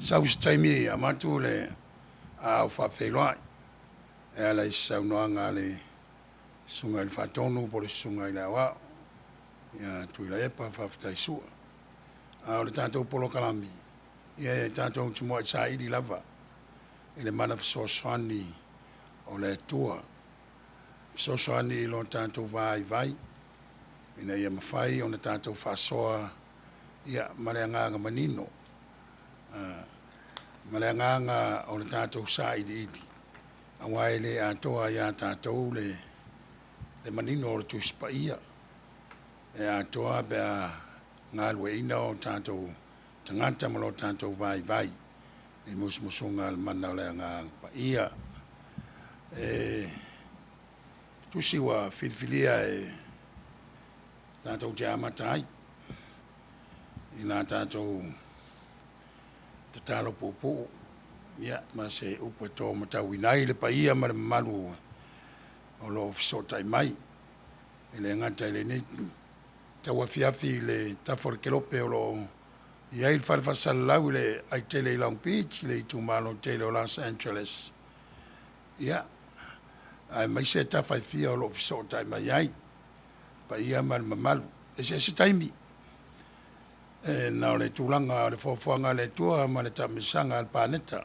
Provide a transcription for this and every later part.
Sau se taimi avatu le aao faafeiloai e ala i se saunoaga a le Susuga i le Faatonu po o le Susuga i le Aoao ia Tuilaepa Faafetai Sua. A o le tatou polokalame, ia e tatou te muai saili lava i le mana fesoasoani o le Atua, fesoasoani i lo tatou vaivai ina ia mafai ona tatou faasoa ia ma le agaga manino, ma le agaga o le tatou sailiili, aua e le atoa ia tatou le manino o le Tusi Paia, e atoa pe a galueaiina o tatou tagata ma lo tatou vaivai i musumusuga a le mana o le Agaga Paia. E tusi ua filifilia e tatou te amata ai i la tatou tatalo puupuu ia ma se upu e taumatauina ai le paia ma le mamalu o lo o fesootai mai. E le gata i lenei tauafiafi i le tafa o le kelope o lo o i ai le fale faasalalau i le aitele i Long Beach i le itumalo tele o Los Angeles, ia, aemaise tafa e fia o lo o fesootai mai ai paia ma le mamalu. E eseese taimi, e na o le tulaga o le foafoaga a le Atua ma le taamilosaga a le paneta.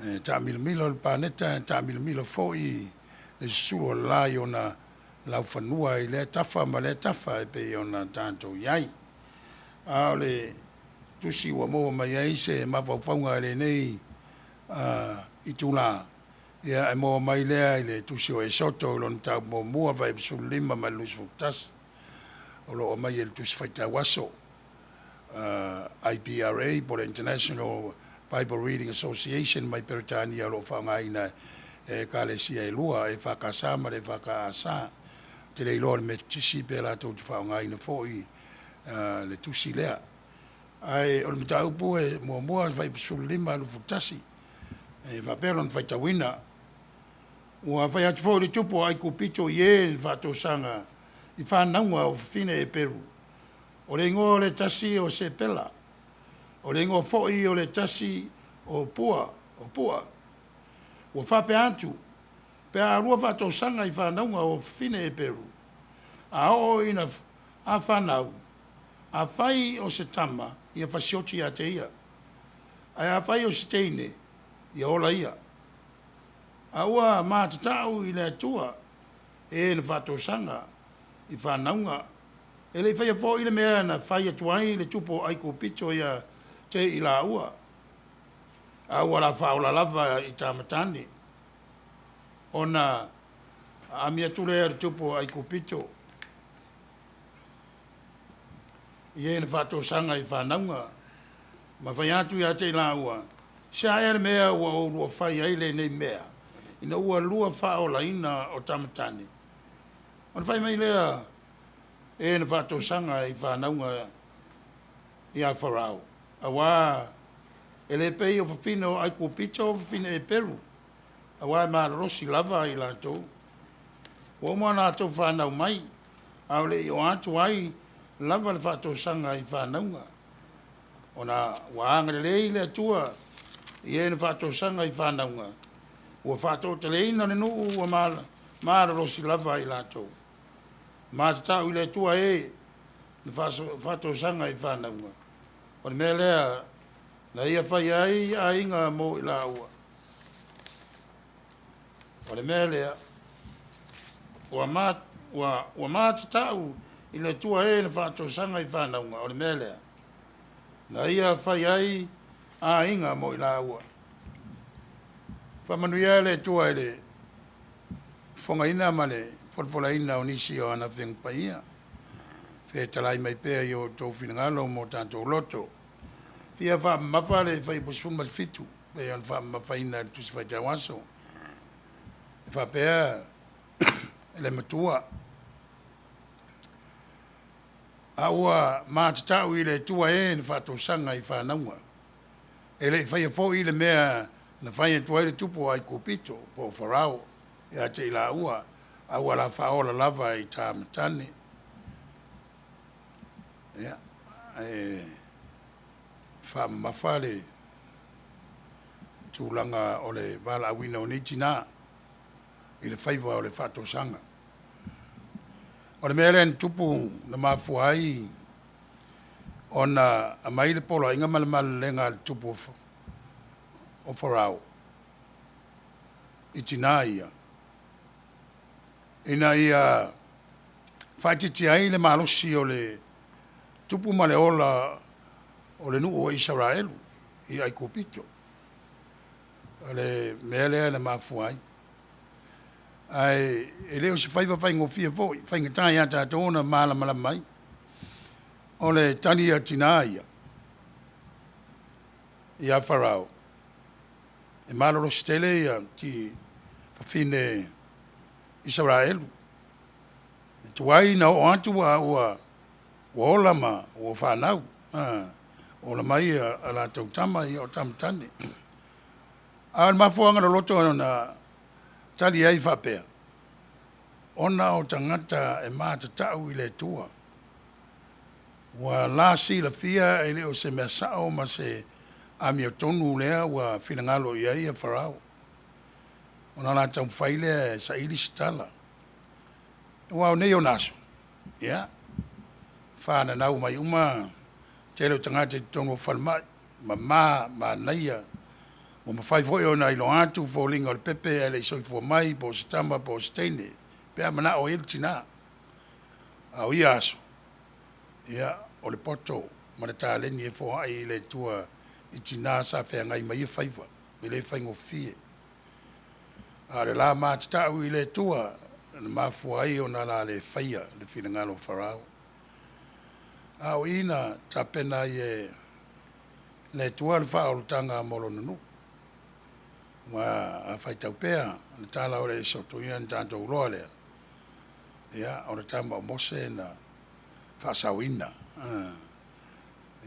E taamilomilo le paneta, e taamilomilo foi le susulu o le la i ona laufanua i lea tafa ma lea tafa e pei ona tatou i ai. A o le tusi ua maua mai ai se mafaufauga i lenei itula, ia e maua mai lea i le tusi o Esoto i lona mataupu muamua fuaiupu 15 mai le 21, o lo o aumaia i le Tusi Faitau Aso IBRA po o le International Bible Reading Association mai Peretania o lo o faaaogaina e Ekalesia e lua, EFKS ma le EFKS. Ou te le iloa o le Metotisi pe latou te faaaogaina foi le tusi lea. Ae o le mataupu e muamua i le fuaiupu 15 21, e faapea lona faitauina, Ua fai atu foi le tupu o Aikupito i e na faatosaga i fanauga o fafine Eperu, o le igoa o le tasi o Sepela, o le igoa foi o le tasi o Pua, o Pua. Ua faapea atu, pe a lua faatosaga i fanauga o fafine Eperu, a oo ina a fanau, afai o se tama, ia fasioti ia te ia, ae afai o se teine, ia ola ia. A ua matatau i le Atua e na faatosaga i fanauga, e le i faia foi le mea na fai atu ai le tupu o Aikupito ia te i laua, a ua faaola lava i tama tane. Ona aami atu lea o le tupu o Aikupito i e na faatosaga i fanauga, ma fai atu ia te i laua, Se a ea le mea ua oulua fai ai lenei mea, ina ua lua faaolaina o tama tane? Ona fai mai lea e na faatosaga i fanauga ia Farao, aua e le pei o fafine o Aikupito o fafine Eperu, aua e malolosi lava i latou. Ua uma ona latou fanau mai, a o le i oo atu ai lava le faatosaga i fanauga. Ona ua agalelei le Atua i e na faatosaga i fanauga, ua faatoateleina le nuu ua malolosi lava i latou. Matatau i le Atua e na faatosaga i fanauga, o le mea lea na ia fai ai aiga mo i laua. O le mea lea, ua matatau i le Atua e na faatosaga i fanauga, o le mea lea, na ia fai ai aiga mo i laua. Faamanuia le Atua i le fofogaina ma le folafolaina o nisi o ana Afioga Paia, fetalai mai pea i o outou finagalo ma o tatou loto. Fia faamamafa le fuaiupu 17 pei ona faamamafaina i le Tusi Faitau Aso. E faapea le matua, a ua matatau i le Atua e na faatosaga i fanauga, e le i faia foi le mea na fai atu ai le tupu o Aikupito po o Farao ia te i laua, a ua faaola lava i tama tane. Ia, e Faamamafa le tulaga o le valaauina o nei tinā i le faiva o le faatosaga. O le mea lea na tupu na mafua ai ona aumai le poloaiga ma le malelega a le tupu o Farao i tina ia, ina ia faaitiitia ai le malosi o le tupu ma le ola o le nuu o Isaraelu i Aikupito. O le mea lea na mafua ai. Ae e le o se faiva faigofie foi, e faigata ia tatou ona malamalama ai. O le tali a tina ia ia Farao, e malolosi tele fafine Isaraelu, e tuai ona oo atu a ua ola ma ua fanau, ola mai a latou tama, ia o tama tane. A o le mafuaaga loloto na tali ai faapea, ona o tagata e matatau i le Atua. Ua la silafia e le o se mea sao ma se amiotonu lea ua finagalo i ai Farao, ona la taumafai lea e saili se tala. Aua o nei ona aso, ia, fananau mai uma tele o tagata i totonu o falemai, mama, manaia, ua mafai foi ona iloa atu foliga o le pepe ae le i soifua mai po o se tama po o se teine pe a manao ai le tina. A o ia aso, ia, o le poto ma le taleni e foai e le Atua i tina sa feagai ma ia faiva, e le faigofie. A o le la matatau i le Atua na mafua ai ona la le faia le finagalo o Farao. A o i na tapena ai e le Atua le faaolataga mo Lona nuu. Aua a faitau pea le tala o le Esoto, ia ona tatou iloa lea, ia o le tama o Mose na faasaoina.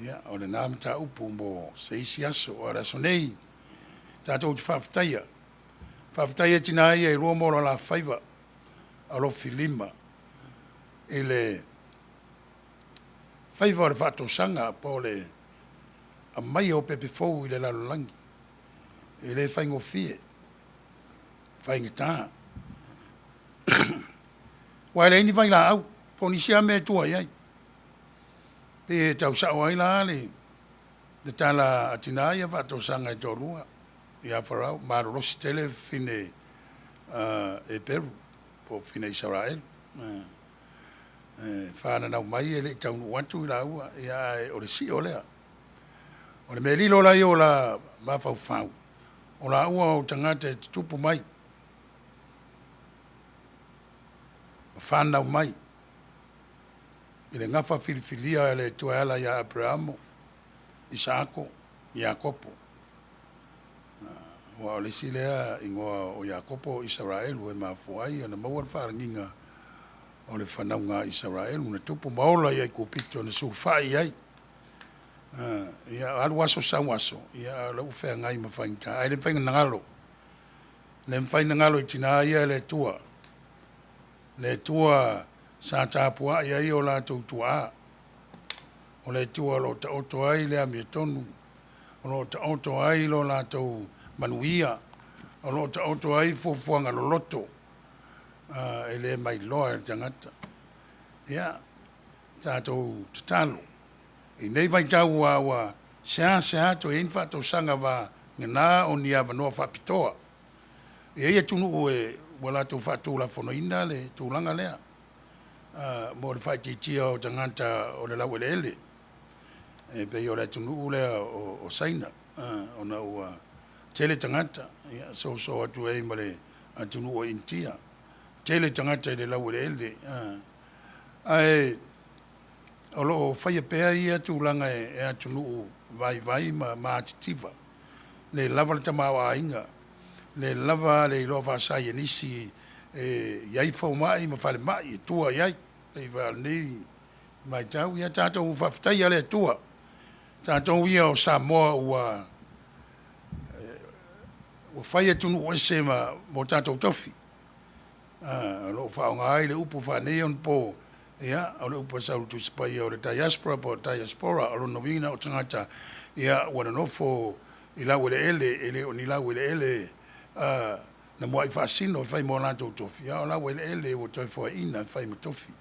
Ia o lena mataupu mo se isi aso. A o le aso nei, tatou te faafetaia, faafetaia tina ia e lua mo lo la faiva alofilima i le faiva o le faatosaga po o le aumaia o pepe fou i le lalolagi. E le faigofie, faigata. Aua e leai ni vailaau po o nisi lava mea e tua i ai. Pe tau sao ai la le tala a tina ia faatosaga e toalua ia Farao, malolosi tele fafine Eperu po o fafine Isaraelu. E fananau mai e le i taunuu atu i laua, ae o le sio lea. O le mea lilo la ia o la mafaufau, o laua o tagata e tutupu mai ma fanau mai i le gafa filifilia a le Atua e ala ia Aperamo, Isaako, Iakopo. Aua o le isi lea igoa o Iakopo o Isaraelu e mafua ai ona maua le faalagiga o le fanauga a Isaraelu na tupu ma ola i Aikupito na sulufai i ai. Ia alu aso sau aso, ia a o la e ua feagai ma faigata, ae le mafai ona galo, le mafai ona galo i tina ia le Atua, le Atua sa tapuai ai o latou tuaa, o le Atua o lo o taoto ai le amiotonu, o lo o taoto ai lo latou manuia, o lo o taoto ai fuafuaga loloto e le mailoa e le tagata. Ia, tatou tatalo i nei vaitau aua ua seasea toe i ai ni faatosaga vagana o ni avanoa faapitoa. E i ai atunuu ua latou faatulafonoina le tulaga lea mo le faaitiitia o tagata o le laueleele, e pei o le atunuu lea o Saina, ona ua tele tagata, ia soso atu ai ma le atunuu o Initia, tele tagata i le laueleele, ae o lo o faia pea ia tulaga e atunuu vaivai ma matitiva, le lava le tamaoaiga, le lava le iloa faasaienisi e i ai fomai ma falemai e tua i ai. E pei foi lava o lenei vaitau, ia tatou faafetaia le Atua, tatou ia o Samoa ua fai atunuu ese mo tatou tofi, o lo o faaaoga ai le upu faaneionapo, ia o le upu a le Tusi Paia o le Diaspora po o le Diaspora. O lona uiga o tagata Ia, ua nonofo i laueleele, e le o ni laueleele na muai faasino e fai mo latou tofi, a o laueleele ua toe foaiina e fai ma tofi,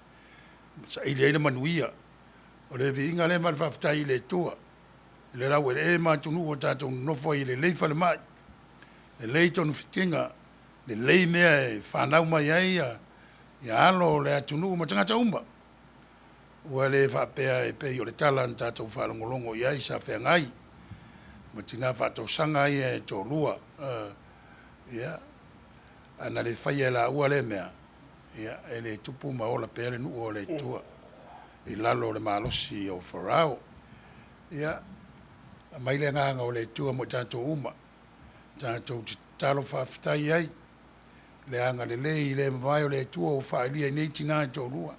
saili ai le manuia. O le viiga lea ma le faafetai i le Atua i le laueleele ma atunuu ua tatou nonofo ai e lelei falemai, lelei togafitiga, lelei mea e fanau mai ai alo o le atunuu ma tagata uma. Ua le faapea e pei o le tala na tatou faalogologo i ai sa feagai ma tina faatosaga ia e toalua. Ia, ana le faia e laua lea mea, ia e le tupu ma ola pea le nuu o le Atua i lalo o le malosi o Farao. Ia, aumai le agaga o le Atua mo i tatou uma, tatou tatalo faafetai ai i le agalelei le mavae o le Atua ua faaalia i nei tina e toalua,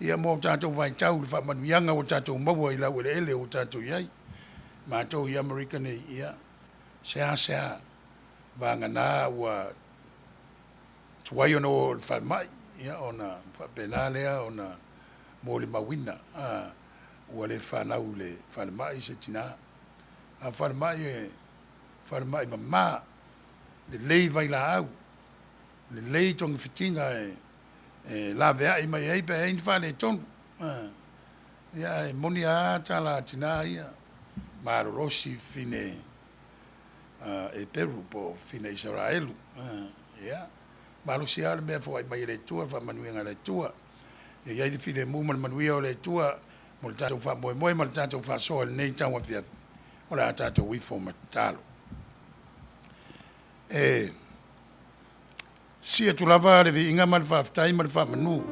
ia ma o tatou vaitau i faamanuiaga ua tatou maua i laueleele ua tatou i ai. Matou i Amerika nei, ia, seasea vagana ua tuai ona o i le falemai, ia ona faapena lea ona molimauina ua le fanau i le falemai se tina. A o falemai e falemai mama, lelei vailaau, lelei togafitiga e laveai mai ai pe a i ai ni faaletonu. Ia ae moni a tala a tina ia, malolosi fafine Eperu po o fafine Isaraelu. Ia, malosi lava le mea e foai mai e le Atua le faamanuiaga a le Atua. Ia i ai le filemu ma le manuia o le Atua mo le tatou faamoemoe ma le tatou faasoa i lenei tauafiafi, o le a tatou ifo ma tatalo. E sii atu lava le viiga ma le faafetai ma le faamanu,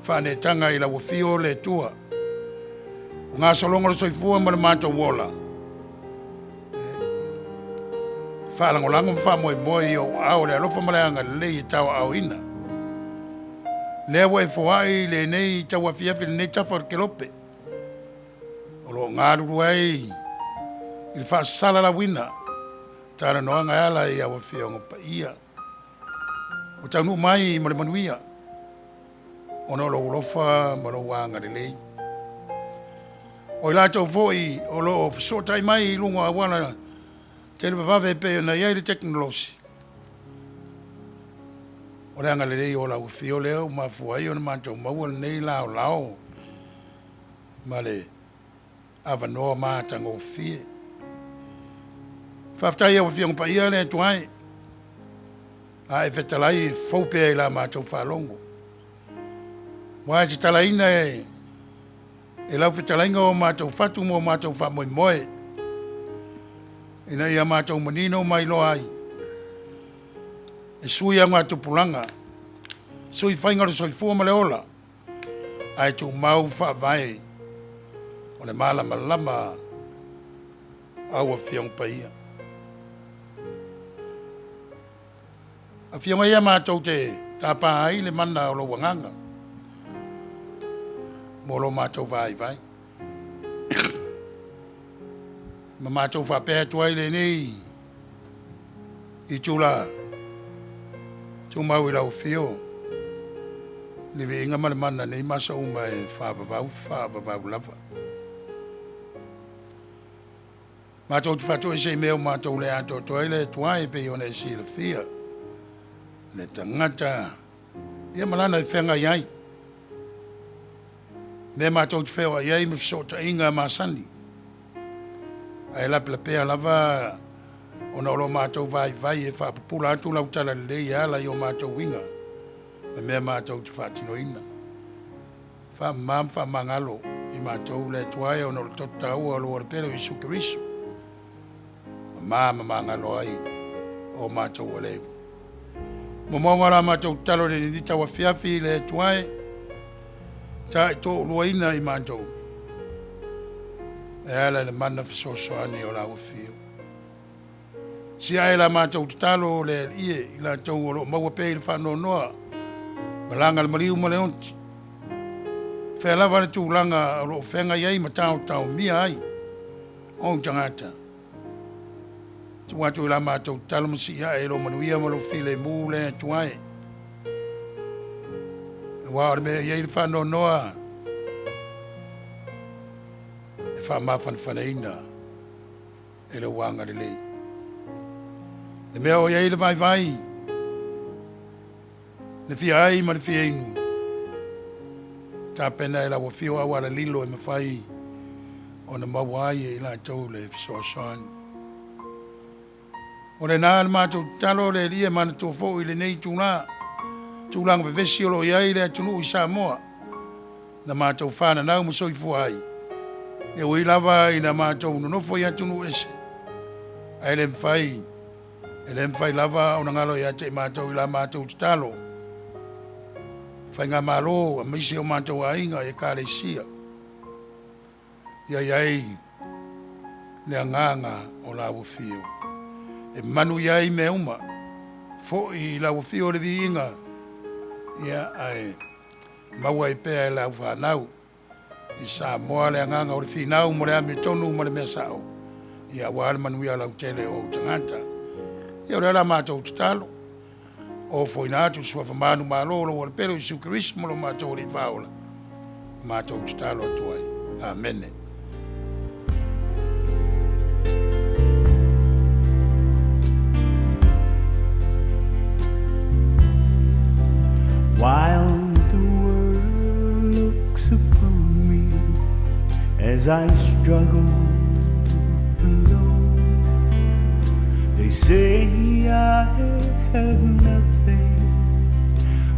faaneetaga i lau afio le Atua, o gasologa o le soifua ma le matou ola, e faalagolago ma faamoemoe i ou aao le alofa ma le agalelei e tauaaoina. Lea ua e foai lenei tauafiafi i lenei tafa o le kelope, o lo o galulue ai i le faasalalauina talanoaga e ala i au Afioga Paia. Ua taunuu mai ma le manuia ona o lou alofa ma lou agalelei. O i latou foi o lo o fesootai mai i luga o auala televavave e pei ona i ai le tekonolosi, o le agalelei o lau afio lea ua mafua ai ona matou maua lenei laolao ma le avanoa matagofie. Faafetai i au Afioga Paia le Atua e, a e fetalai e fou pea i la matou faalogo. Ua e tatalaina e lau fetalaiga o matou fatu ma o matou faamoemoe, ina ia matou manino ma iloa ai e sui augatupulaga, sui faiga o le soifua ma le ola, ae tumau faavae o le malamalama au Afioga Paia. Afioga ia matou te tapa ai le mana o lou agaga mo lo matou vaivai. Ma matou faapea atu ai lenei itula tumau i lau afio le viiga ma le mana nei ma aso uma e faavavau faavavau lava. Matou te faatoese i mea ua matou le atoatoa ai le Atua e pei ona e silafia le tagata ia ma lana e feagai ai. Mea matou te feoai ai ma fesootaiga masani, ae lapelapea lava ona o lo matou vaivai e faapupula atu lau talalelei e ala i o matou uiga ma mea matou te faatinoina. Faamama ma faamagalo i matou le Atua e ona o le toto taua o lou Alapele o Iesu Keriso, mama ma magalo ai o matou aleu. Momoga o la matou tatalo i lenei tauafiafi i le Atua e, taitouluaina i matou e ala i le mana fesoasoani o lau afio. Siae la matou tatalo le Alii e i latou o lo o maua pea i le faanoanoa malaga le maliu ma le onti. Fea lava le tulaga o lo o feagai ai ma taotaomia ai ou tagata. Tuu atu i la matou tatalo ma sii ae i lou manuia ma lou filemu le Atua e. Aua o le mea e i ai le faanoanoa e faamafanafanaina. e lou agalelei. Le mea o i ai le vaivai, le fia ai ma le fia inu, tapena e lau afio auala lilo e mafai ona maua ai e i latou le fesoasoani. O lena le matou tatalo le Alii e manatua foi i lenei itula, tulaga vevesi o lo o i ai le atunuu i Samoa, na matou fananau ma soifua ai, e ui lava ina matou nonofo i atunuu ese, ae le mafai, e le mafai lava ona galo ia te i matou i la matou tatalo, Faigamalo aemaise o matou aiga i Ekalesia, ia i ai le agaga o lau afio e manu i ai mea uma, foi i lau afio le viiga, ia ae maua ai pea e lau fanau i Samoa le agaga o le finau mo le amiotonu ma le mea sao, ia aua le manuia lautele o ou tagata. Ia o lea la matou tatalo, ofoina atu le suafa manumalo o lou Alapele o Iesu Keriso ma lo matou Alii Faaola, matou tatalo atu ai. Amene. While the world looks upon me as I struggle alone, they say I have nothing,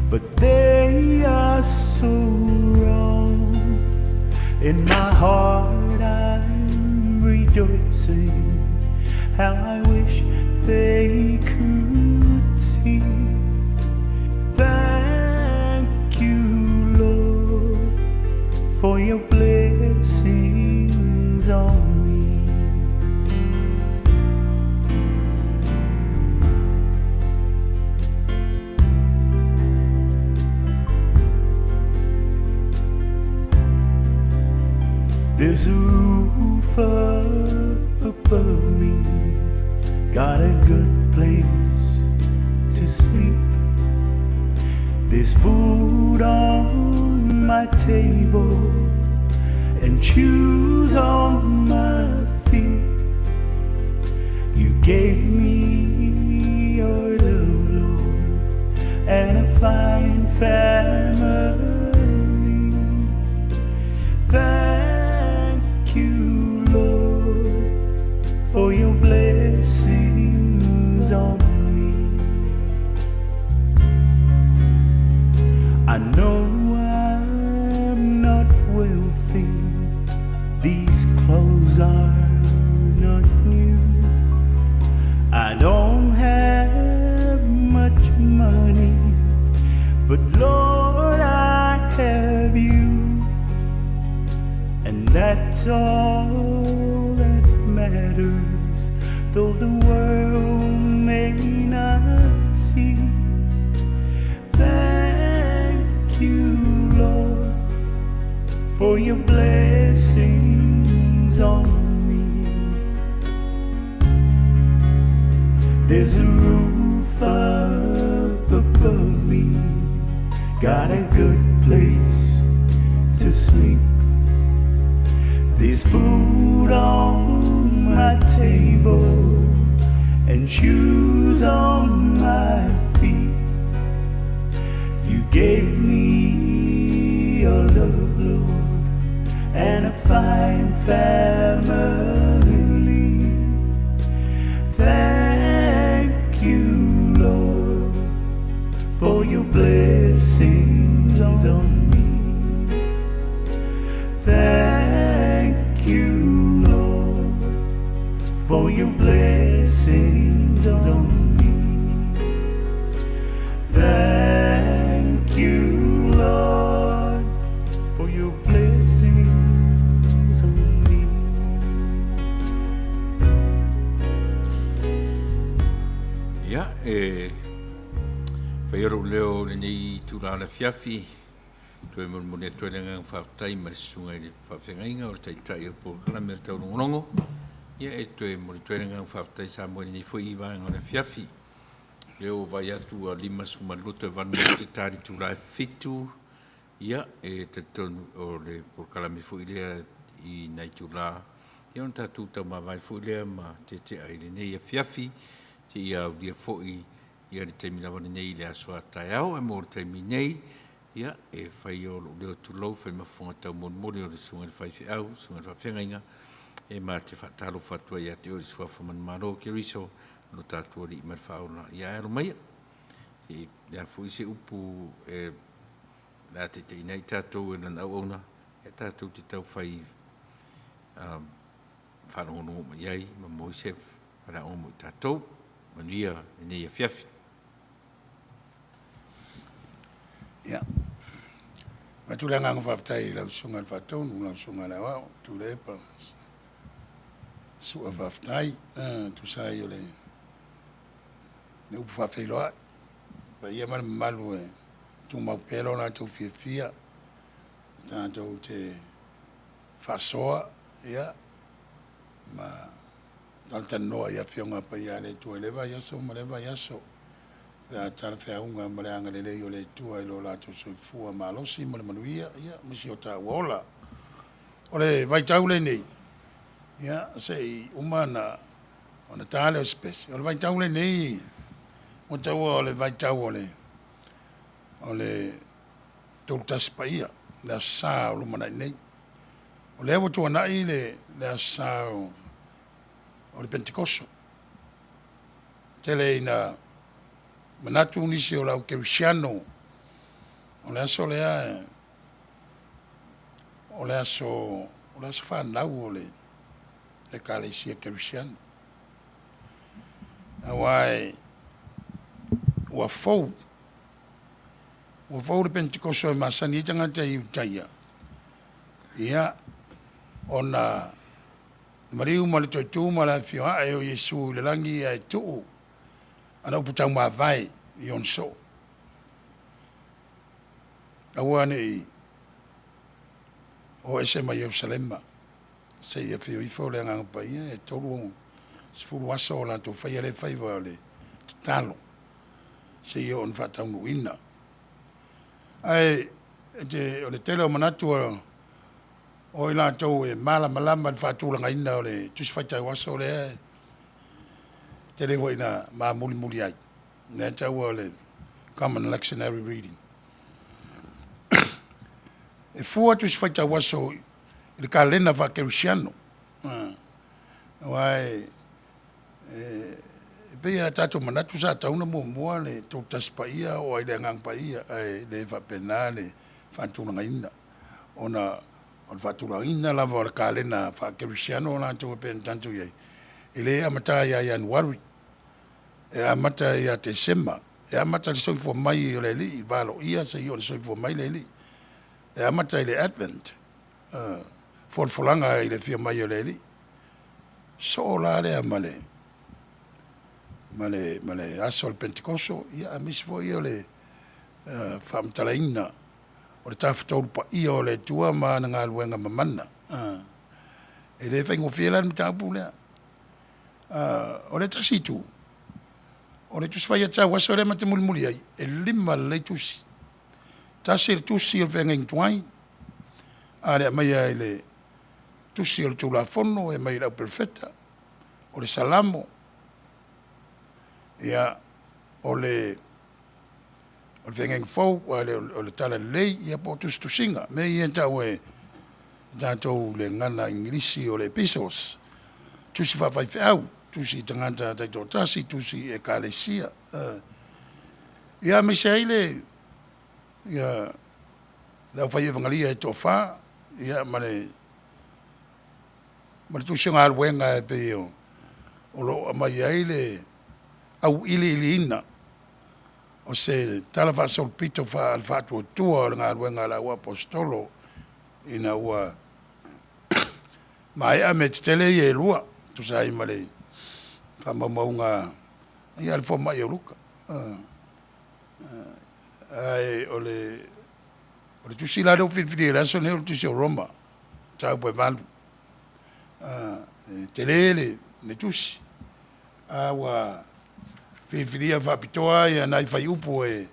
but they are so wrong. In my heart I'm rejoicing. How I wish they could see. Thank you, Lord, for your blessings on me. There's a roof up above me, got a good place to sleep. There's food on my table and shoes on my feet. You gave me your love, Lord, and a fine family. Thank you, Lord, for your blessings on me. I know I'm not wealthy, these clothes are not new. I don't have much money, but Lord, I have you, and that's all that matters, though the world may not see. Thank you, Lord, for your blessings on me. There's a roof up above me, got a good place to sleep. There's food on my table and shoes on my feet. You gave me your love, Lord, and a fine family. Thank you, Lord, for your blessings on me. Thank you, Lord, for your blessings on me. Thank you, Lord, for your blessings on me. Ia, e fai ora leo lenei itula o le afiafi, toe molimoli atu ai le agaga faafetai mai le susuga i le faafeagaiga o le Taitai o le Polokalame o le Taulogologo. Ia, e toe momoli atu ai le agaga faafetai Samoa i lenei foi vaega o le afiafi. Lea ua vaai atu ua 52 toe 8 minute ta le itula e 7. Ia, e talitonu o le polokalame foi lea i nai itula Ia ona tatou taumavae foi lea ma tetea i lenei afiafi seia aulia foi ia le taimi lava lenei i le aso a taeao. Ae mo le taimi nei, ia e fai ia o lou leo tulou, fai ma fofoga taumolimoli o le Susuga i le Faifeau, Susuga i le Faafeagaiga, e ma te faatalofa atu ai ia te oe i le Suafa manumalo o Keriso lo tatou Alii ma le Faaola. Ia ae alo maia, o le a foi se upu o le a taitaiina ai i tatou e lana auauna, ia tatou te taufai faalogologo uma i ai ma maua ai se manaoga mo i tatou. Manuia lenei afiafi. Ia, avatu le agaga faafetai i lau Susuga i le Faatonu, lau Susuga i le Aoao Tuilaepa Sua faafetai e tusa ai o le upu faafeiloai i le paia ma le mamalu e tumau pea lo latou fiafia tatou te faasoa ia ma talatalanoa i Afioga Paia a le Atua i lea vaiaso ma lea vaiaso pe a talafeauga ma le agalelei o le Atua i lo latou soifua malosi ma le manuia ia ma si o taua ola. O le vaitau lenei, ia se i uma ona ta lea o se pese, o le vaitau lenei ua taua o le vaitau o le Tolu Tasi Paia, le Aso Sa o lumanai nei. O lea ua tuanai le Aso Sa o le Penitekoso. Tele ina manatu nisi o le au kerisiano o le aso lea o le aso fanau o le Ekalesia Kerisiano. Aua ua fou le Penitekoso e masani ai tagata Iutaia, ia ona maliu ma le toe tu ma le afifio ae o Iesu i le lagi ae tuu ana upu taumavae i ona soo. Aua ne i o ese mai Ierusalema seia afio ifo le Agaga Paia e 30 aso o latou faia lea faiva o le tatalo seia oo ina faataunuuina. Ae o le tele o manatu o i latou e malamalama i le faatulagaina o le Tusi Faitau Aso lea e tele foi ina ma mulimuli ai, lea e taua o le Common Lectionary Reading. E fua Tusi Faitau Aso i le kalena faakerisiano. Aua e pei lava tatou manatu sa tatau ona muamua le Tolu Tasi Paia oo ai i le Agaga Paia, ae le faapena le faatulagaina ona o le faatulagaina lava o le kalena faakerisiano latou e pei ona tatou i ai, e le amata ia Ianuari, e amata ia Tesema, e amata i le soifua mai o le Alii, valoia seia oo ina soifua mai le Alii. E amata i le Advent, folafolaga i le afio mai o le Alii. Sosoo la lea ma le aso o le Penitekoso, ia aemaise foi o le faamatalaina o le Tafatolu Paia o le Atua ma ana galuega mamana. E le faigofie la le mataupu lea. O le tasi itu, o le Tusi Faitau Aso lea ma te mulimuli ai, e 5 lelei tusi. Tasi le tusi o le feagaiga tuai, a le aumaia i le tusi o le Tulafono e aumai i le Auperofeta, o le Salamo, ia, o le Feagaiga Fou, o le Talalelei, ia po o tusitusiga, mea ia e tau e tatou i le gagana Igilisi o le Epistles, tusi faafaifeau, tusi i tagata taitoatasi, tusi i Ekalesia. Ia aemaise ai le aufai evagalia e toafa, ia ma le tusi o galuega e pei o lo o aumai ai le auiliiliina o se talafaasolopito faale-faatuatua o le galuega a le auaposeitolo ina ua maea mea tetele ia e lua, e tusa ai ma le faamaumauga a le fomai o Luka. Ae o le tusi la lea ua filifilia i le aso lenei o le tusi o Roma, mataupu e 8. E tele le tusi, a ua filifilia faapitoa nai fuaiupu e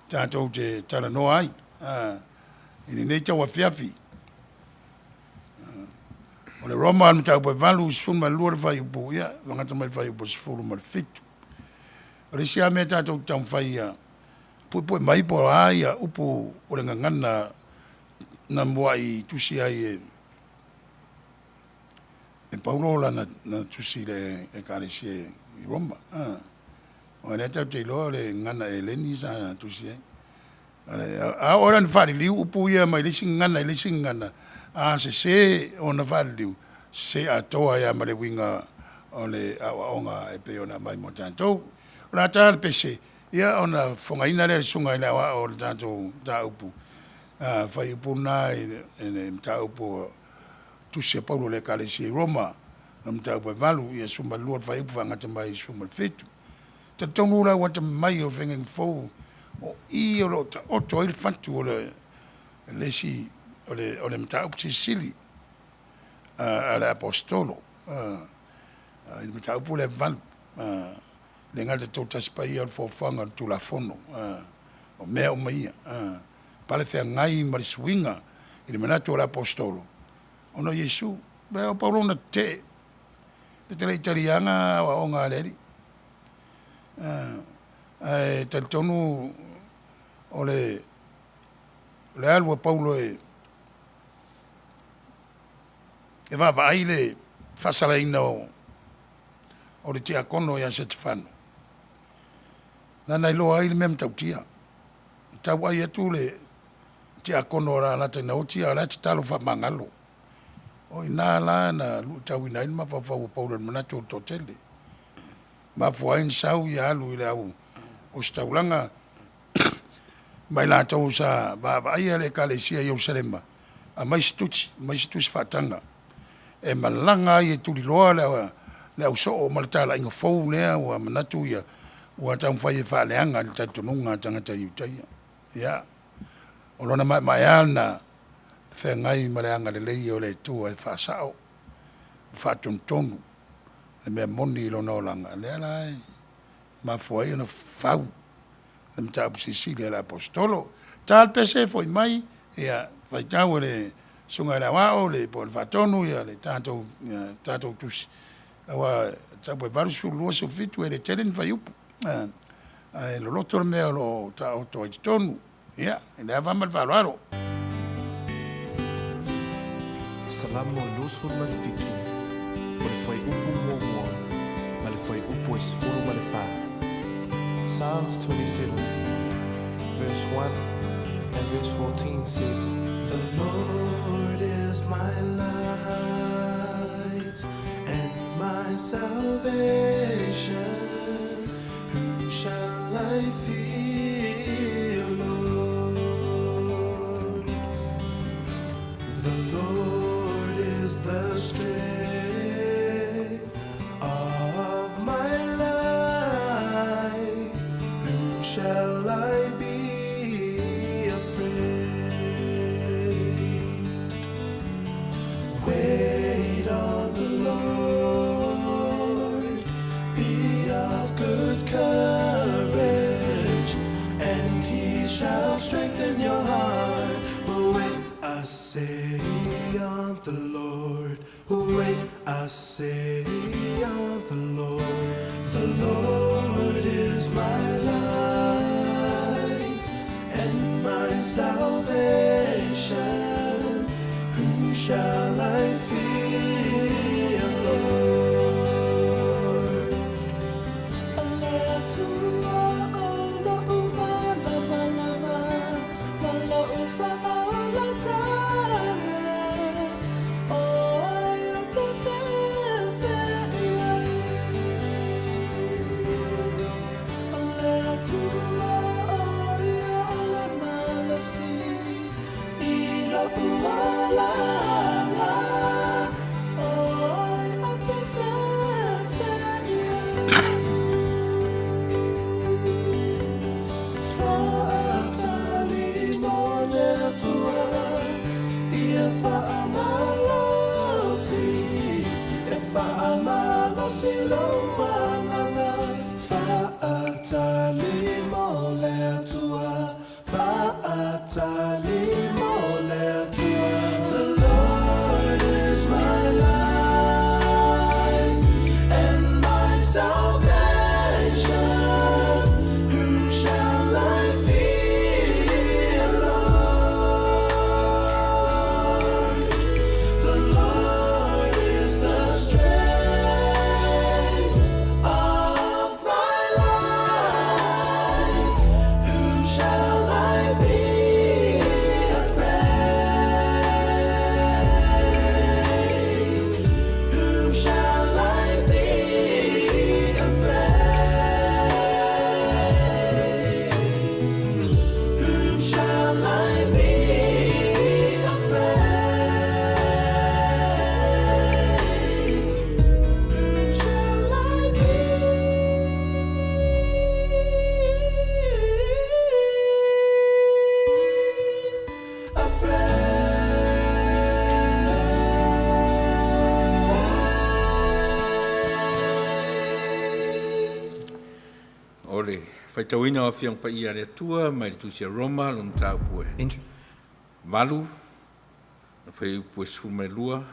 tatou te talanoa ai i lenei tauafiafi. O le Roma le mataupu e 8, 12 le fuaiupu, ia, fagata mai le fuaiupu 17. O le isi lava mea tatou te taumafai ia puepue mai po o a ia upu o le gagana na muai tusi ai e Paulo lana tusi i le Ekalesia i Roma. Aua o lea tatou te iloa o le gagana Eleni sa tusi ai. A oo la ina faaliliu upu ia mai le isi gagana i le isi gagana, a sese ona faaliliu, sese atoa ai lava ma le uiga o le aoaoga e pei ona aumai mo tatou. O le a ta le pese, ia ona fofogaina lea e le Susuga i le Aoao o le tatou mataupu, fuaiupu lena i le mataupu o le Tusi a Paulo i le Ekalesia i Roma, mataupu e 8, ia 12 le fuaiupu faagata mai i le 17. E talitonu le au atamamai o le Feagaiga Fou, o i o lo o taoto ai le fatu o le isi o le mataupu silisili a le Aposetolo i le mataupu lea e 8. E le gata i le Toatasi Paia o le foafoaga o le Tulafono, o mea uma ia, pale feagai ma le suiga i le manatu o le Aposetolo, ona o Iesu. O Paulo na tetee, na te le i taliaina aoaoga a le Alii. Ae talitonu o le alu a Paulo e vaavaai le faasalaina o le tiakono ia Setefano, na ona iloa ai le mea matautia. E tau vaai atu le tiakono o lo o alata ina oti a o la e tatalo faamagalo. O i ina la na luitauina ai le mafaufau o Paulo i le manatu o le toatele. Mafua ai ona sau ia alu i le au ositaulaga ma i latou sa vaavaaia le Ekalesia i Ierusalema, aumai se tusi, aumai se tusi faataga e malaga ai e tuliloa le ausoo ma le talaiga fou lea ua manatu ua taumafai e faaleaga le talitonuga a tagata Iutaia. Ia, o lona maemaea lena feagai ma le agalelei o le Atua e faasao ma faatonutonu le mea moni i lona olaga, lea la e mafua ai ona fau le mataupu silisili a le Aposetolo. Ta le pese foi mai, ia faitau e le Susuga i le Aoao po o le Faatonu le tatou tusi, aua o le mataupu e 8, 12, 17 e le tele ni fuaiupu, ae loloto le mea o lo o taoto ai i totonu. Ia, le ava ma le faaaloalo. Salamo 27, o le fuaiupu muamua ma le fuaiupu e 14. Psalms 27, verse 1 and verse 14 says, The Lord is my light and my salvation. Whom shall I fear, Lord? The Lord is the strength of my life. Whom shall I be afraid? Wait on the Lord, be of good courage, and he shall strengthen your heart. Wait, I say on the Lord. Wait, I say on the Lord. The Lord is my light and my salvation. Whom shall I fear, Lord? The Lord is my Faitauina o Afioga Paia a le Atua mai le Tusi a Roma lona mataupu e 8, le fuaiupu e 12,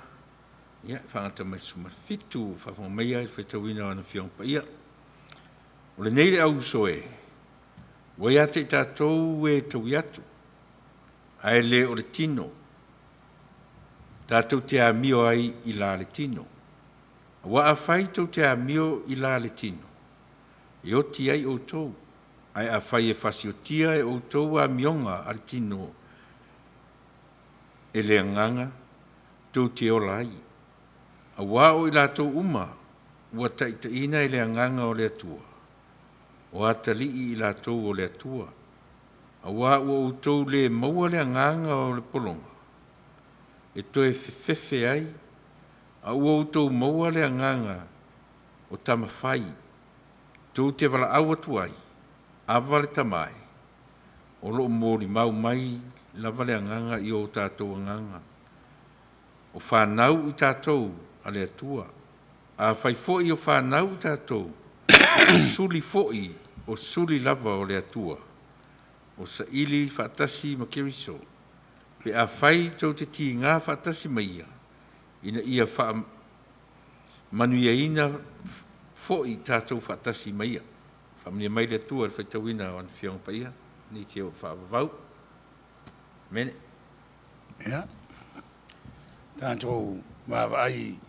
ia, e faagata mai le 17. Faafofoga maia i le faitauina o ana Afioga Paia. O lenei le auuso e, ua ia te i tatou e taui atu, ae le o le tino, tatou te amio ai i la le tino. Aua afai tou te amio i la le tino, e oti ai outou, ae afai e fasiotia e outou amioga a le tino e le agaga, tou te ola ai. Auā o i latou uma ua taitaiina e le Agaga o le Atua, o atalii i latou o le Atua. Auā ua outou le maua le agaga o le pologa, e toe fefefe ai, a ua outou maua le agaga o tama fai, tou te valaau atu ai, Ava le Tama e, o lo o molimau mai lava le Agaga i o tatou agaga, o fanau i tatou a le Atua. Afai foi o fanau i tatou, o suli foi o suli lava o le Atua, o saili faatasi ma Keriso, pe afai tou te tiga faatasi ma ia, ina ia faamanuiaina foi tatou faatasi ma ia. Faamanuia mai le Atua i le faitauina o ana Afioga Paia i lenei aso faavavau. Amene. Ia, tatou vaavaai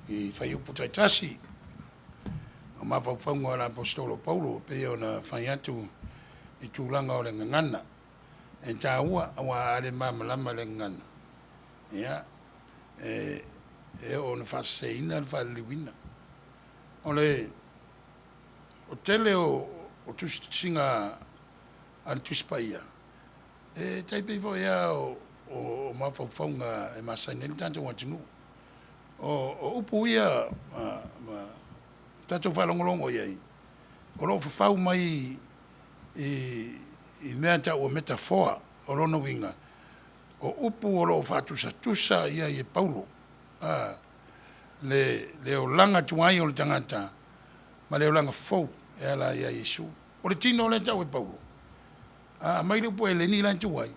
i fuaiupu taitasi o mafaufauga o le Aposetolo o Paulo e pei ona fai atu i tulaga o le gagana. E taua aua a le malamalama i le gagana, ia, e oo ina faaseseina le faaliliuina. O le tele o tusitusiga a le Tusi Paia, e tai pei foi lava o mafaufauga e masani ai le tatou atunuu. O upu ia ma tatou faalogologo i ai, o lo o fafau mai i mea e tau o metafoa. O lona uiga, o upu o lo o faatusatusa i ai e Paulo le olaga tuai o le tagata ma le olaga fou e ala ia Iesu. O le tino lea e tau e Paulo, a aumai le upu Eleni la e tu ai,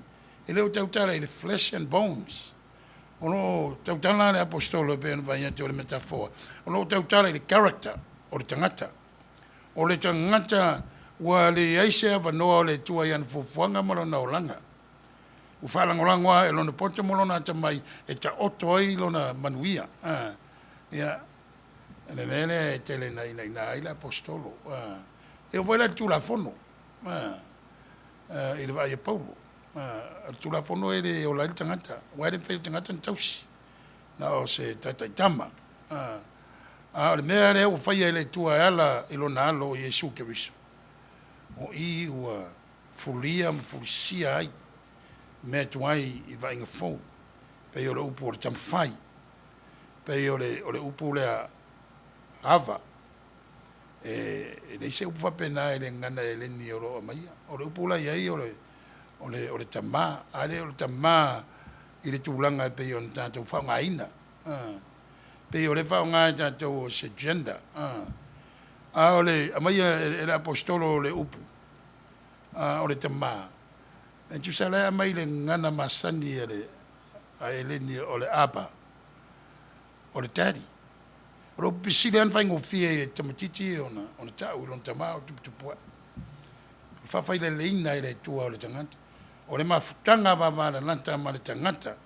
e le o tautala i le flesh and bones. O lo o tautala le Aposetolo e pei ona fai atu o le metafoa, o lo o tautala i le character o le tagata. O le tagata ua leai se avanoa o le Atua i ana fuafuaga ma lona olaga. Ua faalagolago lava i lona poto ma lona atamai e taoto ai lona manuia. Ia, le mea lea e tele ina inaina ai le Aposetolo. E oo foi la i le Tulafono i le vaai a Paulo. O le Tulafono e le ola ai le tagata, aua e le mafai e le tagata ona tausi, na o se taitaitama. A o le mea lea ua faia e le Atua e ala i lona alo o Iesu Keriso, o i ua fulia ma fulisia ai mea tuai i vaaiga fou, pei o le upu o le tamafai, pei o le upu lea ava. E leai se upu faapena i le gagana Eleni o lo o aumaia. O le upu la e i ai o le tama, a le o le tama i le tulaga e pei ona tatou faaaogaina. Pei o lea e faaaoga e tatou o se gender. A o le aumaia e le Aposetolo o le upu o le tama, e tusa o la e aumai i le gagana masani a Eleni o le Aba, o le daddy. O le upu pito sili lava ona faigofie i le tamaitiiti ona tau i lona tama o le tuputupuae. O le faafaileleina e le Atua o le tagata. O le mafutaga vavalalata ma le tagata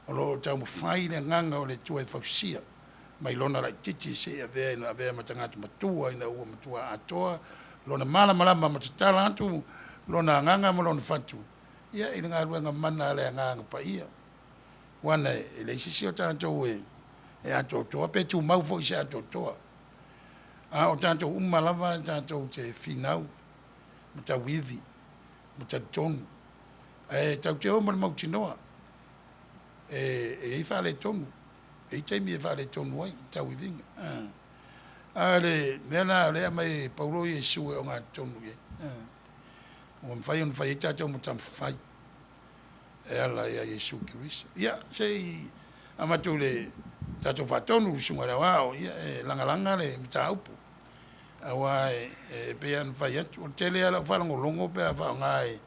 o lo o taumafai le agaga o le Atua e fausia mai lona laitiiti seia avea ina avea ma tagata matua ina ua matua atoa lona malamalama ma tatala atu lona agaga ma lona fatu ia i le galuega mana a le Agaga Paia. Aua na e leai se isi o tatou e atoatoa pe tumau foi i se atoatoa. A o tatou uma lava tatou te finau ma tauivi ma talitonu, ae tatou te o ma le mautinoa e i ai faaletonu, e i ai taimi e faaletonu ai tauiviga. A o le mea lena o lea e aumai e Paulo Iesu e ogatotonu i ai, ua mafai ona fai ai tatou ma tamafai e ala ia Iesu Keriso. Ia, se i avatu i le tatou faatonu le Susuga i le Aoao e lagalaga le mataupu. Aua e, e pei lava ona fai atu, o le tele lava o lau faalogologo pe a faaaoga e,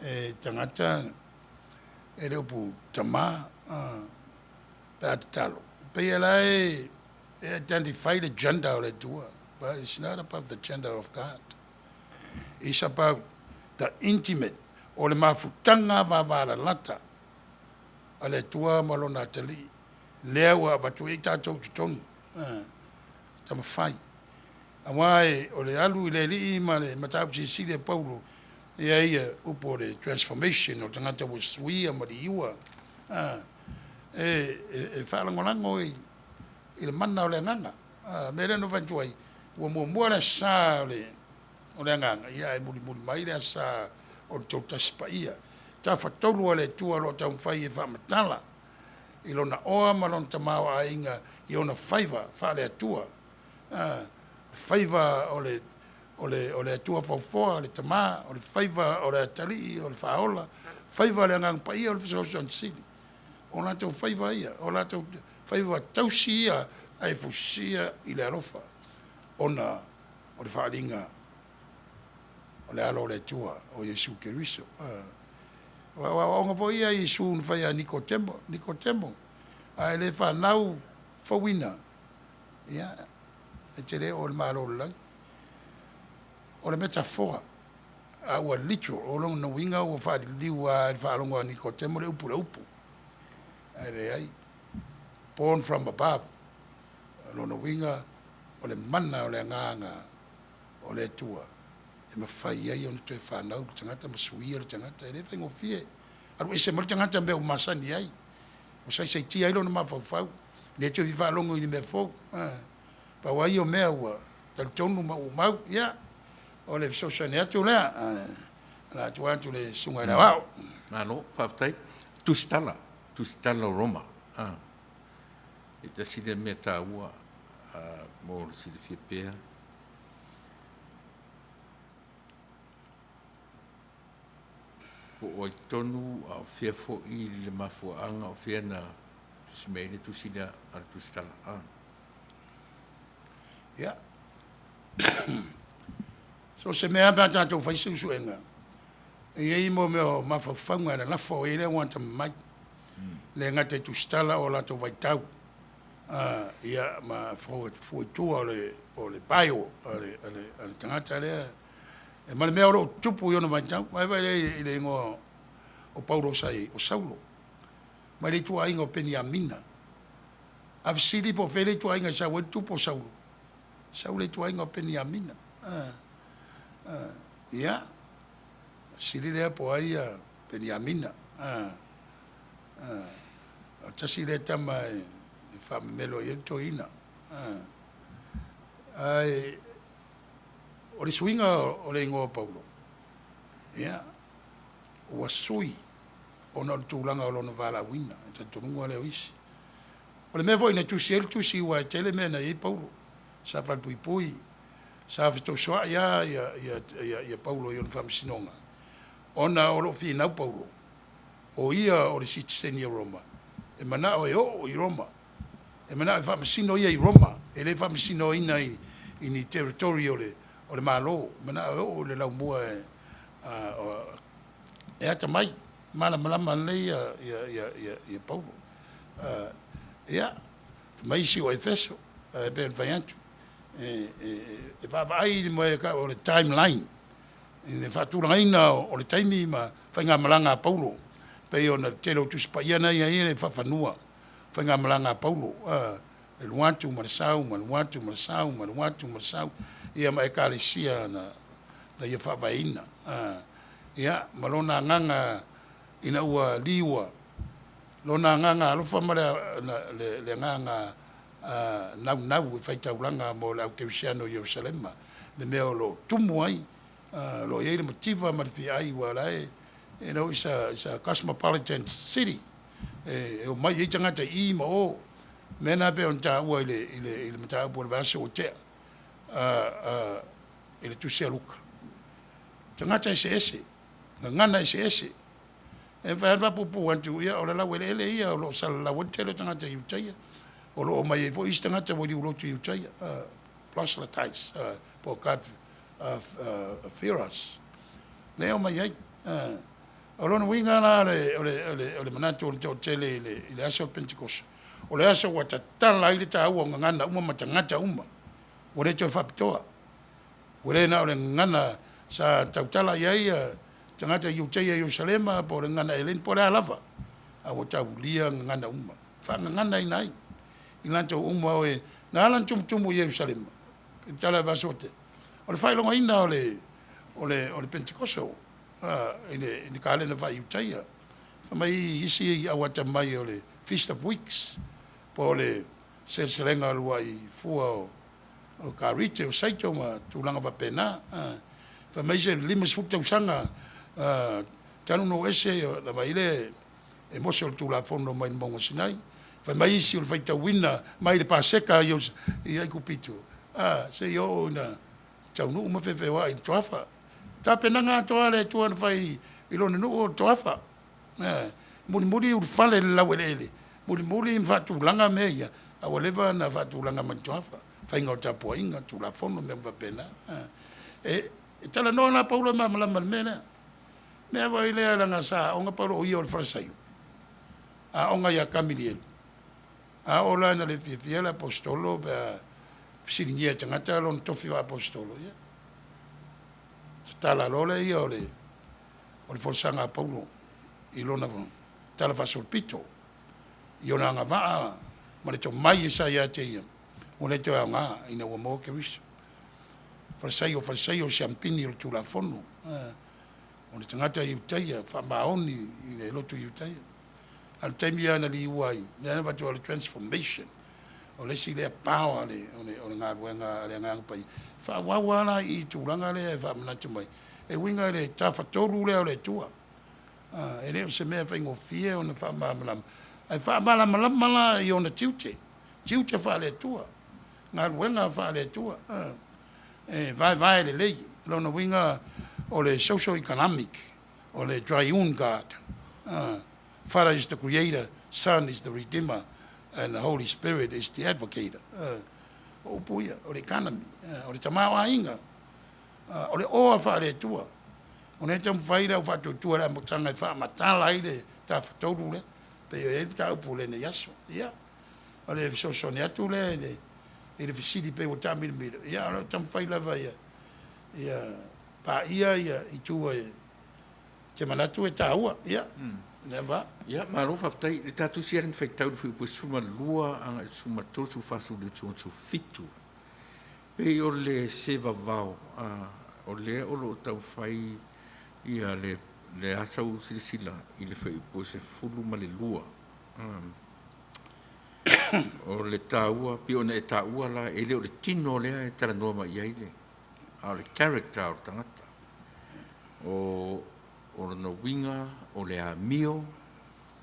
e tagata e le upu tama pe a tatalo, pei o la e e identify le gender o le Atua, but it's not about the gender of God. It's about the intimate, o le mafutaga vavalalata a le Atua ma lona atalii, lea ua avatu ai tatou i totonu, tamafai. Aua e, o le alu i le Alii ma le mataupu silisili a Paulo, e i ai ia upu o le transformation, o le tagata ua suia ma liua, e, e, e faalagolago i, i le mana o le agaga. A, mea lea na fai atu ai, ua muamua le Aso Sa o le, o le agaga, ia ae mulimuli mai le Aso Sa o le Tolotasi Paia. Tafatolu a le Atua o lo o taumafai e faamatala i lona oa ma lona tamaoaiga i ona faiva faale-Atua. A, faiva o le, o le, o le Atua foafoa, o le Tama, o le faiva o le Atalii, o le Faaola, faiva o le Agaga Paia, o le Fesoasoani Sili. O latou faiva ia, o latou faiva tausi ia ae fusia i le alofa, ona o le faaaliga o le alo o le Atua, o Iesu Keriso. O aoaoga foi ia a Iesu na fai ia Nikotemo, Nikotemo, a e le fanau fouina, ia, e te le oo i le Malo o le lagi. O le metafoa, a ua literal, o lona uiga ua faaliliu lava i le faalogo a Nikotemo le upu i le upu. Ae leai, born from above, o lona uiga o le mana o le agaga o le Atua e mafai ai ona toe fanau le tagata ma suia le tagata. E le faigofie. Alu ese mai le tagata mea ua masani ai, ua saisaitia ai lona mafaufau, le toe fia faalogo i ni mea fou. Pau lava ia o mea ua talitonu ma ua mau, ia, o le fesoasoani atu lea, o le a tuu atu i le Susuga i le Aoao. Malo, faafetai. Tusitala, Tusitala o Roma. Ah. E tasi lea mea taua mo le silafia pea. Po o ai tonu a o fea foi le mafuaaga o fea na tusi mai ai le tusi lea a le Tusitala. Ah. Ia. So se mea pe a tatou fai se suesuega, e i ai mo mea o mafaufauga e lalafo ai le atamamai. Le gata i tusitala o latou vaitau, ia ma fua i tua o le, o le bio a le, a le, a le tagata lea. E ma le mea o lo o tutupu i ona vaitau. Vaai lea i le igoa o Paulo sa i ai, o Saulo, mai le ituaiga o Peniamina. A fesili po o fea le ituaiga e sau ai le tupu o Saulo, sau le ituaiga o Peniamina. Ia, fesili lea po o ai ia Peniamina. O tasi lea tama e faamemelo i ai le toeaina. Ae o le suiga o le igoa o Paulo, ia, ua sui ona o le tulaga o lona valaauina, le talitonuga lea o isi. O le mea foi na tusi ai le tusi aua e tele mea na i ai Paulo, sa falepuipui, sa fetosoai lava ia, ia, ia, ia Paulo i ona faamasinoga, ona o lo o finau Paulo, o ia o le sitiseni o Roma, e manao e oo i Roma, e manao e faamasino ia i Roma, e le faamasinoina i, i ni territory o le, o le Malo, e manao e oo i le laumua e, e atamai, malamalama lelei ia, ia, ia, ia, ia Paulo. Ia, mai isi o Efeso, e pei ona fai atu, e, e, e vaavaai i le mea e tau o le timeline, i le faatulagaina o le taimi ma faigamalaga a Paulo, pei ona tele o Tusi Paia na i ai le faafanua faigamalaga a Paulo, le alu atu ma le sau ma le alu atu ma le sau ma le alu atu ma le sau, ia ma ekalesia na, na ia faavaeina. Ia, ma lona agaga ina ua liua, lona agaga alofa ma le, le, le agaga naunau e faitaulaga mo le au kerisiano i Ierusalema, le mea o lo o tumu ai, o lo o i ai le mativa ma le fiai, ua la e, you know, it's a, it's a cosmopolitan city, e, e omai ai tagata i i ma o. Mea na pei ona taua i le, i le, i le mataupu o le vaiaso ua tea, i le tusi a Luka. Tagata eseese, gagana eseese. E mafai lava ona faapuupuu atu, ia o le laueleele ia o lo o salalau ai le tele o tagata i Iutaia. O lo o omai ai foi isi tagata ua liulotu i Iutaia. Proselytize, po o God Fearers, lea e omai ai. O lona uiga la o le manatu o le toatele i le aso o le Penetekoso, o le aso ua tatala ai le taua o gagana uma ma tagata uma, ua le toe faapitoa. Ua le na o le gagana sa tautala i ai tagata Iutaia i Ierusalema po o le gagana Eleni po o le a lava, a ua taulia gagana uma, faagaganaina ai i latou uma o e na ala ona tumutumu i Ierusalema i le tala e avatu, o le faailogaina o le Penetekoso i le kalena faa-Iutaia. Fai mai isi au atamamai o le Feast of Weeks po o le seleselega o le uluai fua o karite, o saito ma tulaga faapena. Fai mai se 50 tausaga talu ona o ese ona aumai ai lea e Mose o le Tulafono mai le mauga Sinai. Fai mai isi o le faitauina mai le Paseka i Aikupito seia oo ina taunuu ma feofeoai i le toafa. Tapenaga atoa a le Atua na fai i Lona nuu o le toafa. Mulimuli ulufale i le laueleele, mulimuli ma faatulaga mea ia, a ua leva ona faatulaga mai le toafa, faiga o tapuaiga, Tulafono ma mea uma faapena. E talanoa la Paulo e malamalama i le mea lea. O le mea foi lea leaga sa aoga Paulo o ia o le Farisaio, aoga ia Kamilielu. A oo la ina le fiafia le Aposetolo pe a fesiligia e tagata lona tofi faa-Aposetolo, ia tatala loa lea o le folasaga a Paulo i lona talafaasolopito i ona agavaa ma le tomai sa ia te ia, ua le toe aoga ina ua maua Keriso. Farisaio o Farisaio, o siampini o le Tulafono, o le tagata Iutaia faamaoni i le lotu Iutaia. A o le taimi lava na liua ai, lea na avatu o le transformation, o le isi lea power o le galuega a le Agaga Paia. E faaauau lava la i i le tulaga lea e faamanatu mai, e uiga i le Tafatolu lea o le Atua. E le o se mea faigofie ona faamalamalama, ae faamalamalama la i ona tiute, tiute faale-Atua, galuega faale-Atua, e vaevae lelei. O lona uiga o le social economic, o le triune God. Father is the creator, Son is the redeemer, and the Holy Spirit is the advocator. O upu ia, o le economy, o le tamaoaiga, o le oa faale-Atua. O lea e taumafai le au faatuatua i le amataga e faamatala ai le Tafatolu lea, pei o i ai le mataupu o lenei aso. Ia, o le fesoasoani atu lea i le fesili pei ua taamilomilo, ia a o lo o taumafai lava ia paia itu e te manatu e taua. Ia, lea va. Ia, malo faafetai. I le ta tusi lea na faitau i le fuaiupu e 12 agai i le 13, 14, 15, 17, pei o le se vavao o lea o lo o taumafai ia le a sau silasila i le fuaiupu e 12. O le taua, pei ona e taua la, e le o le tino lea e talanoa mai i ai le, a o le character o le tagata. O, o lona uiga, o le amio,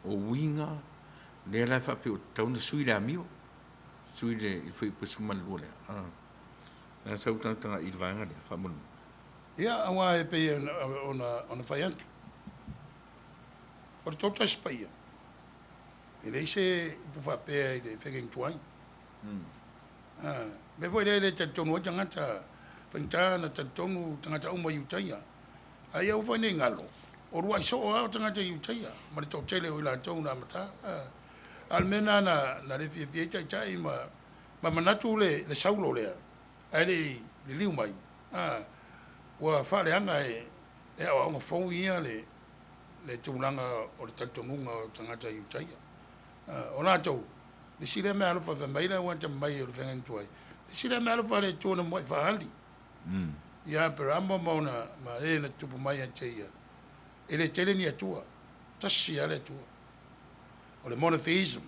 o uiga, lea la e faapea ua tatau ona sui le amio, sui le, i le fuaiupu 12 lea. Ah. La sau tagatagai i le vaega lea, faamolemole. Ia, aua e pei ona fai atu, o le Toatasi Paia, e leai se upu faapea i le fegenituai. A, mea foi lea e le talitonu ai tagata, faigata ona talitonu tagata uma Iutaia. A ia aua foi ne i galo, o uluai soo lava o tagata Iutaia ma le toatele o i latou na amata. A, a o le mea lena na, na le fiafia ai taitai ma, ma manatu le, le Saulo lea, ae le i liliu mai, a, ua faaleaga e, e aoaoga fou ia le, le tulaga o le talitonuga o tagata Iutaia. O latou, le isi lea meaalofa fai mai le au atamamai o le feagaiga tuai, le isi lea meaalofa a le Atua na muai faaali ia Aperama ma ona ma e na tutupu mai ia te ia, e le tele ni Atua, tasi lava le Atua. O le monotheism,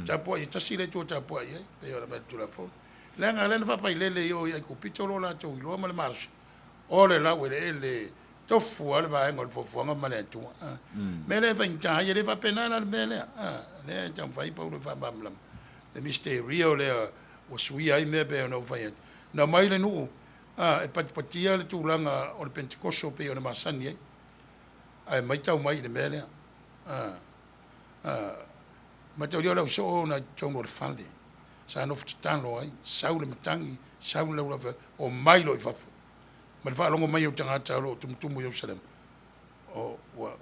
tapuai e tasi le Atua tapuai i ai, pei ona aumai i le Tulafono. Leaga lea na faafailele i o i Aikupito lo latou iloa ma le malosi, o le laueleele tofu lava le vaega o le fuafuaga ma le Atua. A mea lea e faigata ai, e le faapena la le mea lea. A lea e taumafai ai Paulo e faamalamalama le misterio lea ua suia ai mea pei ona ou fai atu. Na omai le nuu a e patipatia le tulaga o le Pentekoso pei ona masani ai, ae maitau mai i le mea lea. A mataulia o le au soo na i totonu o le fale. Sa nofo tatalo ai, sau le matagi, sau le laulauafe, omai loa i fafo. Ma le faalogo mai o tagata o lo o tumutumu i Ierusalema, o, ua,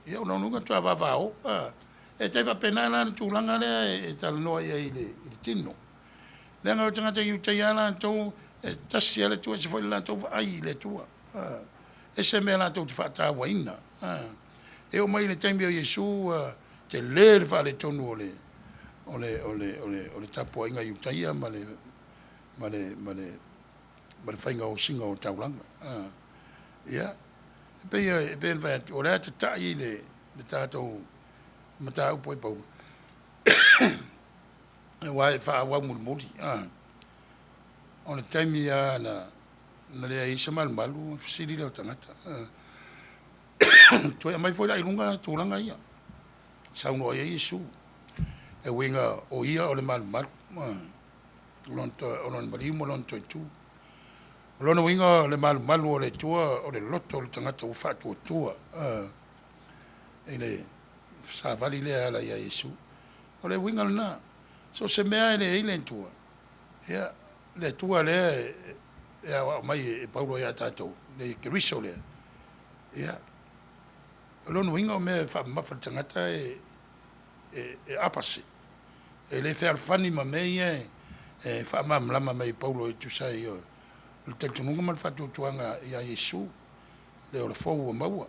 ia o lona uiga faatoa vavao. E tai faapena la le tulaga lea e talanoa i ai i le tino. Leaga o tagata Iutaia lava latou, e tasi lava le Atua, e ese foi le latou vaai i le Atua. E ese mea latou te faatauaina. E oo mai i le taimi o Iesu ua tele le faaletonu o le tapuaiga a Iutaia ma le faiga osiga o taulaga. Ia, e pei ona fai atu, o lea e tatai le tatou mataupu e Paulo, aua e faaauau mulimuli. O le taimi lava na leai ai se malumalu ona fesili lea o tagata. Toe aumai foi la i luga tulaga ia, saunoa i ai Iesu, e uiga o Ia o le malumalu, o Lona maliu ma Lona toitu. O lona uiga o le malumalu o le Atua o le loto o le tagata ua faatuatua i le savali lea e ala ia Iesu. O le uiga lena. So o se mea lava e leai le Atua, ia, le Atua lea e aoao mai e Paulo ia tatou, le Keriso lea, ia, o lona uiga o mea e faamamafa i le tagata e opposite, e le fealofani ma mea ia e faamalamalama mai e Paulo e tusa ai o le talitonuga ma le faatuatuaga ia Iesu, le ola fou ua maua.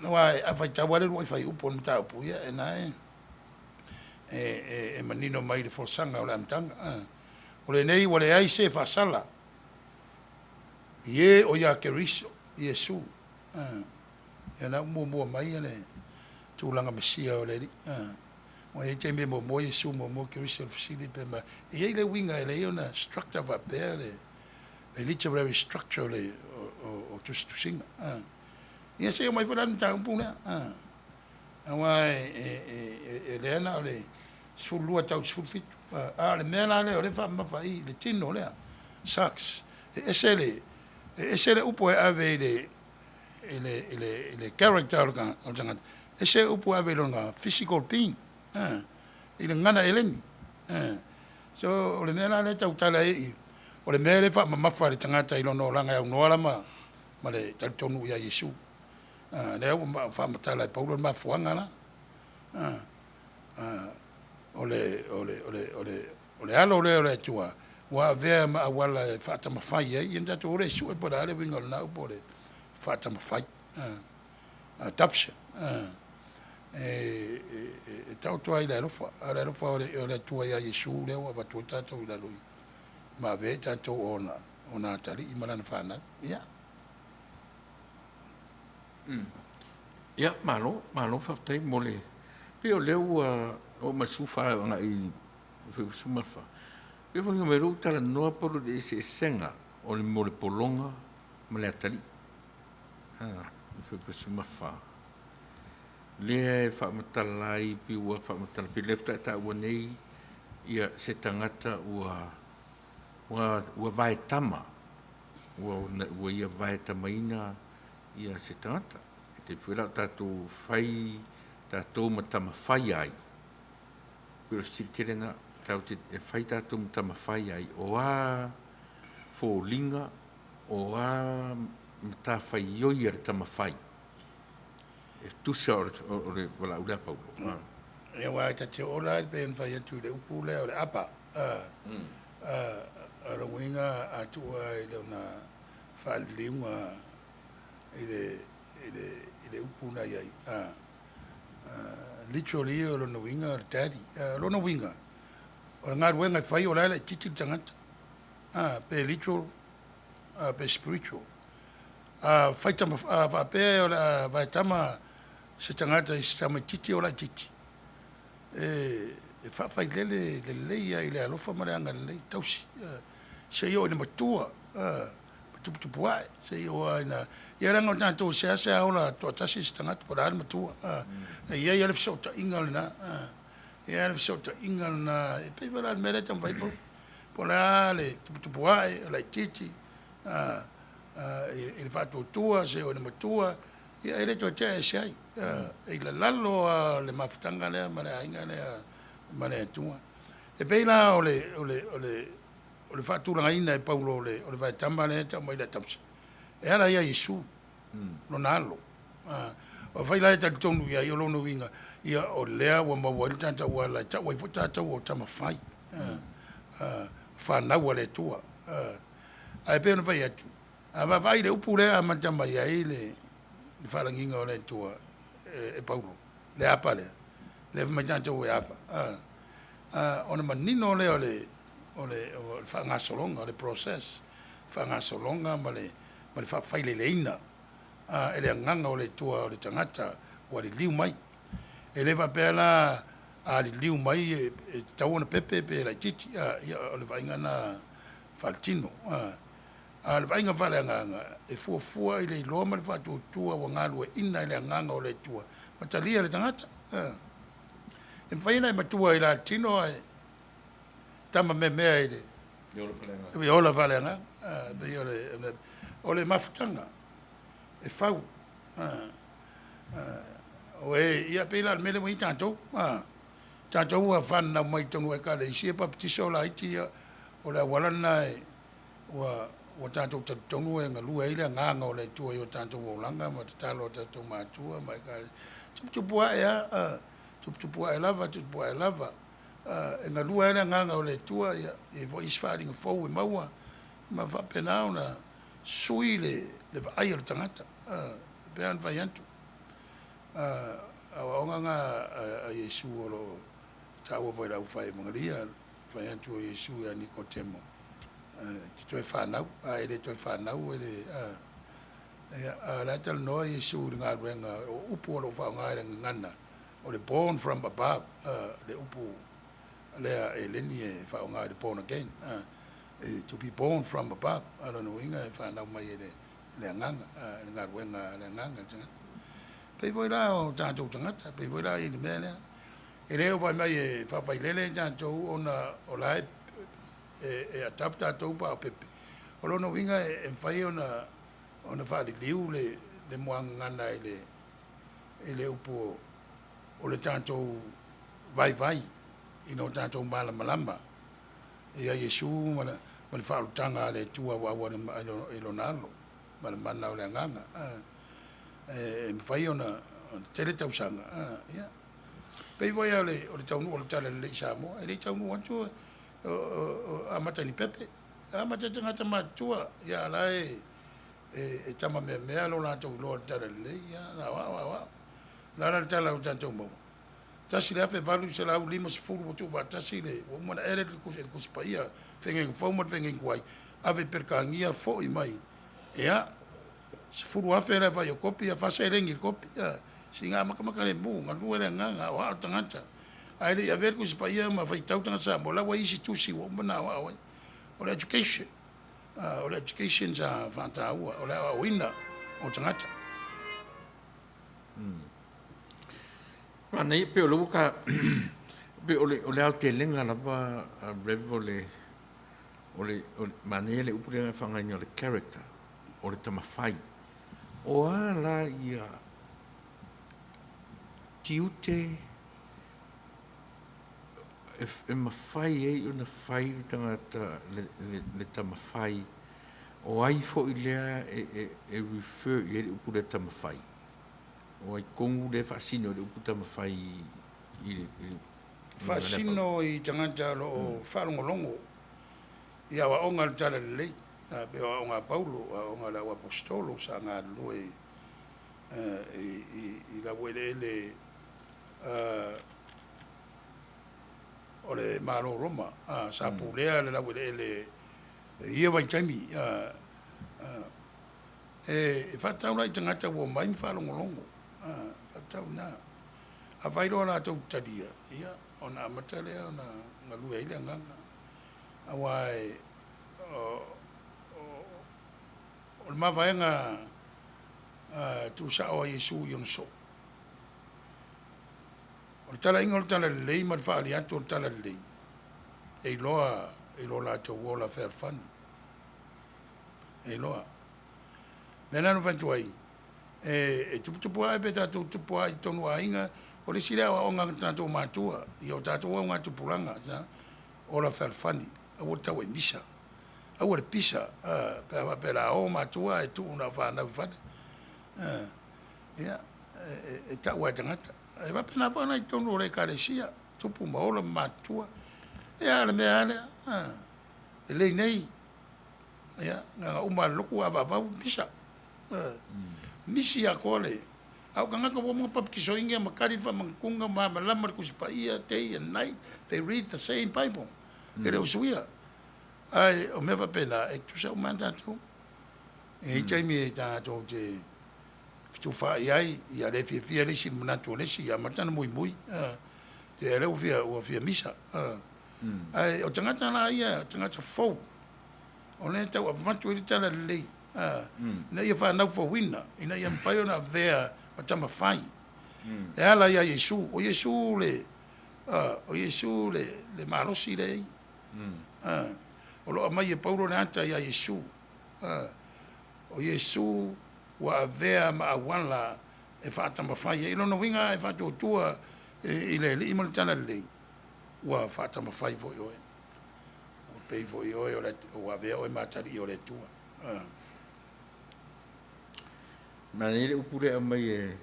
Aua a faitau lava le uluai fuaiupu o le mataupu, ia o lena e manino mai le folasaga o le amataga. O lenei ua leai se faasala i e o ia Keriso Iesu. Ia o lena ua muamua mai le tulaga Mesia o le Alii. Aua e i ai taimi e muamua Iesu muamua Keriso i le fesili pe ma, e i ai le uiga e ala ai ona structure faapea le literary structure o tusitusiga. Ia se i oo mai foi la i le mataupu lea, aua e lea na o le 12 tau i le 17, a o le mea la lea o lea e faamamafa i i le tino lea, sarx. E ese le, e ese le upu e ave i le character o le tagata, ese le upu e ave i lona physical being, i le gagana Eleni. So, o le mea la lea e tautala ai i i, o le mea lea e faamamafa i le tagata i lona olaga e aunoa la ma le talitonu ia Iesu. Lea ua faamatala e Paulo le mafuaaga la. O le alo lea o le Atua ua avea ma auala e faatamafai ai, ia ona tatou o lea e sue po o le a le uiga o lena upu o le faatamafai, adoption. E taoto lava i le alofa, a o le alofa o le Atua ia Iesu lea ua avatu ai tatou i lalo i i ma avea ai tatou o ona atalii ma lana fanau. Ia. Ia, malo, malo faafetai mo le… Pei o lea ua oo mai i le 14 agai i le 14, e pei e foliga mai o lea ua talanoa Paulo i le eseesega o le mea o le pologa ma le atalii. 14, lea e faamatala ai, pei ua faamatala, pei o lea faatoa e taua nei se tagata ua vaetama, ua ia vaetamaina se tagata. E pei foi la o tatou fai tatou ma tama fai ai, pei o le fesili tele lena, tatou te fai tatou ma tama fai ai, o a foliga, o a matafaioi a le tama fai e tusa o le valaau lea a Paulo? Ia aua ta te oo la e pei ona fai atu i le upu lea o le Aba, o lona uiga a tuu lava i lona faaliliuga i le upu na i ai, literally o lona uiga o le daddy. O lona uiga, o le galuega e fai o la e laitiiti le tagata, pe literal pe spiritual. A faapea o le a vaetama se tagata i se tamaitiiti o laitiiti, e faafailele lelei lava i le alofa ma le agalelei, tausi, seia oo ina matua ma tuputupuae, seia oo lava ina… Ia leaga o tatou e seasea ola toatasi se tagata po o le a le matua, e i ai lava le fesootaiga lena, e i ai lava le fesootaiga lena, e pei foi la o le mea lea e taumafai i ai Paulo, po o le a le tuputupuae o le laitiiti i le faatuatua seia oo ina matua, ia e le toe tea ese ai. E i lalalo lava o le mafutaga lea ma le aiga lea ma le Atua. E pei la o le, o le, o le, o le faatulagaina e Paulo o le, o le vaetama lea e tau mai le adoption, e ala ia Iesu, lona alo. Afai la e talitonu i ai, o lona uiga, ia o lea ua maua ai le tatou ala e tau ai foi tatou o tama fai, fanau a le Atua. Ae pei ona fai atu, a vaavaai i le upu lea e amata mai ai le faalagiga o le Atua e Paulo, le apa lea, lea e fai mai tatou e ava, ona manino lea o le faagasologa, o le process, faagasologa ma le faafaileleina e le Agaga o le Atua o le tagata ua liliu mai. E le faapea la a liliu mai e tatau ona pepe pe laitiiti, ia o le vaaiga lena faaletino. A o le vaaiga faaleagaga, e fuafua i le iloa ma le faatuatua ua galueaiina e le Agaga o le Atua ma talia e le tagata. E mafai ona e matua i le tino ae tama meamea i le ola faaleagaga. E pei o le mafutaga e fau. O e, ia pei la o le mea lea ua i ai tatou. Tatou ua fananau mai totonu o Ekalesia papatiso laiti ia, o le auala lena ua tatou talitonu e galue ai le Agaga o le Atua i o tatou olaga ma tatalo a tatou matua ma Ekalesia. Tuputupu ae lava, tuputupu ae lava, tuputupu ae lava, e galue lava le Agaga o le Atua, ia e i ai foi isi faaaliga fou e maua ma faapena ona sui le vaai a le tagata. E pei ona fai atu, aoaoga na a Iesu o lo o taua foi e le aufaievagalia, fai atu o Iesu ia Nikotemo, e te toe fanau, a e le toe fanau e le, ia, a o la e talanoa Iesu i le galuega, o upu o lo o faaaoga i le gagana, o le born from above, le upu lea eleni e faaaoga i le born again, to be born from above, a o lona uiga e fanau mai e le agaga, le galuega a le agaga i le tagata. Pei foi la o tatou tagata, pei foi la i le mea lea, e le o fai mai e faafailele tatou ona o la e adopt tatou pa o pepe. O lona uiga e mafai ona faaliliu le muagagana i le upu o le tatou vaivai ina o tatou malamalama ia Iesu ma le faaolataga a le Atua ua auali mai i lona alo ma le mana o le Agaga. E mafai ona tele tausaga, ia. Pei foi o le taunuu o le Talalelei i Samoa, e le i taunuu atu o amata i ni pepe, e amata i tagata matutua, ia a o la e tama meamea lo latou iloa i le Talalelei, ia na o au, o au. O le a la le tala ua tatou maua? 1850 ua tuufaatasi le, ua uma ona edit le Tusi Paia, Feagaiga Fou ma le Feagaiga Tuai, ave i Peretania foi mai, ia, 10,000 le aofai o kopi, ae 4 seleni le kopi. Sina matamata lemu, galue le agaga, aoao le tagata. Ae le i avea le Tusi Paia ma faitau tagata Samoa, la ua i ai isi tusi ua uma ona aoao ai. O le education, o le education sa faataua, o le aoaoina o tagata. Manaia, pei o lea ua ta, pei o le aotelega lava Rev o le, o le, manaia le upu lea na faaaogaina o le character, o le tamafai. O a la ia tiute e mafai ai ona fai le tagata le tamafai, o ai foi lea e refer i ai le upu lea tamafai? O ai tonu lea e faasino i le upu tamafai i le Faasino i tagata o lo o faalogologo i aoaoga a le Talalelei, pei o aoaoga a Paulo, aoaoga a le au Aposetolo sa galulue i laueleele o le Malo o Roma, sa pulea le laueleele i ia vaitaimi. E faatatau la i tagata ua omai ma faalogologo, faatatau i ina. Afai loa latou te talia, ia ona amata lea ona galue ai le agaga. Aua o le mavaega tuusao a Iesu i ona soo, o le talaiga o le talalelei ma le faaali atu o le talalelei, e iloa i lo latou ola fealofani. E iloa. O le mea lena na ou fai atu ai, e tuputupu ae pe tatou tupu ae i totonu o aiga, o le isi lea aoaoga a tatou matua i o tatou augatupulaga. Ola fealofani, aua le tau e misa. Aua le pisa, pe a faapea o le a o matua ae tuu na o fanau i fale. Ia, e tau lava e tagata. E faapena foi la i totonu o le Ekalesia, tupu ma ola ma matutua. Ia a o le mea lava lea, lelei nei, ia, na ona uma lava o le lotu avavau pisa. Misi atoa le, a o tagata ua uma ona papatisoina ma kali le faamanatuga ma malamalama le Tusi Paia day and night they read the same bible. E le o suia. Ae o mea faapena e tutusa uma lava tatou. E i ai taimi e tatou te fetufaai ai, ia le fiafia le isi i le manatu o le isi, ia amata ona muimui, te lea ua fia, ua fia misa. Ae o tagata la ia, o tagata fou, o lea e tau avatu ai le tala lelei, ina ia fanau fouina, ina ia mafai ona avea ma tama fai. E ala ia Iesu, o Iesu le, o Iesu le, le malosi lea e i ai. O lo o aumai e Paulo le ata ia Iesu. O Iesu ua avea ma auala e faatamafai ai. I lona uiga e faatuatua i le Alii ma le Talalelei, ua faatamafai foi oe. Ua pei foi oe ua avea oe ma atalii o le Atua. Manaia le upu lea e aumai e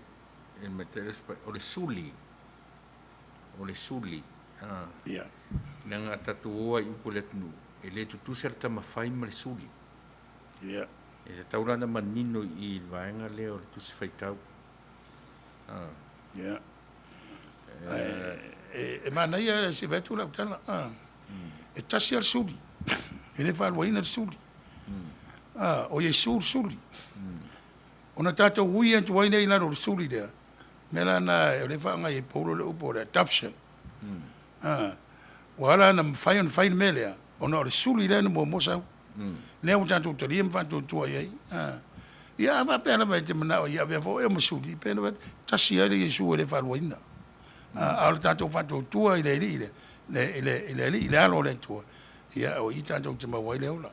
le Matai o le suli. O le suli. Ia. Leaga a tatou o lava i upu a le atunuu, e le tutusa le tamafai ma le suli. Ia. E tatau la ona manino i i le vaega lea o le Tusi Faitau. Ia. E manaia se i vaai atu lau tala, e tasi lava le suli, e le faaluaina le suli. O Iesu le suli. Ona tatou ui atu ai lea i lalo o le suli lea, mea la lena o lea e faaaoga ai e Paulo le upu o le adoption. Ua ala ona mafai ona fai le mea lea, ona o le suli lea na muamua sau. Lea ua tatou talia ma faatuatua i ai. Ia a faapea lava e te manao ia avea foi oe ma suli, pe na tasi lava le Iesu e le faaluaina. A o le tatou faatuatua i le Alii lea, i le Alii, le Alo o le Atua, ia o i tatou te maua ai le ola.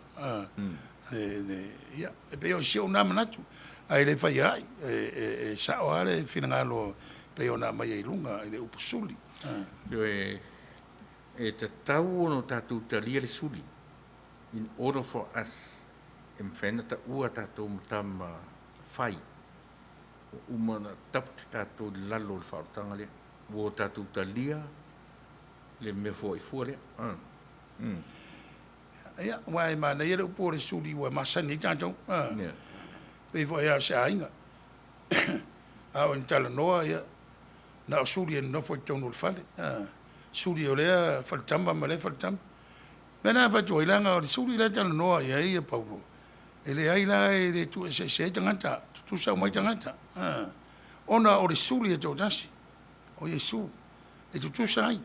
Ia, e pei o si ou na manatu, ae le fai ai, e sao lava le finagalo pei ona aumai ai i luga i le upu suli. Ioe, e tatau ona tatou talia le suli in order for us e mafai ona taua tatou ma tama fai ua uma ona adopt tatou i lalo o le faaolataga lea. Ua tatou talia le mea foai fua lea. Ia, aua e manaia le upu o le suli ua masani ai tatou. Pei foi lava o se aiga. A oo ina talanoa, ia, na o suli e nonofo i totonu o le fale. Suli o lea faletama ma lea faletama. Mea la e avatu ai, leaga o le suli la e talanoa i ai Paulo, e leai la e le tuueseese ai tagata, tutusa uma ai tagata, ona o le suli e toatasi, o Iesu, e tutusa ai.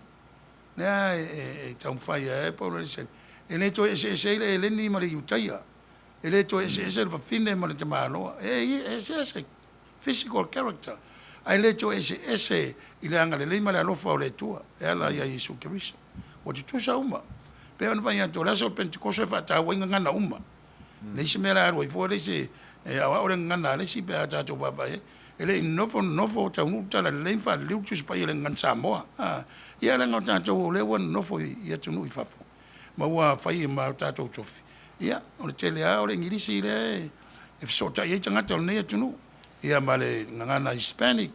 Lea e taumafai ai e Paulo e le toe eseese ai le Eleni ma le Iutaia, e le toe eseese le fafine ma le tamaloa, e eseese physical character, ae le toe eseese i le agalelei ma le alofa o le Atua e ala ia Iesu Keriso. Ua tutusa uma. Pei ona fai atu, o le aso o le Pentekoso e faataua ai gagana uma. Leai se mea o le a alu ai fua le isi e aoao le gagana a le isi pe a tatou vaavaai ai. E le i nonofo nonofo taunuu le talalelei ma faaliliu le Tusi Paia i le gagana Samoa. Ia leaga o tatou o lea ua nonofo i atunuu i fafo ma ua fai ma o tatou tofi, ia o le tele lava o le Igilisi lea e fesootai ai tagata o lenei atunuu, ia ma le gagana Hispanic,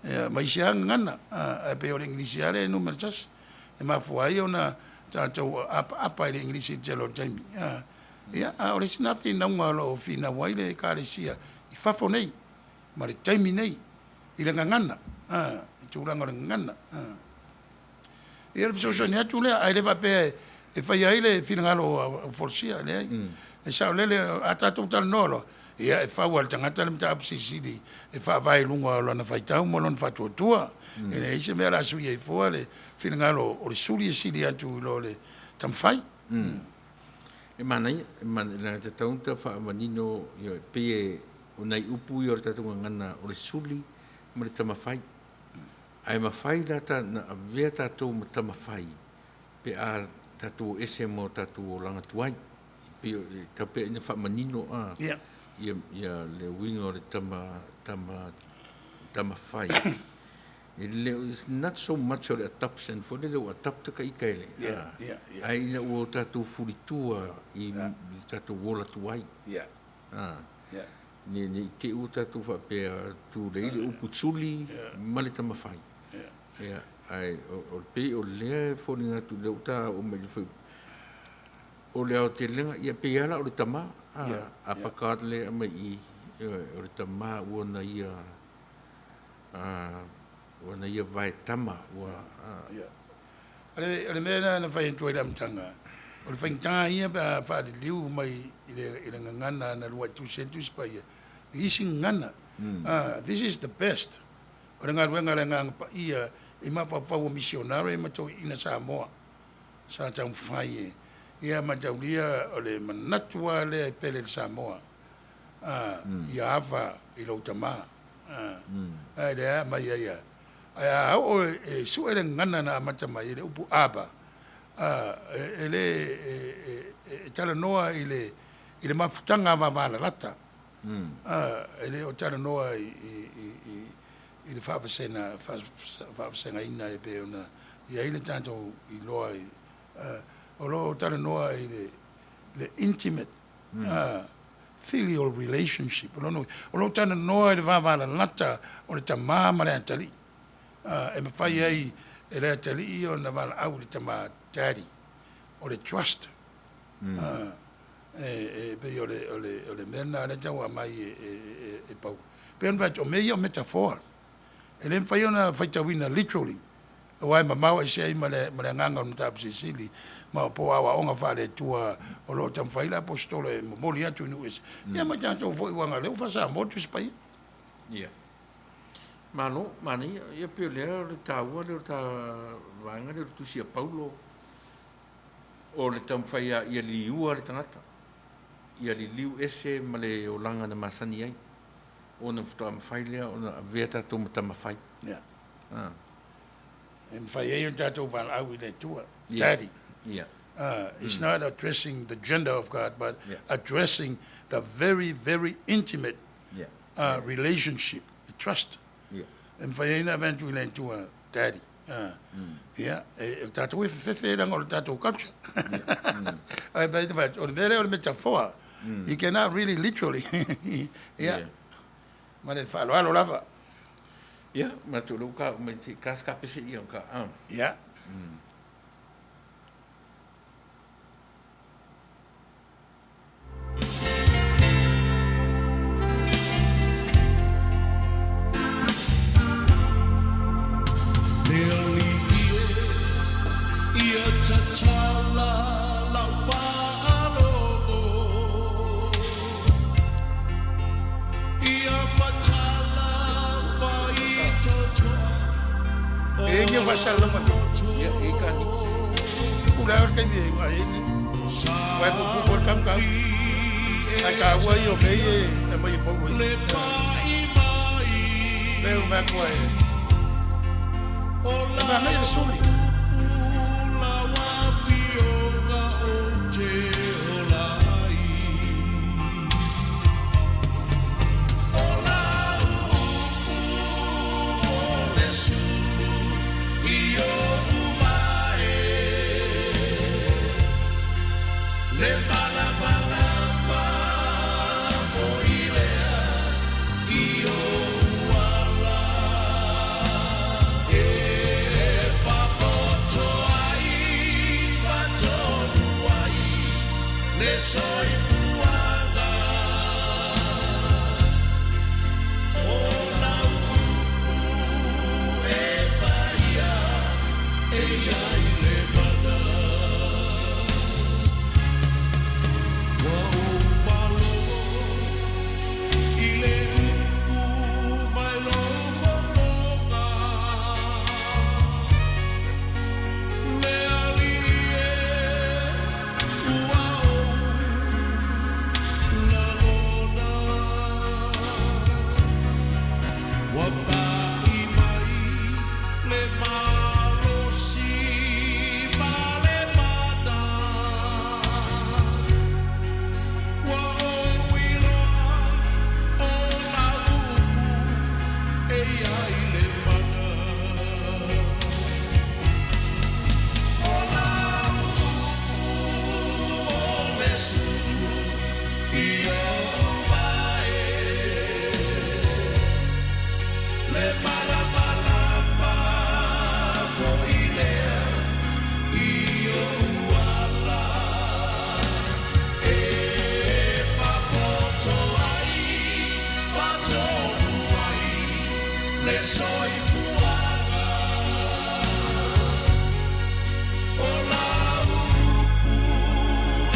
ia ma isi lava gagana, ae pei o le Igilisi lava lea e numera tasi. E mafua ai ona tatou apaapa i le Igilisi i le tele o taimi. Ia, a o le isi lena finauga o lo o finau ai le Ekalesia i fafo nei ma le taimi nei i le gagana, i tulaga o le gagana. Ia o le fesoasoani atu lea, ae le faapea e faia ai le finagalo o folasia, leai. E saolele, a tatou talanoa loa, ia e fau lava e le tagata le mataupu silisili e faavae i luga o lana faitau ma lona faatuatua. E leai se mea o le a sui ai fua le finagalo o le suli e sili atu i lo le tamafai. E manaia, e manaia, leaga e tatau ona tau faamanino, e pei e, o nai upu ia o le tatou gagana, o le suli ma le tamafai. Ae mafai la na avea tatou ma tamafai pe a tatou o ese ma o tatou olaga tuai. Pei e tau pea ina faamanino a yeah. Ia, ia le uiga o le tama, tama, tamafai. E le o, it's not so much o le adoption foi lele ua adopt ka ika e le, ae ina ua o tatou fulitua i le tatou ola tuai. Ne i te i ua tatou faapea tulei le upu suli ma le tamafai. Ia, ae o le pei o lea e foliga atu lea ua ta oo mai i le fuaiupu. O le aotelega, ia pei lava la o le tama, a paka lea e aumai i i, o le tama ua na ia ua na ia vaetama ua Ia. O le mea lena na fai atu ai i le amataga, o le faigata ia pe a faaliliu mai i le gagana na luai tusi ai le Tusi Paia i isi gagana. This is the best. O le galuega a le Agaga Paia i mafaufau o misionare ma toeaiina Samoa sa taumafai e ia mataulia o le manatu lava lea e pele i le Samoa, ia ava i lou tama. Ae lea aumai ai a. Ae a oo e sue le gagana na amata mai ai le upu Abba, e le e talanoa i le mafutaga vavalalata. E le o talanoa i le faavasega, faavasegaina e pei ona i ai le tatou iloa i, o lo o talanoa i le intimate filial relationship. O lona uiga, o lo o talanoa i le vavalalata o le tama ma le atalii, e mafai ai e le atalii ona valaau i le tama, daddy, o le trust. E pei o le mea lena lea e tau aumai e Paulo. E pei ona fai atu, o mea ia o metaphor. E le mafai ona faitauina literally, aua e mamao ese ai ma le agaga o le Mataupu Silisili ma po o aoaoga faale-Atua o lo o taumafai ai le Aposetolo e momoli atu i nuu ese, ia ma tatou foi aua o lea ua faa-Samoa le Tusi Paia. Ia. Malo, manaia. Ia pei o lea o le taua lea o le ta vaega lea o le Tusi a Paulo o le taumafai lava ia liua le tagata, ia liliu ese ma le olaga na masani ai, ona faatoa mafai lea ona avea tatou ma tama fai. Ia. E mafai ai ona tatou valaau i le Atua. Daddy. Yeah. It's not addressing the gender of God, but addressing the very, very intimate relationship, the trust. E mafai ai ona ave atu i le Atua, Daddy. Ia, e, o tatou e fefefe leaga o le tatou culture. Ae pei ona fai atu, o le mea lea o le metaphor. You cannot really literally. Ia, ma le faaaloalo lava. Ia, matou lea ua ka mai se i ka pese ia ka. Ia. E ngi faasalalau mai. Ia, e ka ni. Pula o le taimi e ai ni. Vai pu pu po kam kam. Ai ka ua i o mei e e mai e pauro i. Leo mea kua e. E mea nei le suli. Le soifuaga o la upu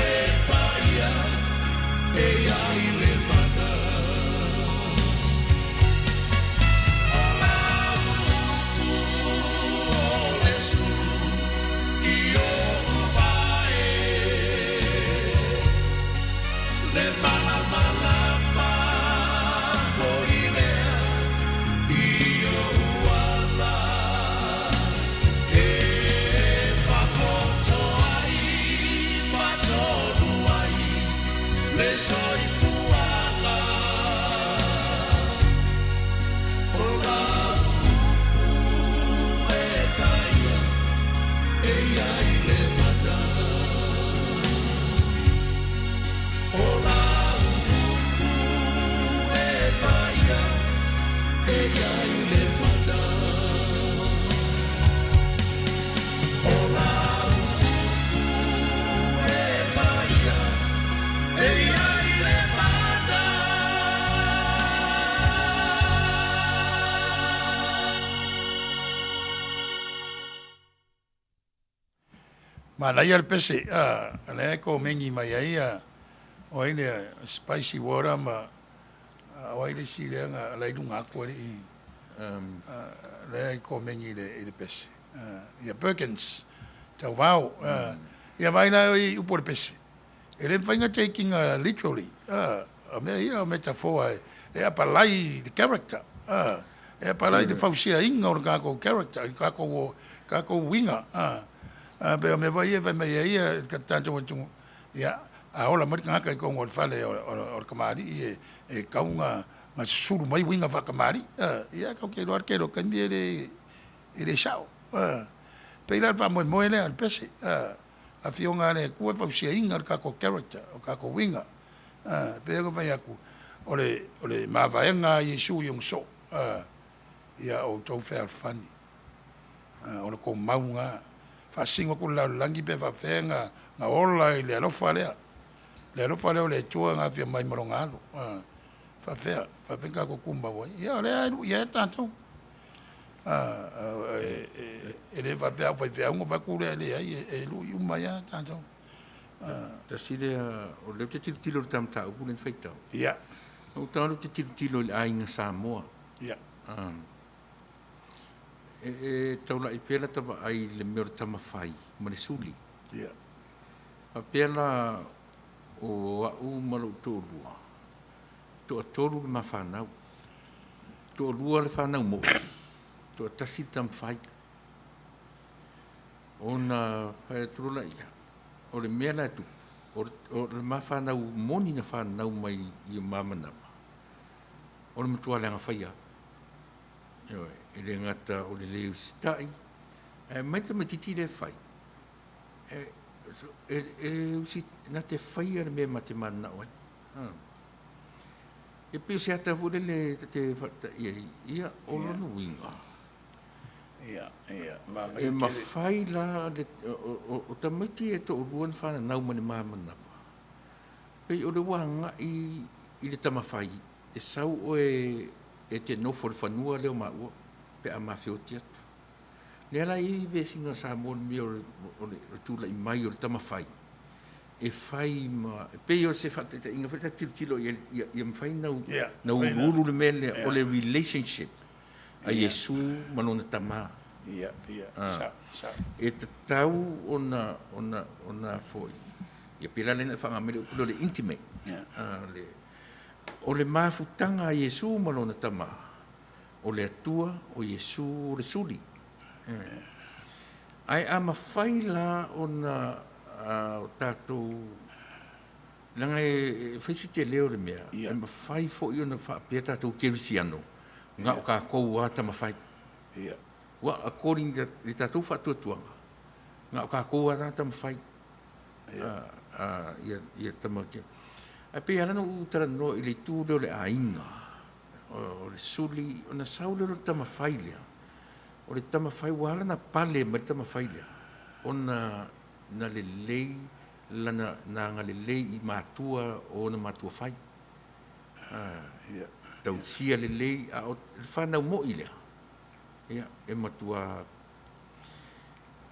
e paia e ai le mana. O la upu o le sulu i o'u vae. Le malamalama foi lea i o'u ala e faapoto ai faatonu ai le soifuaga o la upu e paia e ai le mana. O la upu e paia e ai le mana. O la upu e paia e ai le mana. Manaia le pese, a lea e komeni mai ai a o ai lea spicy water ma o ai le isi lea na la i luga atu alii lea i komeni i le pese. Ia Perkins, tauvao. Ia vai la i upu o le pese. E le mafai ona taking literally. O mea ia o metaphor e apalai the character. E apalai le fausiaina o le tatou character, le tatou uiga. Pe o mea foi ia e fai mai ai ia tatou atunuu, ia, a ola mai le tagata i totonu o le fale o le kamali'i e tatau ona susulu mai uiga faakamali'i. Ia tatou te iloa lava le tele o taimi e le sao. Pei la o le faamoemoe lea o le pese, Afioga a le Atua e fausiaina le tatou character, o tatou uiga. Pei ona fai atu, o le mavaega a Iesu i ona soo, ia outou fealofani, o le tou mau lena. Faasino atu le lalolagi pe faapefea na ola i le alofa lea, le alofa lea o le Atua na afia mai ma lona alo. Faapefea ona tatou tumau ai? Ia o lea e lui ai tatou. E le faapea a o faifeau ona fai atu lea e leai, e lui uma ai lava tatou. Tasi lea, o lea ou te tilotilo i le ta mataupu lea na faitau. Ou tago ou te tilotilo i le aiga Samoa. E taulai pea la ta vaai i le mea o le tamafai ma le suli. Faapea la o au ma lou toalua, toatolu le mafanau. Toalua le fanau mo'i, toatasi le tamafai. Ona fai atu loa laia, o le mea la e tupu, o le mafanau moni na fanau mai i ma manava, o le matua leaga faia. E le gata o le le usitai, ae mai le tamaitiiti lea e fai, e na te faia le mea ma te mananao ai. E pei o se ata foi lele ta te faata'i ai, ia, o lona uiga, Ia, ia. E mafai la o tamaiti e toalua na fananau mai le ma manava, pei o le ua agai i le tamafai, e sau oe e te nofo i le fanua lea o maua pe a mafeoti atu. Lea la e i ai vesiga Samoa i le mea o le tulai mai o le tamafai, e fai ma, e pei o se faataitaiga foi ta te tilotilo i ai, ia mafai ona uluulu le mea lea o le relationship a Iesu ma lona Tama. Ia, ia, sa, sa. E tatau ona foi, ia pei la lea na e faaaoga mai le upu lea o le intimate. O le mafutaga a Iesu ma lona Tama, o le Atua, o Iesu o le suli. Ae a mafai la ona o tatou, leaga e fai si tele o le mea, e mafai foi ona faapea tatou kerisiano, na o tatou lava tamafai. Ua according i le tatou faatuatuaga, na o tatou lava tamafai. Ia tama. Ae pei lava ona ou talanoa i le itu lea o le aiga, o le suli, ona sau lea o le tamafai lea, o le tamafai ua ala ona pale mai le tamafai lea, ona na lelei lana, na agalelei i matua o ona matua fai. Tausia lelei, a o le fanau mo'i lea, ia, e matua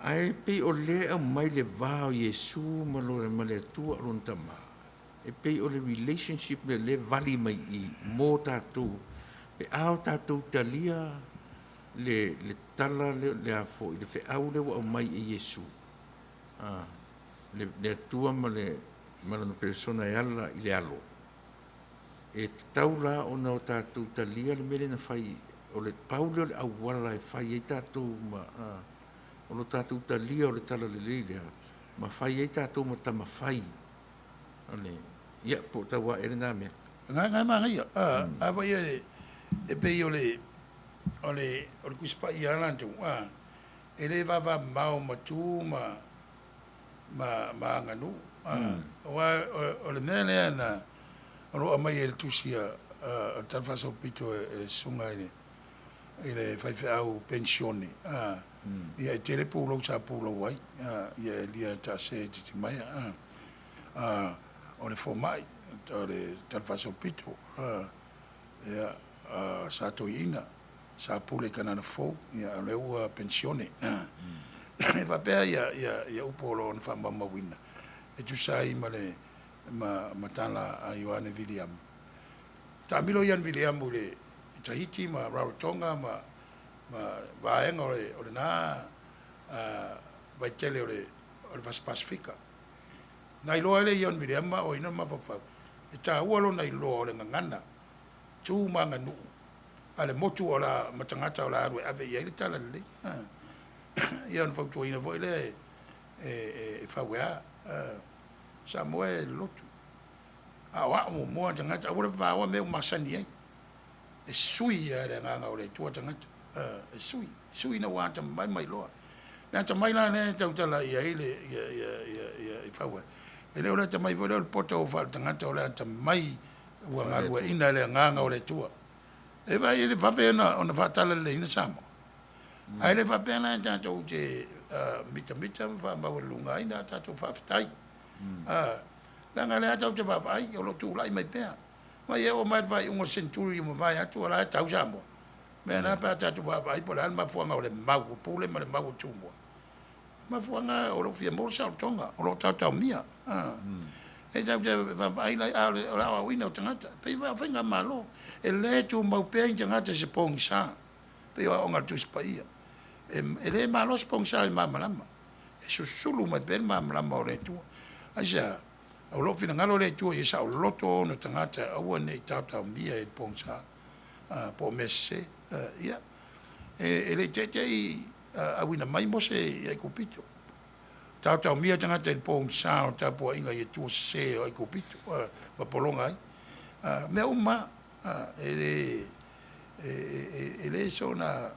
Ae pei o lea e aumai le va o Iesu ma lo, ma le Atua o lona Tama, e pei o le relationship lea lea e vali mai i i mo tatou, pe a o tatou talia le, le tala lea, le a foi, le feau lea ua aumai e Iesu, a, le, le Atua ma le, ma Lona Persona e ala i le Alo, E tatau la ona o tatou talia le mea lea na fai, o le pau lea o le auala e fai ai tatou ma, o lo tatou talia o le talalelei lea, ma fai ai tatou ma tamafai o le, ia, po o tau ae lena mea. Nga, nga e manaia. A, a foi e, e pei o le, o le, o le Tusi Paia lava latou, a, e le vavamamao ma tu ma, ma, ma aganuu. Aua o le mea lea na o lo o aumai e le tusi a, a, a le Tala Faasolopito e le susuga i le, i le faifeau penisione, a, ia e tele pulou sa pulou ai, a, ia e lia taase Titimaea, a, a, o le fomai, o le Tala Faasolopito, a, ia, a, sa toeaina, sa pule i Kanana Fou, ia o lea ua penisione. E faapea ia, ia, ia upu o lo o na faamaumauina e tusa ai ma le ma, ma tala a Ioane Viliamu. Taamilo Ian Viliamu i le i Tahiti ma Rarotonga ma, ma vaega o le, o lena uh, vaitele o le, o le Vasa Pasifika. Na iloa ai le Ian Viliamu o ina mafaufau, e tāua lona iloa o le gagana, tu ma aganuu a le motu o la ma tagata o le a alu e ave i ai le talalelei. Ia ona fautuaina foi lea e, e, e, e fauea. Samoa e lotu. A o ao muamua tagata, aua le vavaoa mea ua masani ai. E sui lava e le agaga o le Atua tagata. E sui, sui ina ua atamamai ma iloa. Le atamai la lea e tautala i ai le, ia, ia, ia, ia, i fauea. E le o le atamai foi lea o le poto ua faale-tagata, o le atamai ua galueaiina e le agaga o le Atua. E vaai i le vave ona, ona faatalaleleiina Samoa. Ae le faapea la e tatou te uh, mitamita ma faamaualuluga ai na tatou faafetai. Mm. Uh, leaga lea tatou te vaavaai, o lo o tulai mai pea. Mai e oo mai le faaiuga o le century ua mavae atu, o la e tau Samoa. Mea na pe a tatou vaavaai po o le a le mafuaaga o le mau o Pule ma le mau o Tumua. Mafuaaga o lo o fia maua le saolotoga, o lo o taotaomia. E tatou te vaavaai la, a o le aoaoina o tagata, pei o faigamalo, e le tumau pea ni tagata i se pogisa, pei o aoga a le Tusi Paia. E, e le malo se pogisa i le malamalama, e susulu mai pea le malamalama o le Atua. Aisea? O lo o finagalo le Atua ia saoloto ona tagata aua ne i taotaomia i le pogisa, po o mea sese. Ia, e le i teitei auina mai Mose i Aikupito. Taotaomia tagata i le pogisa o le tapuaiga i atua sese o Aikupito ma pologa ai. Mea uma e le, e le soona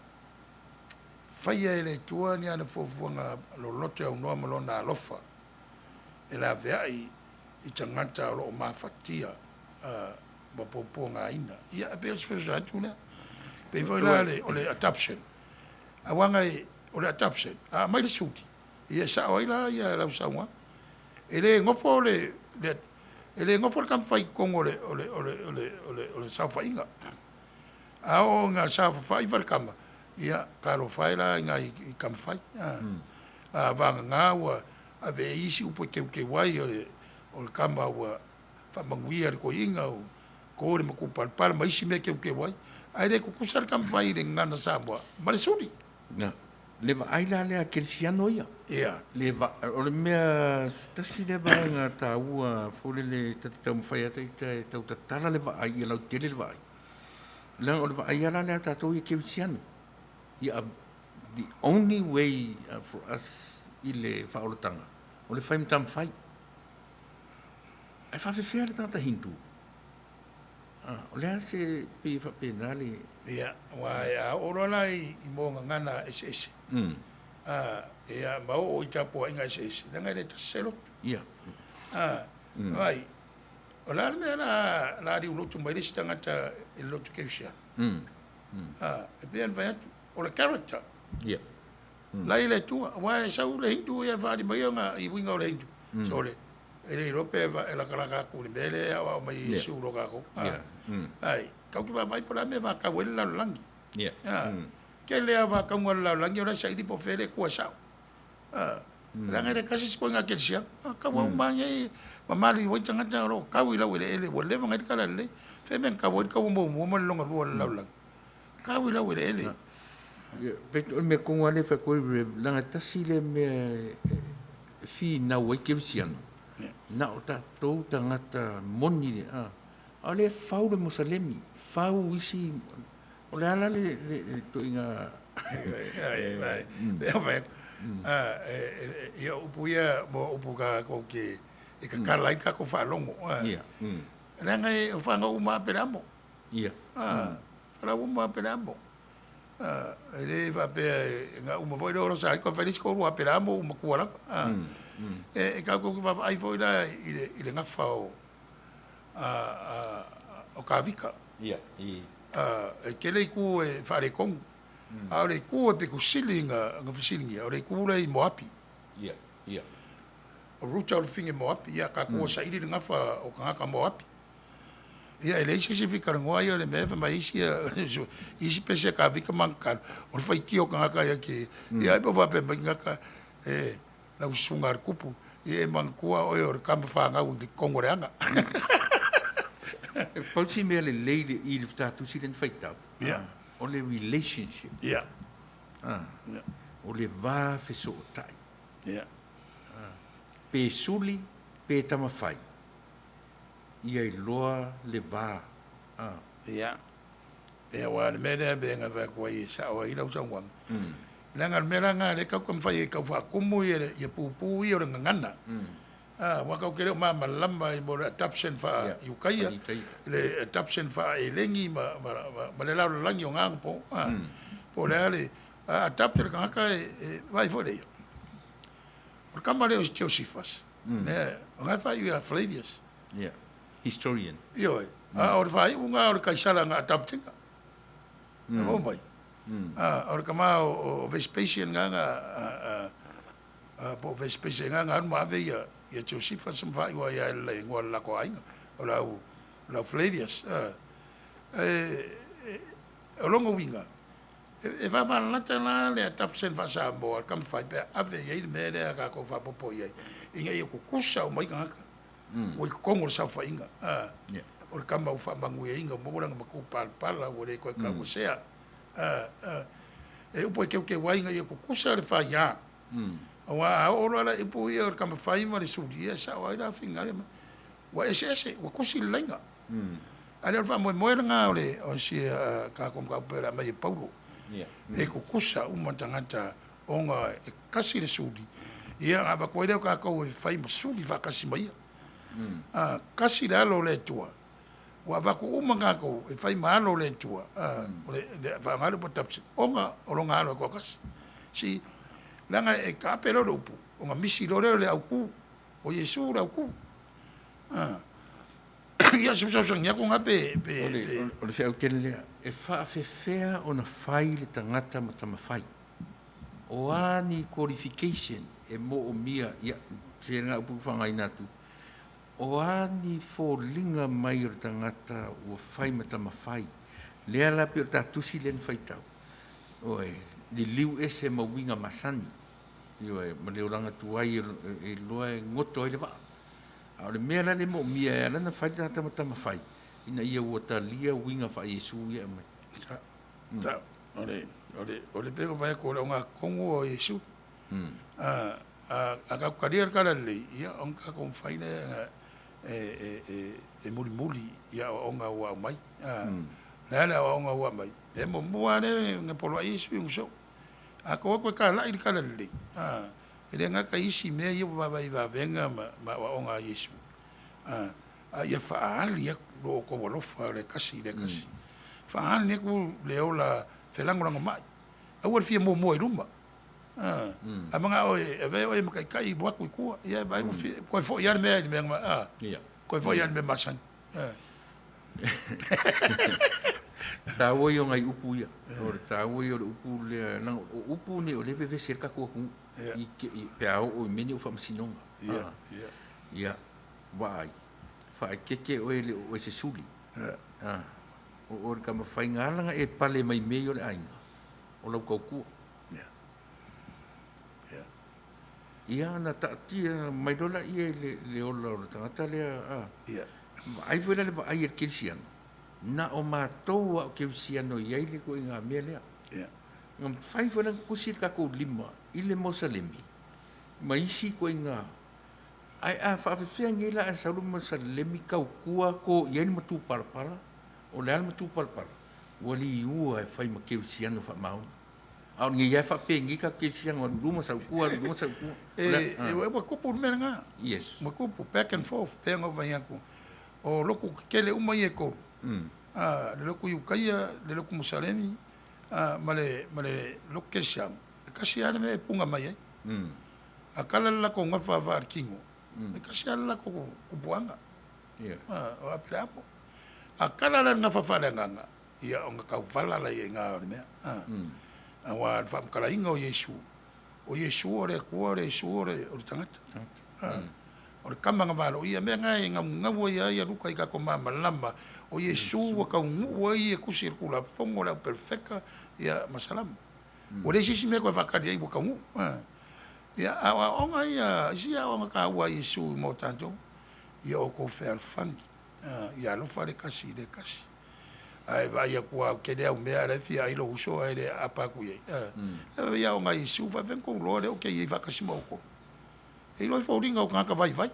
faia e le Atua ni ana fuafuaga loloto e aunoa ma Lona alofa e laveai i tagata o lo o mafatia ma puapuagaina. Ia, e pei o se fesoasoani atu lea. Pei foi la o le adoption. Auaga e, o le adoption, a aumai le suli, ia e sao ai la ia lau saunoaga. E le nofo le, le e le nofo le taumafai i totonu o le, o le, o le, o le, o le, o le saofaiga. A oo ina saofafai faletama, ia, talofa e la i nai i tamafai. A, mm. a vagana ua ave e isi upu e teuteu ai o le, o le tama ua faamanuia le toeaina, o ko le matupalapala ma isi mea teuteu ai, ae le tutusa le taumafai i le gagana Samoa ma le suli. Na, le vaai la lea a Kerisiano ia. Ia. Le va, o le mea, tasi lea vaega taua foi lele ta te taumafai ata ita e tau tatala le vaai ia lautele le vaai. Leaga o le vaai lava la lea a tatou ia Kerisiano. Ia, the only way for us i le faaolataga, o le fai ma taumafai. Ae faafefea le tagata Hindu? Ah, o le a se pei e faapena le... Ia, aua a oo loa la i, i mogagana eseese, mm. ah, ia, ma oo i tapuaiga eseese, leaga e le tasi se lotu. Ia. Ah, mm. Vai, o le a le mea la, la liulotu mai le isi tagata i le lotu keusiano? Mm. Mm. Ah, e pei ona fai atu, o le character. Ia. La i le Atua, aua e sau le Hindu ia e faaali mai ona i uiga o le Hindu. Sole, e le iloa pe e lakalaka atu i le mea lea e aoao mai e Iesu lo tatou. Ai. Kau ke vaavaai po o le a mea e vatau ai le lalolagi. A, tele lava vatauga o le lalolagi o la e saili po o fea le Atua e sao. A, leaga e le tasi se ituaiga kerisiano. A, tau uma lava nei mamaliu ai tagata o lo o tau i laueleele ua leva ona i ai le talalelei. Fea mea na tau ai le taua muamua ma le lona lua o le lalolagi? Tau i laueleele. O le mea tonu lava lea e fai atu ai Rev, leaga e tasi lea mea e finau ai kerisiano, na o tatou tagata moni, a o lea e fau le Musalemi, fau isi, o le a la le ituaiga... Ia o upu ia mo upu tatou te e tatala ai le tatou faalogo, leaga o fanau uma lava Aperamo. Fanau uma lava Aperamo. E le faapea na uma foi lea o sa ai toe fai le isi toalua Aperamo ua matua lava. E tatou te vaavaai foi la i le gafa o o Tavita. E tele itu e faaletonu, a o le itu e pito sili na fesiligia, o le itu lea i Moapi. O Ruta o le fafine Moapi, ia tatou ua saili le gafa o tagata Moapi. Ia e leai se isi e fia talanoa ia o le mea e fai mai isi isi pese a Tavita ma ana talo, o le faitio o tagata ia te ia ai pe faapea mai tagata e lau susuga a le tupu, ia e manatua oe o le tama fanau i totonu o le aga. E pau si mea lelei i le tatusi lea na faitau, o le relationship. O le va fesootai. Pe suli, pe tamafai, ia iloa le va. Ia. Ia aua o le mea lea pei ona fai atu ai e sao ai lau saunoaga, leaga o le mea la lena lea tatou te taumafai ai e tau faatumu ia pupu ia o le gagana. Aua tatou te le o malamalama i mea o le adoption faa-Iutaia, le adoption faa-Elegi ma le lalolagi o na anapo, po o le a le adopt le tagata e vaai foi lea ia. O le tama lea o Josephus, lea o la e faaiu ia Flavius. Historian. Ioe. A o le faaiuga o le Kaisara na adopt ina. E maua mai. A o le tama o Vespasian na na po o Vespasian na na alu ma ave ia ia Josephus ma faaiu ai ia le igoa o le latou aiga o le au o le au Flavius. E o lona uiga e vavalalata la le adoption faa-Samoa le taumafai pe ave i ai le mea lea tatou faaopoopo i ai ina ia tutusa uma ai tagata. Ua i totonu o le saofaiga, a, o le tama ua faamanuiaina, ua maua lana matupalapala, ua le toe tauasea. A, a, e upu e teuteu ai ina ia tutusa le faia. Aua a oo loa la i upu ia o le tama fai ma le suli, ia e sao ai la finagalo mai, ua eseese, ua tusi le laina. A lea o le faamoemoe lena o le o si a tatou mataupu pei o le aumai e Paulo. E tutusa uma tagata ona e kasi le suli, ia ona avatu ai lea o tatou e fai ma suli faatasi ma ia. A, kasi le alo o le Atua, ua avatu uma tatou e fai ma alo o le Atua, a, o le, le faaaoga le upu adoption, ona o lona alo e toatasi. See, leaga e taape loa le upu, ona misi loa lea o le autu, o Iesu le autu. A, ia, se fesoasoani atu lena pe, pe, O le, pe. o le feau tele lea, e faafefea ona fai le tagata ma tamafai? O a ni qualification e moomia, ia, se lena upu ua faaaogaina atu, o a ni foliga mai o le tagata ua fai ma tamafai, lea la pei o le ta tusi lea na faitau, ioe, liliu ese ma uiga masani, ioe, ma le olaga tuai e iloa e goto ai le vaa. A o le mea la lea e moomia e ala ona fai le tagata ma tamafai, ina ia ua talia uiga faa-Iesu ia e aumai. Ta, o le, o le, o le pei ona fai atu, o le ogatotonu o Iesu. A, a, a tatou talia le talalelei, ia ona tatou mafai lea e, e, e, e mulimuli i aoaoga ua aumai. A, o le a le aoaoga ua aumai? E muamua lava lea na poloai Iesu i ona soo. A tou o atu e talai le talalelei, a, e le gata i isi mea ia ua vaavaai i vavega ma, ma aoaoga a Iesu, a, a ia faaali atu lo outou alofa le tasi i le tasi. Faaali atu le ola felagolagomai. Aua le fia muamua i luma. A manao e avea oe ma taitai alu atu i tua, ia vaai ua toe foi lava le mea i le mea, a, toe foi lava i le mea masani. Taua ia o nai upu ia. O le taua ia o le upu lea, leaga o upu nei o lea e vevesi ai le tatou atunuu i, pe a oo i mea nei o faamasinoga. Ia, vaai, faaeteete oe e le o oe se suli. Ah. O oe o le tama faiga ala na e pale mai mea ia o le aiga, o lau tautua. Ia. Ia. Ia ona taatia mai loa laia i le, le ola o le tagata lea, a. Ia. Vaai foi la le vaai a le kerisiano, na o matou lava o kerisiano e i ai le ituaiga mea lea. Ia. Na mafai foi la ona tusi le tatou lima i le Mosalemi ma isi ituaiga. Ae a faafefea nei la ae sau le Mosalemi tautua to i ai le matupalapala? O le a le matupalapala? Ua liua e fai ma kerisiano faamaoni. A o lenei lava e faapenei tatou kerisiano alu i luma sau i tua, alu i luma sau i tua. E, e, ua kupu le mea lena. Yes. Ua kupu, back and forth, pei ona ou fai atu. O lotu tetele uma ia e tolu, a, le lotu Iutaia, le lotu Musalemi, a, ma le, ma le lotu Kerisiano, e tasi lava le mea e puna mai ai. A kala le latou gafa faaletino, e tasi lava le latou tupuaga, a, o Aperamo. A kala la le gafa faaleagaga, ia ona tauvala lea i ina o le mea. A, aua o le faamatalaina o Iesu, o Iesu o le Atua, o le Iesu o le, o le tagata. A, o le tama na valoia, mea na e naunau ai lava Luka i tatou malamalama, o Iesu ua taunuu ai e tusi e le Tulafono, le au perefeka, ia ma Salamo. Ua leai se isi mea e toe faatali ai ua taunuu. A, ia, a o aoaoga ia, isi aoaoga taua a Iesu mo tatou, ia outou fealofani, a, ia alofa le tasi i le tasi. Ae vaai atu lava, tele au mea a o la e fia ai lou uso ae le aapa atu i ai. A, ia aoga a Iesu, faapefea ona outou iloa lea ou te i ai faatasi ma outou? E iloa i foliga o tagata vaivai,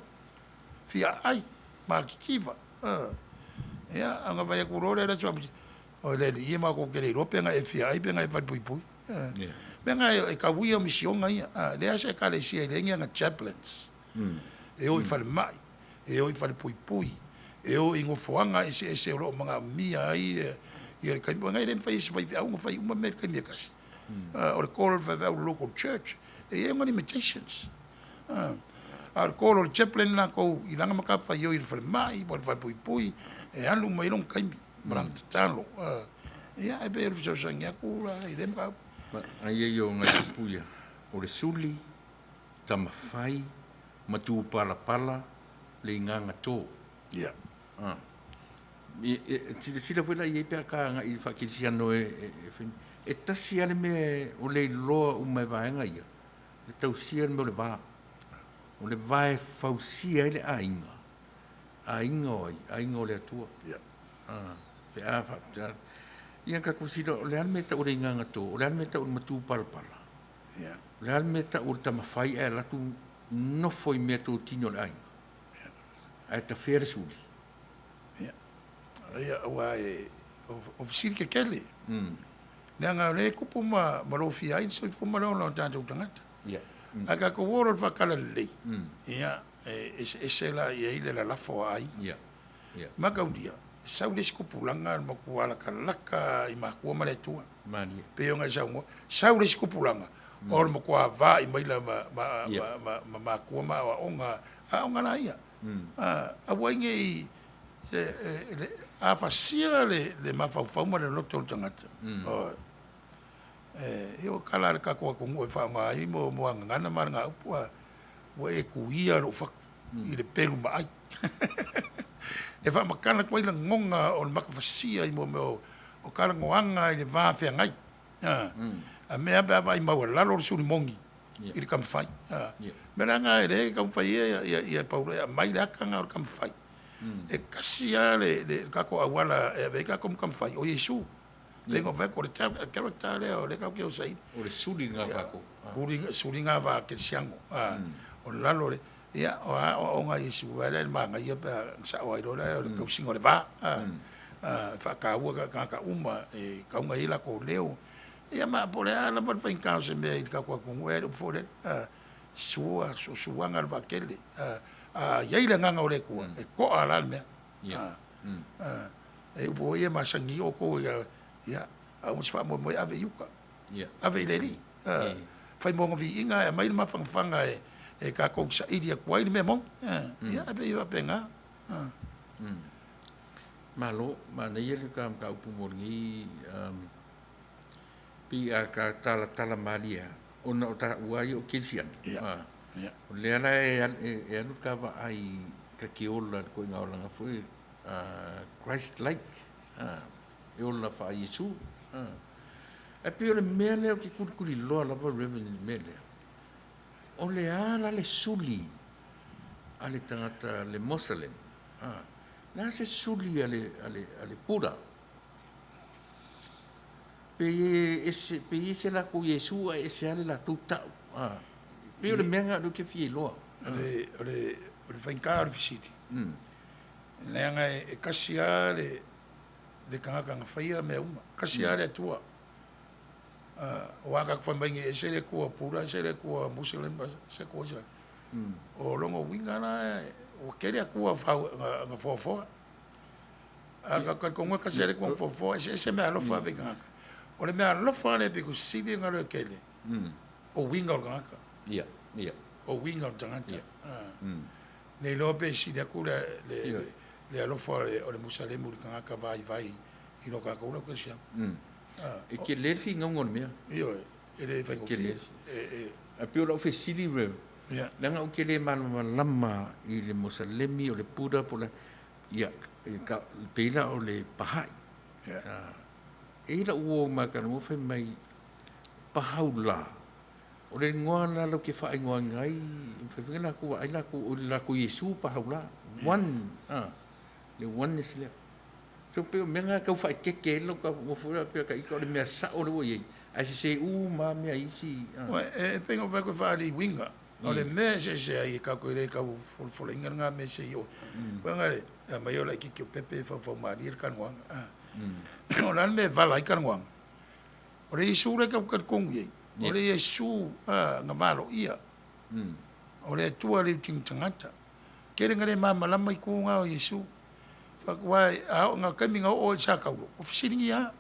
fia aai, matitiva. A, ia, ona fai atu loa lea i le Aso Amisi, o le Alii e matou te le iloa pe na e fia ai pe na e falepuipui. A, mea na e tau ia o misiona ia. A, leai se Ekalesia e leai ni ana chaplains. E o i falemai, e o i falepuipui, e o i nofoaga eseese o lo o manaomia ai ia le taimi. Aua e le mafai e se faifeau ona fai uma mea i le taimi e tasi. O le call o le faifeau i le local church, e i ai ona limitations. A o le call o le chaplain latou i lana matafaioi i le falemai po o le falepuipui, e alu uma i ai lona taimi ma lana tatalo. Ia, e pei o le fesoasoani atu la i lea mataupu. Aia ia o nai upu ia, o le suli, tamafai, matupalapala, le igaga to. Ia. Ah. E, e, silasila foi la i ai pe a ka agai i le faakerisiano e, e, e, fai- e tasi lava le mea o le iloa uma e vaega ia, e tausia le mea o le va. O le va e fausia ai le aiga, aiga o ai? Aiga o le Atua. Ia. Ah, pe a faapea. Ia tatou sila, o le a le mea e tau o le igaga to, o le a le mea e tau o le matupalapala? Ia. O le a le mea e tau o le tamafai ae alu atu nofo i meatotino o le aiga? Ae tafea le suli. Ia, ia aua e, o, o fesili kekele. Leaga o lea e kupu ma, ma lofia ai le soifua ma le ola o tatou tagata. Ia. A tatou o loa i le faatalalelei, ia, e eseese la i ai le lalafo a aiga. Ia. Ia. Mataulia, e sau le isi tupulaga le matua latalata i matua ma le Atua. Malie. Pei ona e saunoa, sau le isi tupulaga, o le matua vaai mai la ma, ma, Ia. ma, ma, ma matua ma aoaoga, aoga la ia. A, aua ai ne i, e, e, le, a fasia le, le mafaufau ma le loto o le tagata, o, e, ia ua kala le tatou atunuu e faaaoga ai mo, mo agagana ma alagaupu, a, ua e tuia lou fatu i le pelu ma ai. E faamatala atu ai lagona o le matafasia i mo mea o, o talanoaga i le va feagai. A, a mea pe a vaai maualalo le suli moni i le tamafai. A, mea la na e le taumafai ia, ia, ia Paulo e aumai le ata na o le tamafai. E tasi lava le, le tatou auala e ave ai tatou ma tamafai, o Iesu. Pei ona ou fai atu, o le character lea o lea tatou te osaina. O le suli lena tatou. Suli, suli na va kerisiano. A, o lalo le, ia, o a aoaoga a Iesu, aua e le manaia pe a sao ai loa lea o le tausiga o le va. A, a, faataua tagata uma e tau ona i ai latou leo. Ia ma po o le a lava le faigata o se mea i le tatou atunuu, e ai le upu foi lele, a, sua, suasuaga le vaatele. A, a i ai le agaga o le Atua, e to'a la le mea. Ia. A, e upu foi ia e masani outou ia, ia, a uma se faamoemoe ave i uta. Ia. Ave i le Alii. A, fai mo ona viiga ae aumai le mafanafana e, e tatou saili atu ai le mea moni. A, ia, e pei e faapena. A. Malo, manaia le ta mataupu mo lenei pei a ta talatala malie lava, ona o taua lava ia o kerisiano. Ia. A, Ia. o lea la e, e, e alu ta vaai ta te ola i le ituaiga olaga foi Christ like. A, e ola faa-Iesu. Ae pei o le mea lea ou te kulikuliloa lava Reverend i le mea lea, o le a la le suli a le tagata le Mosalem, a, le a se suli a le, a le, a le Buddha? Pe e ese, pe i ese lakou Iesu ae ese lava le latou tau, a. Pei o le mea lena o lea ou te fia iloa. O le, o le, o le faigata o le fesili, leaga e tasi lava le, le tagata na faia mea uma, tasi lava le Atua. Aua a tatou fai mai nei e ese le Atua Buddha, ese le Atua Muslim, ese le Atua ese. O lona uiga la, ua tele Atua na foafoa. A o le tatou talitonuga e tasi lava le Atua na foafoa, eseese meaalofa e ave i tagata. O le meaalofa lea pito sili ona leotele, o uiga o le tagata. O uiga o le tagata. Le iloa pe sili atu le alofa o le Musalemu i le tagata vaivai i lo tatou lau kerisiano. E tele le finauga o le mea. Ioe, e le faigofie. Ae pei o lau fesili Rev, leaga ou te le malamalama i le Musalemi, o le Buddha po o le a, ia, pei la o le Baha'i. E i ai lau uo ma talanoa fai mai, Baha'u'llah, O le igoa la latou te faaigoaina ai, fai foi latou vaai latou o le latou Iesu Pahaulá, one, a, le oneness lea. So pei o mea na e tau faaeteete ai lou nofo faapea ta ita o le mea sao lea ua i ai, ae sese uma lava mea isi. E pei ona ou fai atu e faaali uiga, o le mea e eseese ai e tatou te le tau folafolaina lena mea se i oo. Foi na le aumai o laitiiti o Pepe e faufau malie le talanoaga. O le a le mea e vala ai talanoaga? O le Iesu lea tatou te talitonu i ai, o le Iesu na valoia, o le Atua e le tino tagata. Tele na le malamalama itu na o Iesu. Aua a oo, na taimi na oo ai i le Sataulo, ua fesiligia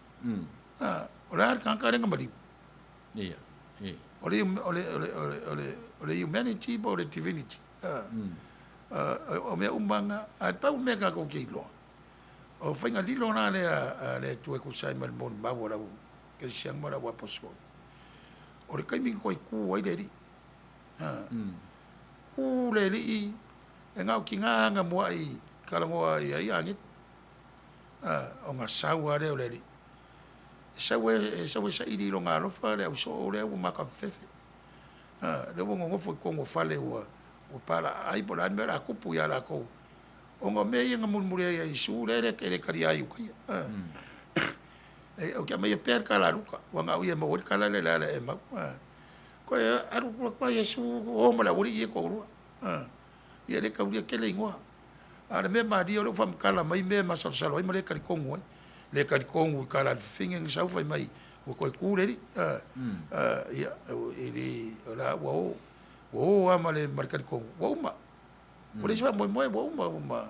lava, o le a le tagata lea na maliu? O le, o le, o le, o le, o le humanity po o le divinity? O mea uma na, ae pau le mea tatou te iloa, O faiga lilo la lea a le Atua e tusa ai ma le molimau a le au kerisiano ma le au aposetolo, o le taimi na toe tu ai le Alii. Tu le Alii e na o tina na muai talanoa i ai agelu, ona sau lava lea o le Alii. E sau e, sau e saili i lona alofa le ausoo lea ua matafefefe. Lea ua nonofo i totonu o fale ua palaaai po o le a le mea o le a tupu ia latou Ona o mea ia na mulimuli ai ia Iesu, lea e le talia ai e Iutaia. Ou te aumaia pea le tala a Luka, aua na o ia e maua ai le tala lea i le ala e mau. Toe alu atu lava Iesu o ma le aualii ia e toalua. Ia e le taulia tele igoa. A o le mea malie o lea ua faamatala mai mea e masalosalo ai ma le talitonu ai. Le talitonu i tala a le fafine na sau fai mai ua toe tu le alii. Ia, e le, o la ua o, ua o lava ma le talitonu, ua uma. Ua leai se faamoemoe, ua uma, ua uma.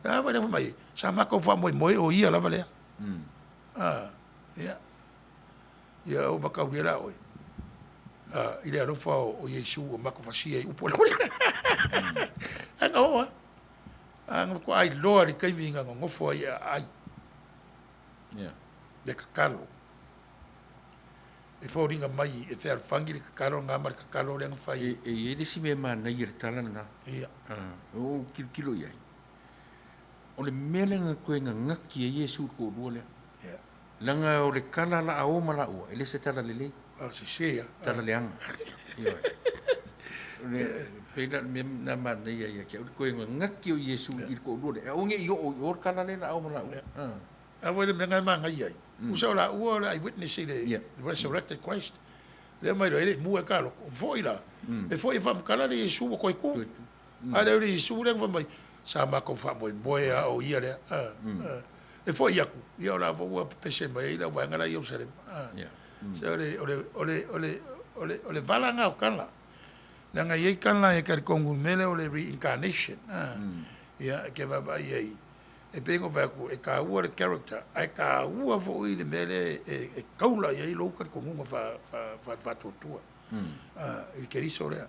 A foi lea fai mai, sa matou faamoemoe o ia lava lea. A, ia. Ia ua mataulia la oe, a, i le alofa o Iesu ua matou fasia i upu o le Ae na oo lava. A na matua iloa i le taimi na nonofo ai e aai. Le tatalo. E foliga mai e fealofani le tatalo lena ma le tatalo lea na fai. E i ai le isi mea manaia i le tala lena. Ia. Ua ou tilotilo i ai. O le mea lea na toe gagati ai Iesu i le toalua lea. Ia. Leaga o le tala la a o ma laua, e le se tala lelei. A sese lava. Tala leaga. Ioe. O le, pei la o le mea lena manaia ia te au, le toe gagati o Iesu i le toalua lea, e aua ne i oo i o le tala lea la a o ma laua. A foi le mea lena e manaia ai. Tusa o laua o le eyewitness i le resurrected Christ. Lea mai loa, e le i mu e ka loko. Foi la, e foi e faamatala le Iesu ua toe tu. A lea o le Iesu lea na fai mai, sa matou faamoemoe lava o ia lea. E foi atu, ia o la foi ua pepese mai ai le auvaega la i Ierusalema. Se o le, o le, o le, o le, o le, o le vala lena o tala. Leaga e i ai tala e talitonu i le mea lea o le reincarnation. Ia, e te vaavaai ai, E pei ona ou fai atu, e taua le character, ae taua foi le mea lea e taula i ai lou talitonuga faale-faatuatua i le Keriso lea.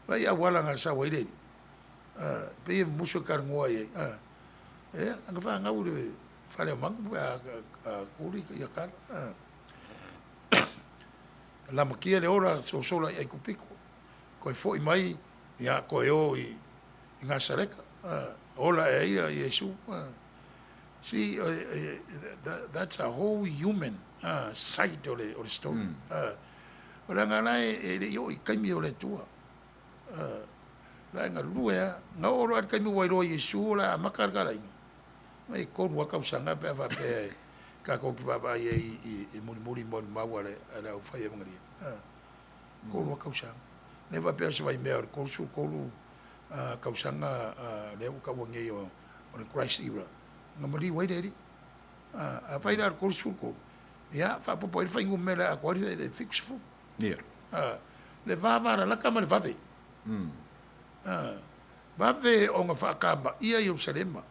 Vaai i auala na sau ai le alii, e pei e musu e talanoa i ai, ia, na fanau i le fale o manu pe a tuli ia tala. Lamatia le ola sosola i Aikupito, toe foi mai, ia, toe o i Nasareta, ola ae ai ia Iesu. See, that's a whole human side o le, o le story. O le aga la e le i oo i taimi o le Atua. La e galue lava. Na oo loa i le taimi ua iloa Iesu o le a amata le talaiga, e 3 lava tausaga pe a faapea e tatou te vaavaai ai i mulimuli molimau a le aufai evangeli. 3 lava tausaga. Le faapea o se vaimea o le 33 tausaga lea ua taua nei o le Christ era, na maliu ai le Alii. Afai la o le 33, ia faaopoopo i ai le fuainumera e atoa ai le 70. Ia. Le vavalalata ma le vave. Vave ona faatamaia Ierusalema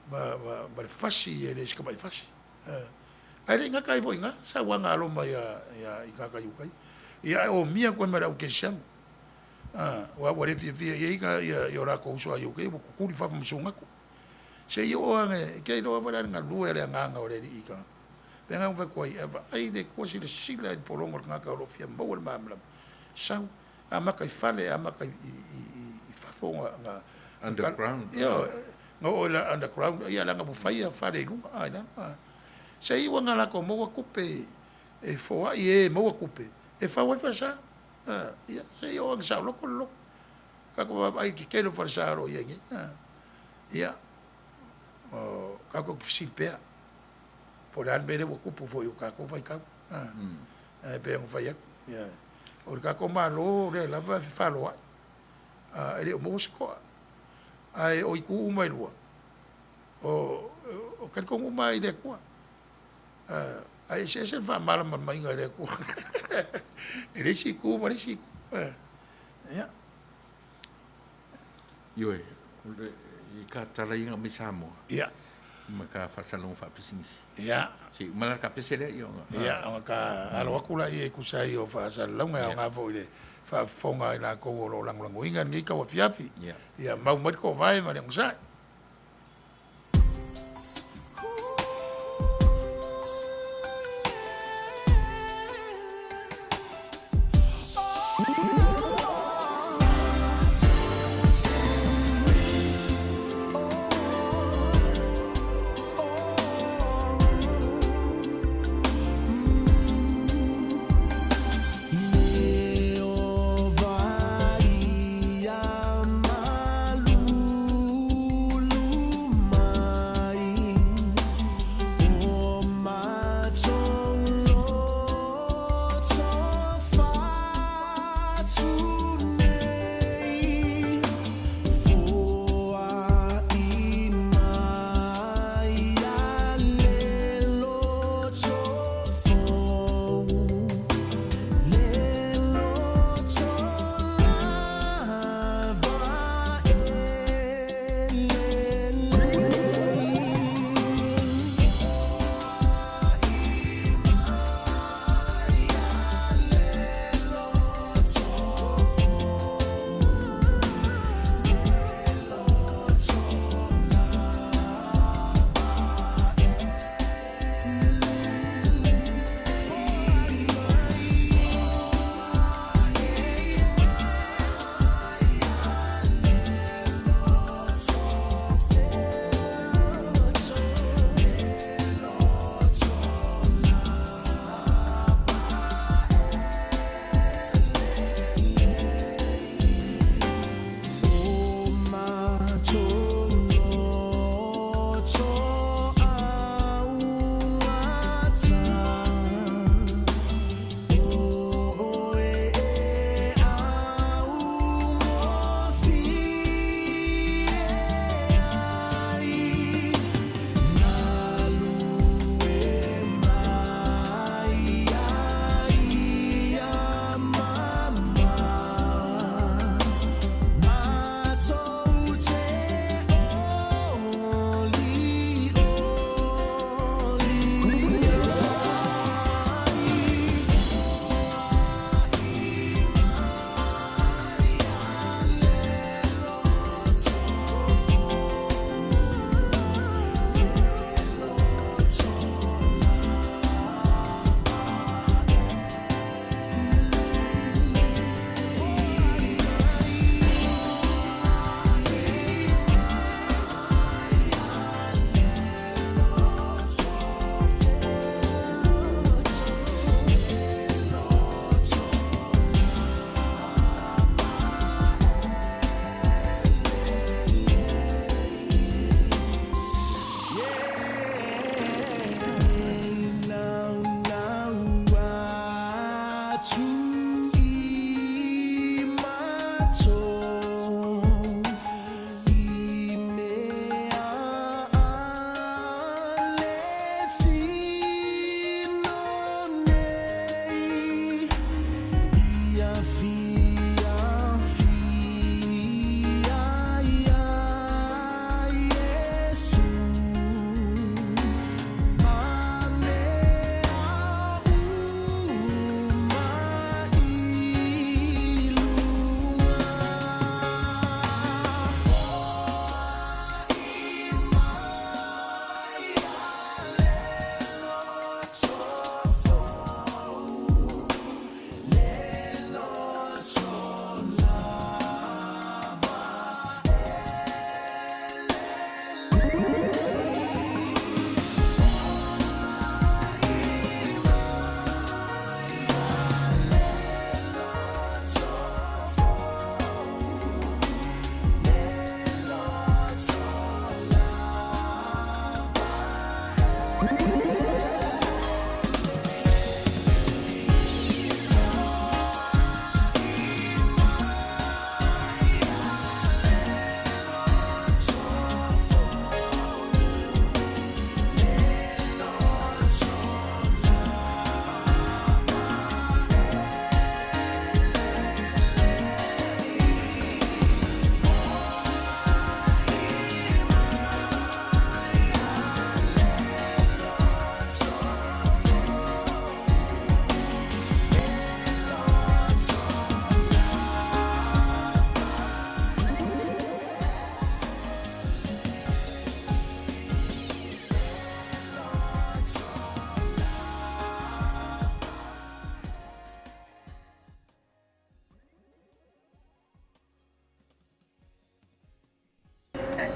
ma le fasi e le o se tamai fasi. Ae le i gata ai foi i ina, sauaga a Roma i tagata Iutaia. Ia ae omia atu ai ma le aukerisiano. Aua ua le fiafia i ai o latou uso a Iutaia ua tutuli i fafo ma sugato. Seia oo ane, e te iloa foi la le galue a le Agaga o le Alii i tagata. Pei ona ou fai atu ai, e vaai le Atua silasila i le pologa o le tagata o lo o fia maua le malamalama. Sau, amata i fale, amata i fafo na Underground. Ioe, na oo i le underground, ia leaga ua fai fale i luga, i lalo. Seia ua na latou maua tupe e foai e e maua tupe e fau ai falesa. Ia, seia oo ina saoloto le loto. Tatou vaavaai i le tetele o falesa o lo o i ai nei. Ia, o tatou te fesili pea, po o le a le mea lea ua tupu foi i o tatou vaitau. Ae pei ona fai atu, o le tatou Malo o lea lava e fefaloai, e le o maua se toa. Ae o itu uma e lua, o talitonu uma lava i le Atua. Ae eseese le faamalamalamaina e le Atua i le isi itu ma le isi itu. Ia. Ioe, i ka tala ia na aumai Samoa. Ia. Ma ka faasalalauga faapisinisi. Ia. Se i uma la le ka pese lea, ia ona. Ia, ona ka alo atu laia e tusa ai o faasalalauga e aoga foi i le faafofoga a i latou o lo o lagolagoina lenei tauafiafi. Ia. Ia mau mai le toovae ma le onosai.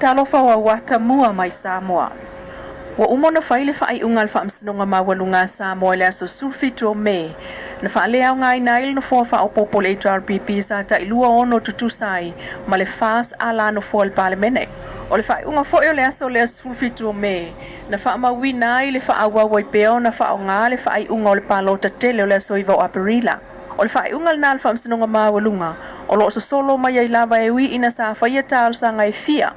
Talofa ua uatamua mai Samoa. Ua uma ona fai le faaiuga a le Faamasinoga Maualuga a Samoa i le aso 17 o Me, na faaleaogaina ai le nofoa faaopoopo o le HRPP sa tailua ono tutusa ai ma le FAS ala nofoa o le Palemene. O le faaiuga foi o le aso lea 17 o Me, na faamauina ai le faaauau ai pea ona faaaoga le faaiuga o le palota tele o le aso 9 o Aperila. O le faaiuga lena a le Faamasinoga Maualuga, o lo o sosolo mai ai lava e ui ina sa faia talosaga e fia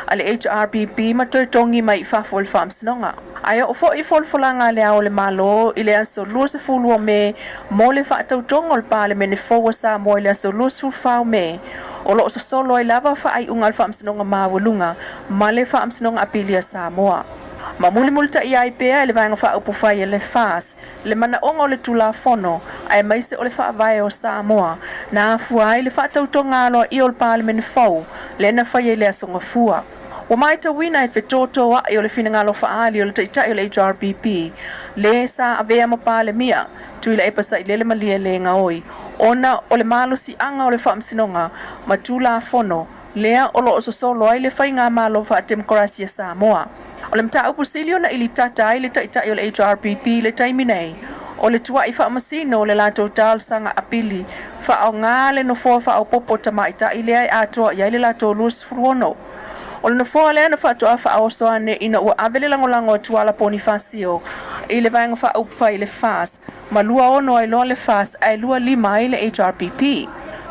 a le HRPP ma toe togi mai i fafo e le Faamasinoga. Ae oo foi i folafolaga a Le Ao o le Malo i le aso 20 o Me mo le faatautoga o le Palemene fou a Samoa i le aso 24 o Me, o lo o sosolo ai lava faaiuga a le Faamasinoga Maualuga ma le Faamasinoga Apili a Samoa. Ma mulimulitai ai pea e le Vaega Faaupufai a le FAS le manaoga o le Tulafono aemaise o le Faavae o Samoa na afua ai le faatautoga aloaia o le Palemene fou lea na faia i le Aso Gafua. Ua matauina e fetotoai o le finagalo faaali o le Taitai o le HRPP le sa avea ma Palemia Tuilaepa Sailele Malielegaoi ona o le malosiaga o le Faamasinoga ma Tulafono lea o lo o sosolo ai le faigamalo faatemokarasi a Samoa. O le mataupu sili ona ilitata ai le Taitai o le HRPP i le taimi nei, o le tuai faamasino o le latou talosaga apili faaaoga le nofoa faaopoopo tamaitai lea e atoa i ai le latou 26. O le nofoa lea na faatoa faaoso ane ina ua ave le lagolago a Tuala Ponifasio i le Vaega Faaupufai i le FAS ma 26 ai loa le FAS ae 25 ai le HRPP.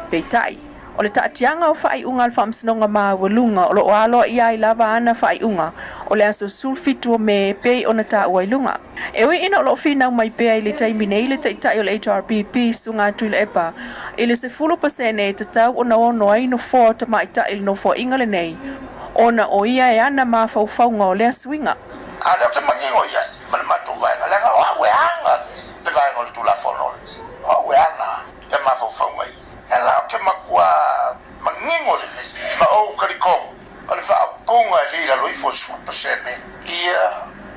Peitai, o le taatiaga o faaiuga a le Faamasinoga Maualuga o lo o aloaia ai lava ana faaiuga o le aso 17 o Me e pei ona taua i luga. E ui ina o lo o finau mai pea i le taimi nei le Taitai o le HRPP, Susuga Tuilaepa, i le 10% e tatau ona ono ai nofoa o tamaitai i le nofoaiga lenei, ona o ia e ana mafaufauga o lea suiga. A o lea ou te manino i ai ma le matou vaega, leaga o au e ana le vaega o le Tulafono lenei, o au e ana ia mafaufauga ia. Ia la ou te matua manino lelei ma ou talitonu o le faaupuga e le i lalo ifo o le 10% ia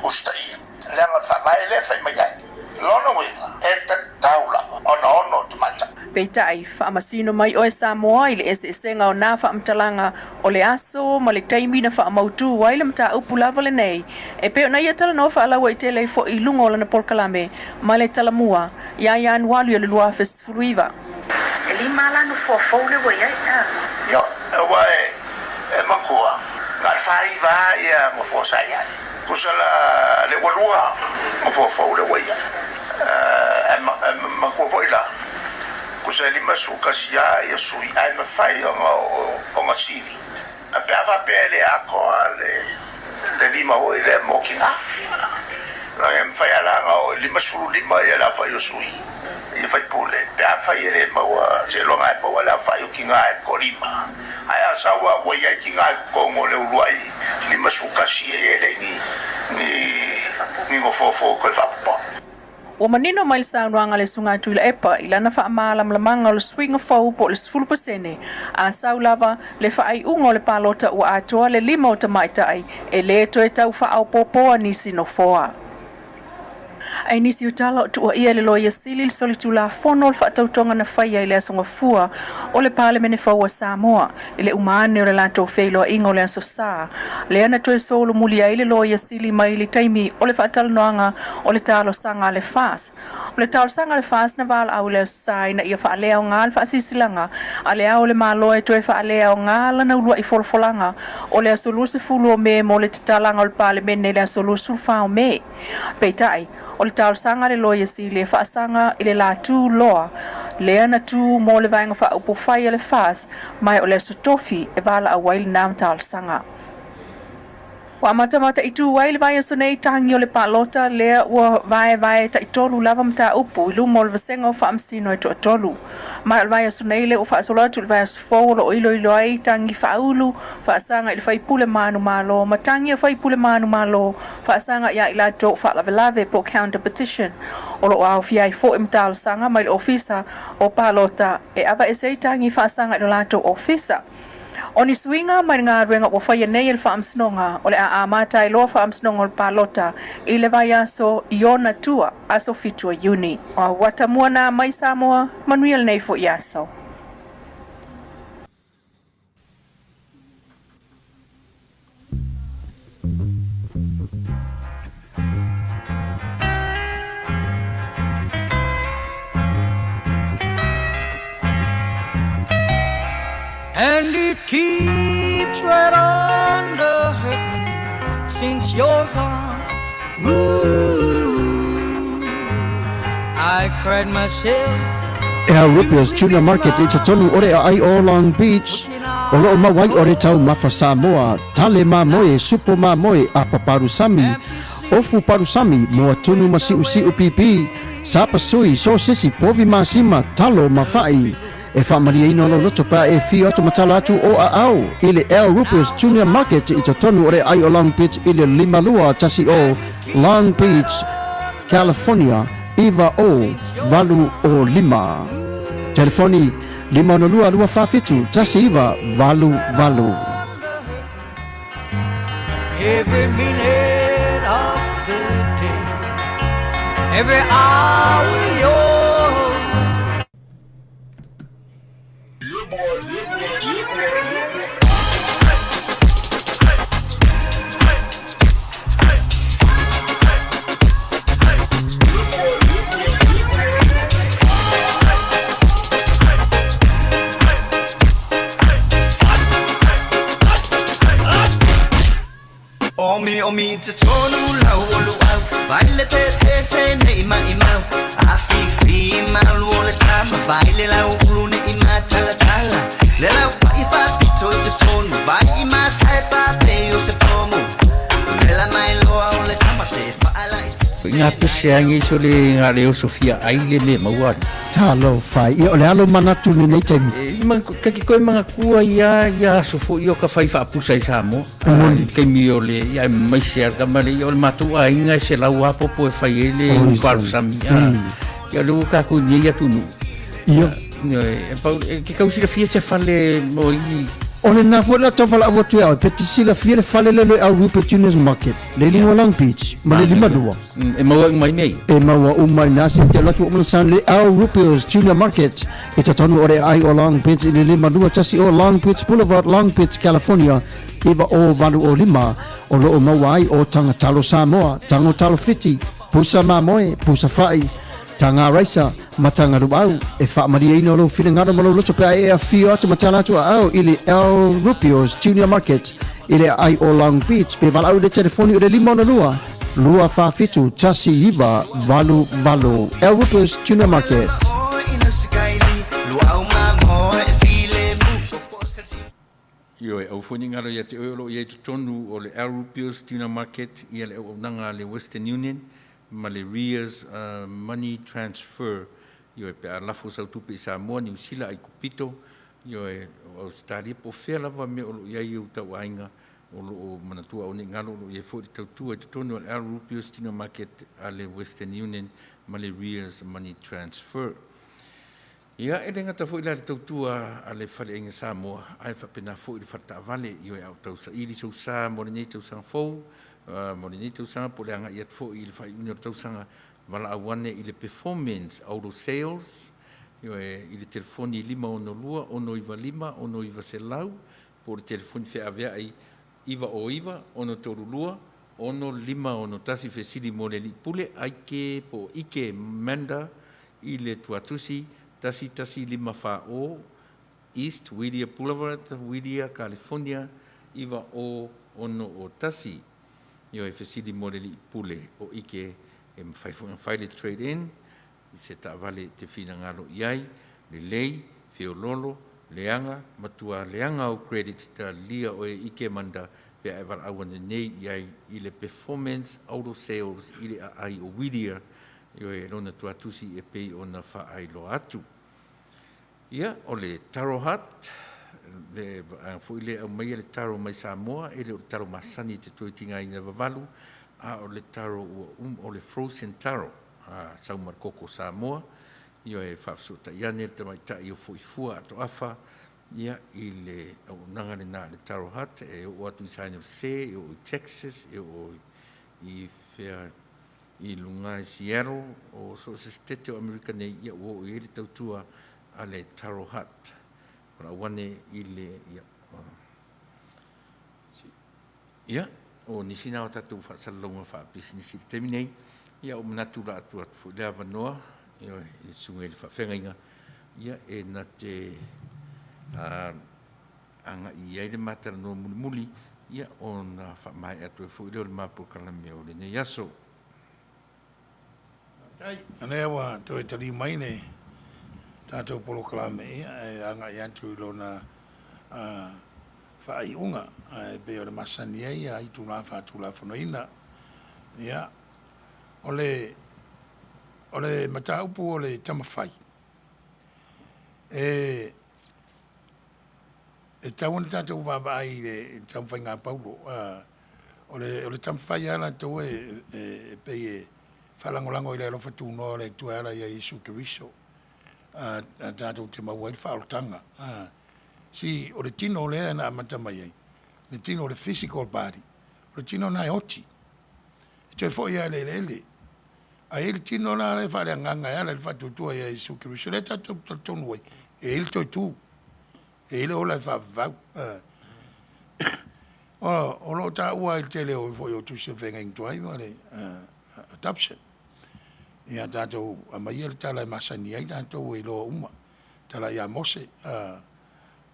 usitaia, leaga o le Faavae lea e fai mai ai. Lona uiga, e tatau lava ona ono tamaitai. Peitai, faamasino mai oe Samoa i le eseesega o nā faamatalaga o le aso ma le taimi na faamautū ai le mataupu lava lenei e pei ona ia talanoa faalauaitele ai foi i luga o lana polokalame ma le Talamua ia Ianuali o le 2019. E lima la nofoa fou lea ua i ai a. Ioe, aua e matua, na o le 49 lava ia nofoa sa i ai. Tusa la le ua lua nofoa fou lea ua i ai. Ae matua foi la, Tusa e 51 lava ia sui ae mafai ona ona sili. A pe a faapea e le atoa le le lima foi lea mo tina. Leaga e mafai lava la ona oo i 55 ia le aofai o sui ia faipule pe afai e le maua seiloga e maua le aofai o tina e toalima. Ae a sau lava ua i ai tina i totonu o le uluai 51 e le i ni ni ni nofoa fou toe faaopoopo. Ua manino mai le saunoaga a le Susuga Tuilaepa i lana faamalamalamaga o le suiga fou po o le 10% a sau lava le faaiuga o le palota ua atoa le lima o tamaitai e le toe tau faaopoopoa nisi nofoa. I nisi o tala o tuuaia e le Loia Sili le solitulafono o le faatautoga na faia i le Aso Gafua o le Palemene fou a Samoa i le uma ane o le latou feiloaiga o le Aso Sa, lea na toe solomuli ai le Loia Sili mai le taimi o le faatalanoaga o le talosaga a le FAS. O le talosaga a le FAS na valaau i le Aso Sa ina ia faaleaoga le faasilasilaga a Le Ao o le Malo e toe faaleaoga lana uluai folafolaga o le aso 20 o Me mo le tatalaga o le Palemene i le aso 24 o Me. Peitai, o le talosaga a le Loia Sili e faasaga i le la tu loa lea na tu mo le Vaega Faaupufai a le FAS ma o le aso tofi e valaau ai lena talosaga. Ua amata mataitu ai le vaiaso nei tagi o le palota lea ua vaevae taitolu lava mataupu i luma o le vasega o faamasino e toatolu. Ma o le vaiaso nei lea ua faasolo atu i le vaiaso fou o lo o iloilo ai tagi faaulu faasaga i le faipule manumalo ma tagi a faipule manumalo faasaga ia i latou faalavelave po o counter petition o lo o aofia ai foi ma talosaga mai le ofisa o palota e aveese ai tagi faasaga i lo latou ofisa. O ni suiga mai le galuega ua faia nei e le Faamasinoga, o le a amata ai loa Faamasinoga o le Palota i le vaiaso i ona tua, aso 7 o Iuni. Ua tamua nā mai Samoa, manuia lenei foi aso. And it keeps right on the hurting since you're gone. Ooh, I cried myself El Rupia's Tuna Market i totonu o le aai o Long Beach, o loo mau ai o le taumafa Samoa, tale mamoe, supo mamoe, apa palusami, ofu palusami, moa tunu ma siusiu pipi, sapasui, sosesi, povi masima, talo ma fa'i. E faamalieina lou loto pe a e fio atu ma tala atu o aao i le El Rupia's Junior Market i totonu o le aai o Long Beach i le 5210 Long Beach, California 90805. Telefoni 562 247 1988. Every minute of the day, every hour you're Omi omi te tonu lau o luau Vai le te te se nei mai mau A fi fi malu o le tama Vai le lau ulu ne i ma tala tala Le lau fa i fa pito i te tonu Vai i ma sai pa pe o se pomu Le la mai loa o le tama se fa ala i te Ngā pese angi so le ngā leo Sofia ai le me maua. Talofa, ia o le alo manatu lenei taimi. E, ma, ka ki koe mga kua ia, ia aso fo i o ka whai whaapusa i Samoa. I taimi o le, ia e mai se ar kama le, ia o le mātou āinga e se lau apopo e whai e le uparusami. Ia le ua kākou nei atu nu. Ia. E, pau, e, ke kau silafia se fale mo i... O le nā foi la tau whalaau atu e au, pe te silafia le fale le le au Rupert Junior's Market, le linga Long Beach, ma le lima lua. E maua uma i nei. E maua uma i nā se te alu atu o San le Al Rupios Junior Market i totonu o le aai o Long Beach i le 521 o Long Beach Boulevard, Long Beach, California, 90805, o lo o maua ai o Taga Talo Samoa, Tago Talo Fiti, Pusa Mamoe, Pusa Fa'i, Taga Raisa, ma Taga Luau. E faamalieina lou finagalo ma lou loto pe a e afio atu ma tala atu aao i le Al Rupios Junior Market i le aai o Long Beach pe valaau i le telefoni o le 562 247 1988. Al Rupios Junior Market. Luau mamoe e filemu o po o se Ioe, aua foi ne i galo ia te oe o lo o i ai totonu o le Al Rupios Tuna Market ia le auaunaga a le Western Union ma le Ria's Money Transfer. Ioe, pe a lafo sau tupe i Samoa, Niu Sila, Aikupito, ioe, o Ausetalia po o fea lava mea o lo o i ai ou tauaiga o lo o manatua aua ne i galo o lo o i ai foi le tautua i totonu o le Al Rupios Tuna Market a le Western Union ma le Ria's Money Transfer. Ia, e le gata foi la i le tautua a le Faleaiga Samoa, ae faapena foi le faletaavale i oe a o tausaili sou sa mo lenei tausaga fou, mo lenei tausaga po o le agai atu foi i le faaiuina o le tausaga, valaau ane i le Performance Auto Sales, ioe, i le telefoni 562 695 6900 po o le telefoni feaveai 909 632 6561 fesili mo le Alii Pule, Aike po o Ike Manda i le Tuatusi 1154 East Whittier Boulevard, Whittier, California 90601. Ioe, fesili mo le Alii Pule o Ike e mafai foi ona fai le trade-in i se taavale e te finagalo i ai, lelei, feololo, leaga, matua leaga au credit talia oe ike manda pe a e valaau ane nei i ai i le Performance Auto Sales i le aai o Whittier, ioe, lona tuatusi e pei ona faailoa atu. Ia, o le Taro Hut, le vaega foi lea e aumaia le taro mai Samoa, e le o le taro masani e te toe tigaina vavalu, a o le taro ua uma, o le frozen taro, a sau ma le koko Samoa, ioe, e faafesootai ane le tamaitai o Foifua Atoafa, ia, i le auaunaga lena a le Taro Hut, e oo atu i San Jose, e oo i Texas, e oo i fea i luga i Seattle, o so o se setete o Amerika nei, ia ua oo i ai le tautua a le Taro Hut. Valaau ane i le, ia, ia, o nisi na o tatou faasalalauga faapisinisi i le taimi nei, ia ua manatu o le a tuu atu foi le avanoa i le susuga i le faafeagaiga, ia, e na te agai i ai le ma talanoa mulimuli, ia, ona faamaea atu ai foi lea o le ma polokalame o lenei aso. Faafetai. O lea ua toe taliu mai le tatou polokalame ia e agai atu i lona faaiuga e pei o le masani ai ia itula faatulafonoina. Ia, o le o le mataupu o le tamafai, e e tatau ona tatou vaavaai i le taumafaiga a Paulo. O le taumafai lava latou e e pei e faalagolago i le alofa tunoa o le Atua e ala ia Iesu Keriso a tatou te maua ai le faaolataga. See, o le tino lea na amata mai ai, le tino o le physical body, o le tino lena e oti, e toe foi lava i le eleele. Ae i ai le tino la e faaleagaga e ala i le faatuatua ia Iesu Keriso, lea tatou te talitonu ai, e i ai le toe tu, e i ai le ola e faavavau. O lo o taua i le tele foi o tusi a le Feagaiga Tuai ma le adoption. Ia tatou aumaia le tala e masani ai tatou e iloa uma, tala ia Mose,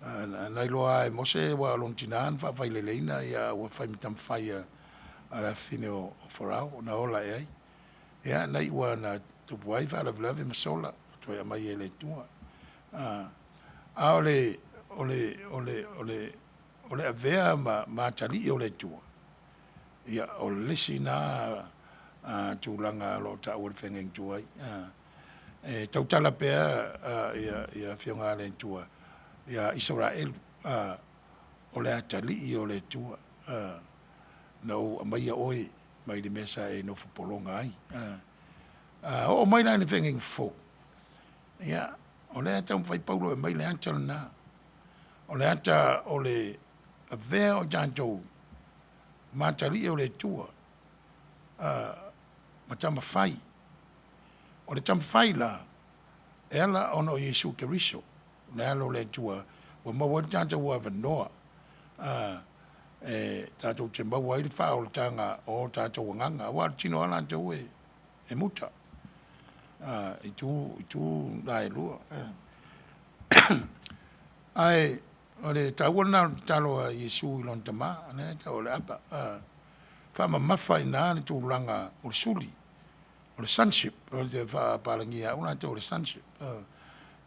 na iloa lava e Mose aua o lona tina na faafaileleina ua fai ma tamafai a le afafine o Farao na ola ae ai. Ia na iu lava ina tupu ai faalavelave ma sola ua toe aumai e le Atua. A o le o le o le o le o le avea ma atalii o le Atua, ia o le isi na tulaga o lo o taua i le Feagaiga Tuai. E tautala pea ia Afioga a le Atua ia Isaraelu, o le atalii o le Atua, na ou aumaia oe mai le mea sa e nofo pologa ai. A oo mai la i le Feagaiga Fou, ia, o lea e taumafai Paulo e aumai le ata lena, o le ata o le avea o tatou ma atalii o le Atua, ma tamafai. O le tamafai la, e ala ona o Iesu Keriso, le Alo o le Atua, ua maua ai le tatou avanoa e tatou te maua ai le faaolataga o tatou agaga, aua o le tino lava latou e muta i itu na e lua. Ae o le taua lena o le tatalo a Iesu i lona Tama, lea e tau o le Aba, faamamafa i ina le tulaga o le suli, o le sonship, ou te faapapalagia e au latou o le sonship.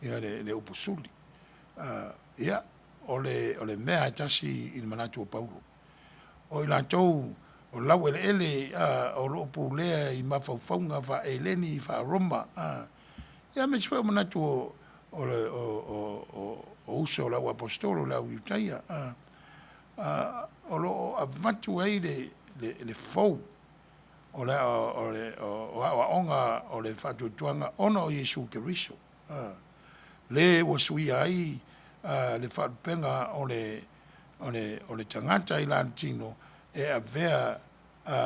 ia le, le upu suli. Ia, o le, o le mea e tasi i le manatu o Paulo. O i latou o laueleele o lo o pulea i mafaufauga faa-Eleni, faa-Roma, ia aemaise foi o manatu o, o, o, o, o uso o le au aposetolo, le au Iutaia, o lo o avatu ai le, le, le fou o le, o le, o aoaoga o le faatuatuaga ona o Iesu Keriso, le ua suia ai le faalupega o le, o le, o le tagata i lana tino e avea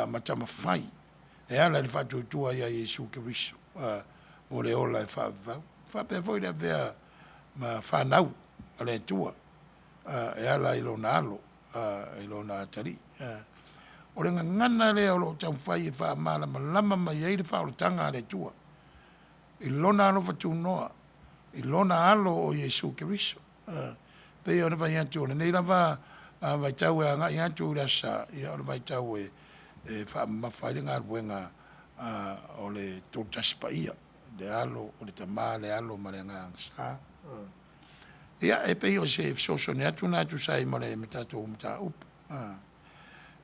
ma tamafai e ala i le faatuatua ia Iesu Keriso mo le ola e faavavau. Faapea foi le avea ma fanau a le Atua e ala i lona alo, i lona atalii. O le gagana lea o lo o taumafai e faamalamalama mai ai le faaolataga a le Atua i lona alofa tunoa, i lona alo o Iesu Keriso. Pei ona fai atu, o lenei lava vaitau e agai atu i le Aso Sa, ia o le vaitau e faamamafa ai le galuega o le Toatasi Paia, le Alo o le Tama, le Alo ma le Agaga Sa. Ia, e pei o se fesoasoani atu lena e tusa ai ma le tatou mataupu.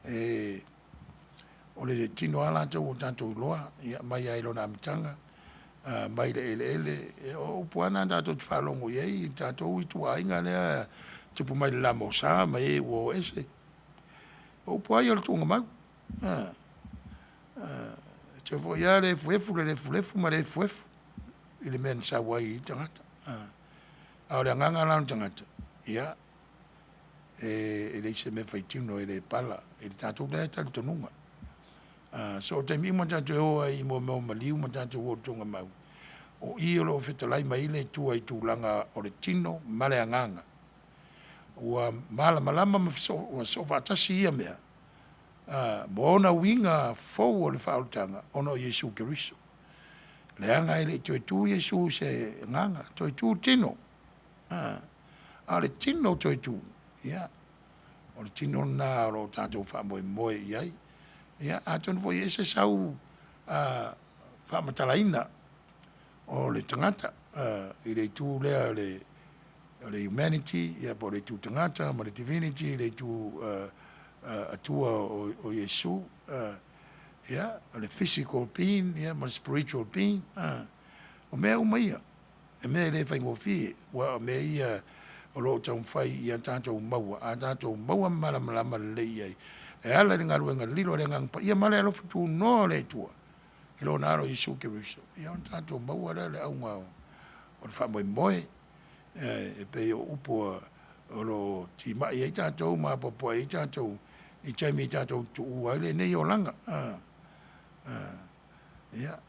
E, o le tino lava latou ua tatou iloa, ia, mai lava i lona amataga, mai le eleele, o upu lava na tatou te faalogo i ai i tatou ituaiga lea tupu mai le lamosa ma e ua o ese. O upu lava ia o le tuugamau. E toe foi lava le efuefu, le lefulefu ma le efuefu i le mea na sau ai le tagata. A o le agaga la o le tagata, ia, e leai se mea faitino e le pala i le tatou lea talitonuga. So o taimi uma tatou e o ai i mea o maliu ma tatou o i le tuugamau, o i o lo o fetalai mai ai le Atua i tulaga o le tino ma le agaga. Ua malamalama ma ua soofaatasi ia mea ma ona uiga fou o le faaolataga ona o Iesu Keriso. Leaga e le i toe tu Iesu i se agaga, toe tu tino. A o le tino toe tu, ia, o le tino lena o lo o tatou faamoemoe i ai. Ia, atonu foi e ese sau faamatalaina o le tagata i le itu lea o le, o le humanity, ia, po o le itu tagata ma le divinity, le itu Atua o Iesu, ia, o le physical being, ia, ma le spiritual being, o mea uma ia. He mea e le faigofie, aua o mea ia o lo o taumafai ia tatou maua, a tatou maua ma malamalama lelei i ai, e ala i le galuega lilo a le Agaga Paia ma le alofa tunoa o le Atua i Lona Alo Iesu Keriso, ia ona tatou maua lea o le auga o le faamoemoe, e pei o upu o lo o timai ai tatou ma apoapoai ai tatou i taimi e tatou tuua ai lenei olaga. Ia,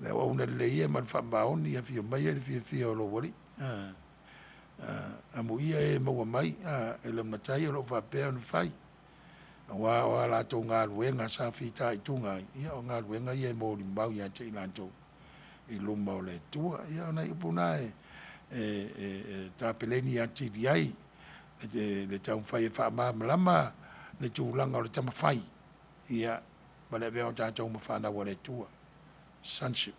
Le auauna lelei ia ma le faamaoni, afio mai ai le fiafia o lou Alii. Amuia e maua mai e le Matai o lo o faapea ona fai, aua o a latou galuega sa fitaituga ai, ia o galuega ia e molimau ia te i latou i luma o le Atua. Ia o nai upu na e tapeleni atili ai le taumafai e faamalamalama le tulaga o le tamafai, ia, ma le avea o tatou ma fanau a le Atua, sonship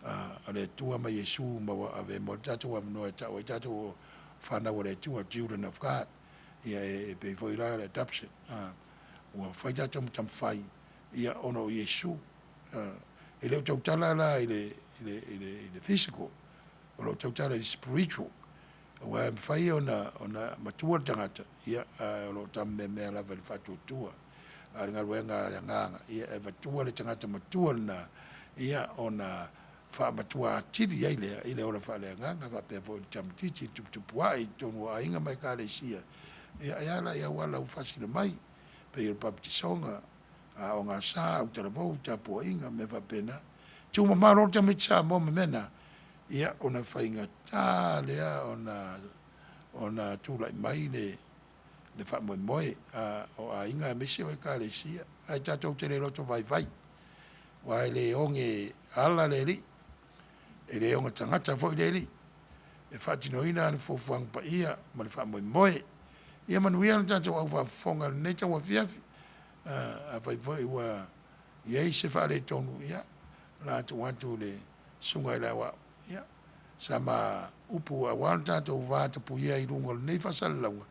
a le Atua ma Iesu ma ua ave mo le tatou avanoa e tau ai tatou o fanau a le Atua, children of God. Ia e pei foi la le adoption, ua fai tatou ma tamafai ia ona o Iesu. E le o tautala la i le, i le, i le, i le physical, o lo o tautala i le spiritual. Aua e mafai ona, ona matua le tagata, ia, ae o lo o tameamea lava i le faatuatua. A o le galuega a le Agaga, ia e avatua le tagata matua lena, ia, ona faamatua atili ai lea i le ola faaleagaga, faapea foi i le tamaitiiti, i le tuputupuae i totonu o aiga ma ekalesia, ia, e ala i auala ua faasino mai, pei o le papatisoga, aoga sa, autalavou, tapuaiga, mea faapena. Tuumamao loa le tamaiti Samoa ma mea na, ia ona faigata lea ona ona tulai mai le le faamoemoe o aiga aemaise o ekalesia. Ae tatou te le loto vaivai, aua e le oge ala le Alii, e le oge tagata foi le Alii, e faatinoina ana fuafuaga paia ma le faamoemoe. Ia manuia le tatou au faafofoga i lenei tauafiafi. Afai foi ua i ai se faaletonu, ia, o le a tuu atu i le Susuga i le Aoao, ia, Sama upu aua lo tatou vatapuia i luga o lenei faasalalauga,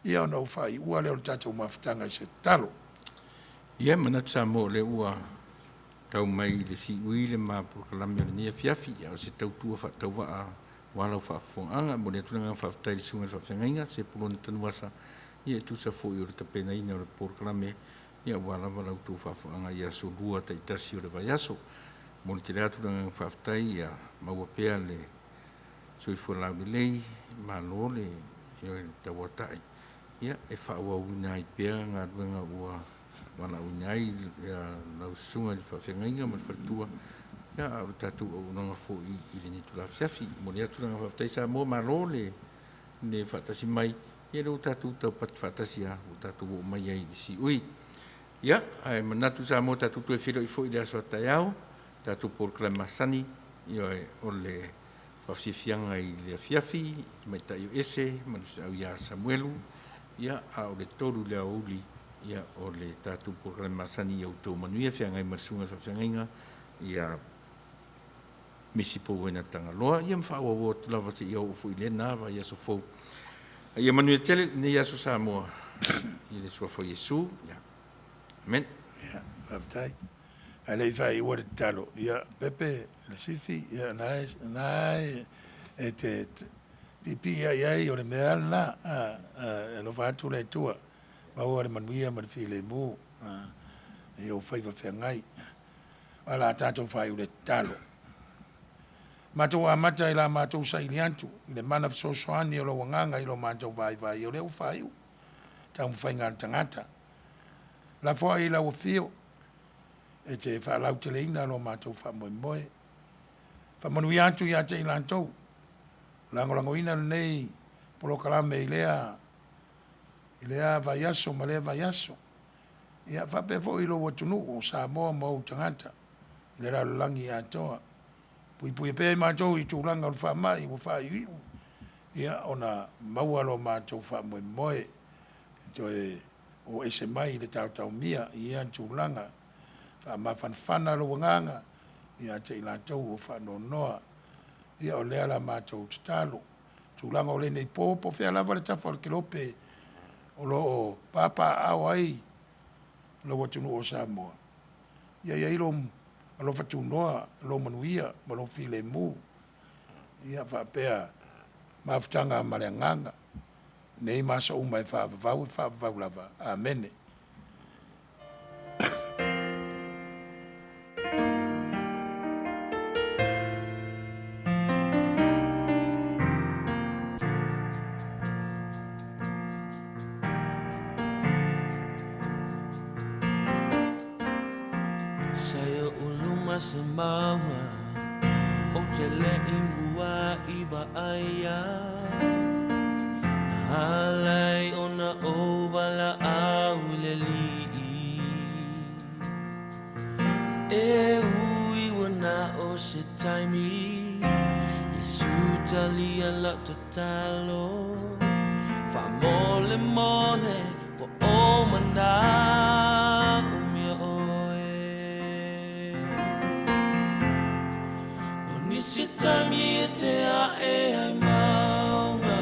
ia ona ou faaiua lea o le tatou mafutaga i se tatalo. Ia, e manatu Samoa o lea ua tau mai i le siui le ma polokalame o lenei afiafi, a o se tautua faatauvaa aua lau faafofogaaga. E momoli atu le agaga faafetai i le Susuga i le Faafeagaiga Sepulona Tanuvasa, ia e tusa foi o le tapenaina o le polokalame, ia aua lava la outou faafofogaaga i aso lua taitasi o le vaiaso. E momoli tele atu le agaga faafetai, ia maua pea le soifua laulelei, malo le tauatai, ia e faaauauina ai pea galuega ua valaauina ai lau susuga i le faafeagaiga ma le faletua, ia a o le tatou auaunaga foi i lenei itula afiafi. E momoli atu le agaga faafetai Samoa, malo le faatasi mai, ia lea ua tatou taupati faatasi lava ua tatou oo mai ai i le siui. Ia, ae manatu Samoa tatou toe feiloai foi i le aso a taeao, tatou polokalame masani, ioe, o le faafiafiaga i le afiafi, tamaitai o Ese ma le feau ia Samuelu, ia, a o le 3 i le aoauli, ia, o le tatou polokalame masani ia outou manuia, feagai ma le susuga i le faafeagaiga ia Misi Pouena Tagaloa, ia ma faaauau atu lava seia oo foi i lena vaiaso fou. A ia manuia tele lenei aso Samoa i le suafa o Iesu. Ia. Amen. Ia, faafetai. Ae le i faaiua le tatalo, ia, Pepe, le Sifi, ia, na e, na e, e te piipii ai ai o le mea lena, a, a, e alofa atu le Atua, maua le manuia ma le filemu, a, i ou faiva feagai. A la tatou faaiu le tatalo. Matou amata i la matou saili atu i le mana fesoasoani o lou agaga i lo matou vaivai o lea ua faaiu taumafaiga a le tagata. Lafo ai i lau afio e te faalauteleina lo matou faamoemoe. Faamanuia atu ia te i latou, lagolagoina lenei polokalame i lea i lea vaiaso ma lea vaiaso. Ia faapea foi i lou atunuu o Samoa ma ou tagata i le lalolagi atoa. Puipuia pea i matou i tulaga o le faamai ua faaiuiu, ia ona maua lo matou faamoemoe e toe o ese mai i le taotaomia i ia tulaga. Faamafanafana lou agaga ia te i latou ua faanoanoa. Ia o lea la matou tatalo. Tulaga o lenei po, po o fea lava le tafa o le kelope o lo o papaaao ai lou atunuu o Samoa, ia i ai lou alofa tunoa, lou manuia ma lou filemu, ia faapea mafutaga ma le agaga, nei ma aso uma e faavavau e faavavau lava. Amene. Sa uluma se mauga O te le i mua i vaaia Na alai ona ou valaau i le Alii E ui ua na o se taimi Iesu talia lau tatalo Faamolemole ua ou manaomia oe O nisi taimi e te ae ai mauga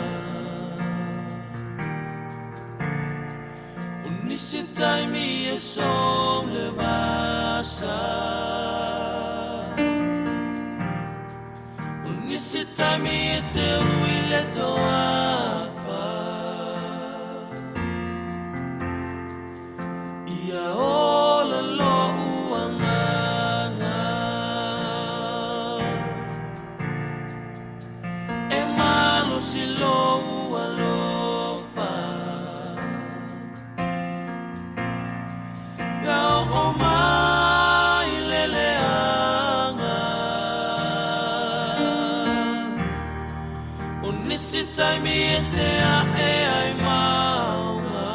O nisi taimi e sou le vasa O nisi taimi e te ui le toafa Ia ola lo'u agaga E malosi lou alofa Pe a oo mai le leaga O nisi taimi e te ae ai mauga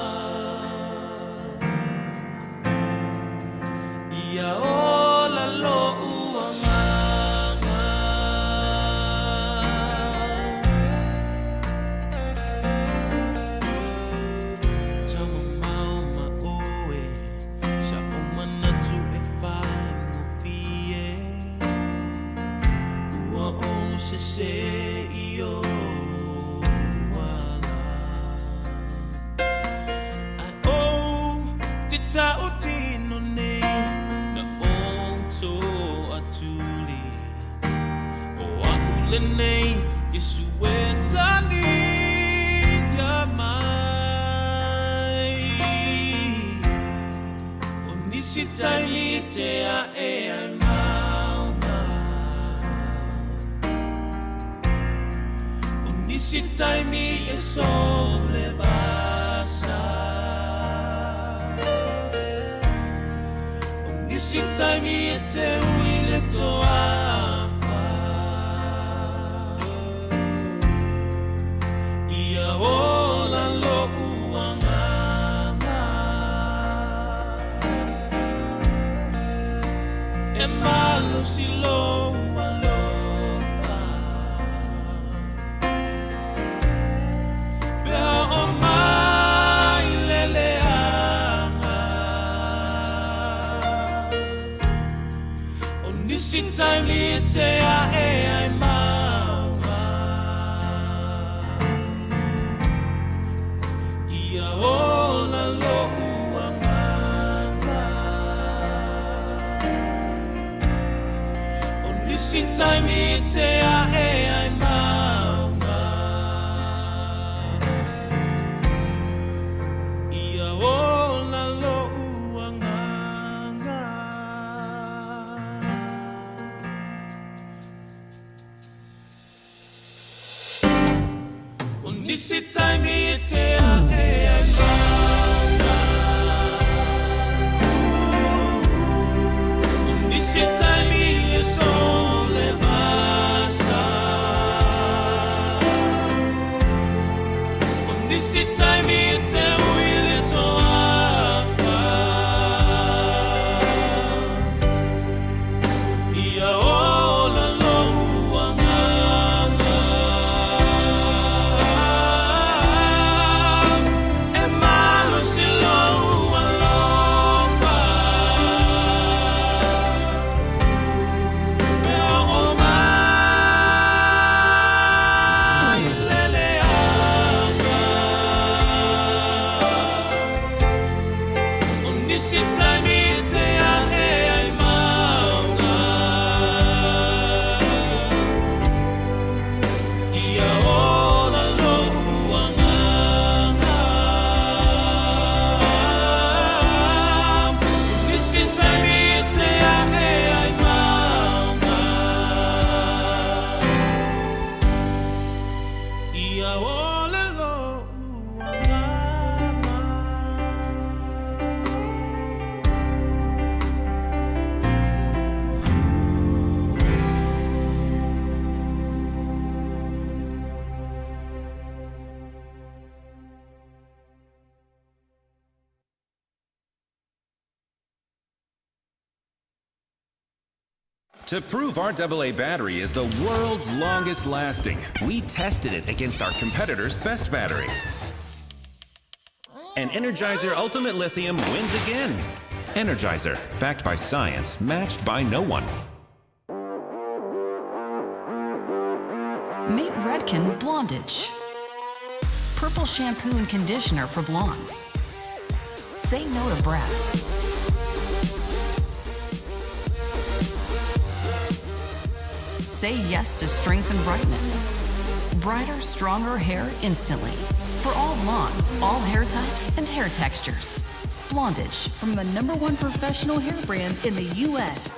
Ia ola lo'u agaga. Taumamao ma oe Sa ou manatu e faigofie Ua ou sese i o ala. Ai ou te tautino nei na ou toatuli. O a'u lenei Iesu e talia mai. O nisi taimi te a'e ai mauga. O nisi taimi e sole vasa. O nisi taimi e te ui le toafa. Ia ola lo'u agaga. E malosi lou alofa. Pe a oo mai le leaga. O nisi taimi e te a'e ai mauga. Ia ola lo'u agaga. O nisi taimi e te a'e ai mauga. Ia ola lo'u agaga. O nisi taimi e te a'e ai mauga. O nisi taimi e sole vasa. O nisi taimi e te ui le toafa. Ia ola lou agaga. E malosi lou alofa. Pe a oo mai le leaga. O nisi taimi e te a'e ai mauga. Ia ola lou agaga. O nisi taimi e te a'e ai mauga. Ia ola lou agaga. To prove our AA battery is the world's longest lasting, we tested it against our competitor's best battery. And Energizer Ultimate Lithium wins again. Energizer, backed by science, matched by no one. Meet Redken Blondage. Purple shampoo and conditioner for blondes. Say no to brass. Say yes to strength and brightness. Brighter, stronger hair instantly. For all blondes, all hair types, and hair textures. Blondage from the #1 professional hair brand in the U.S.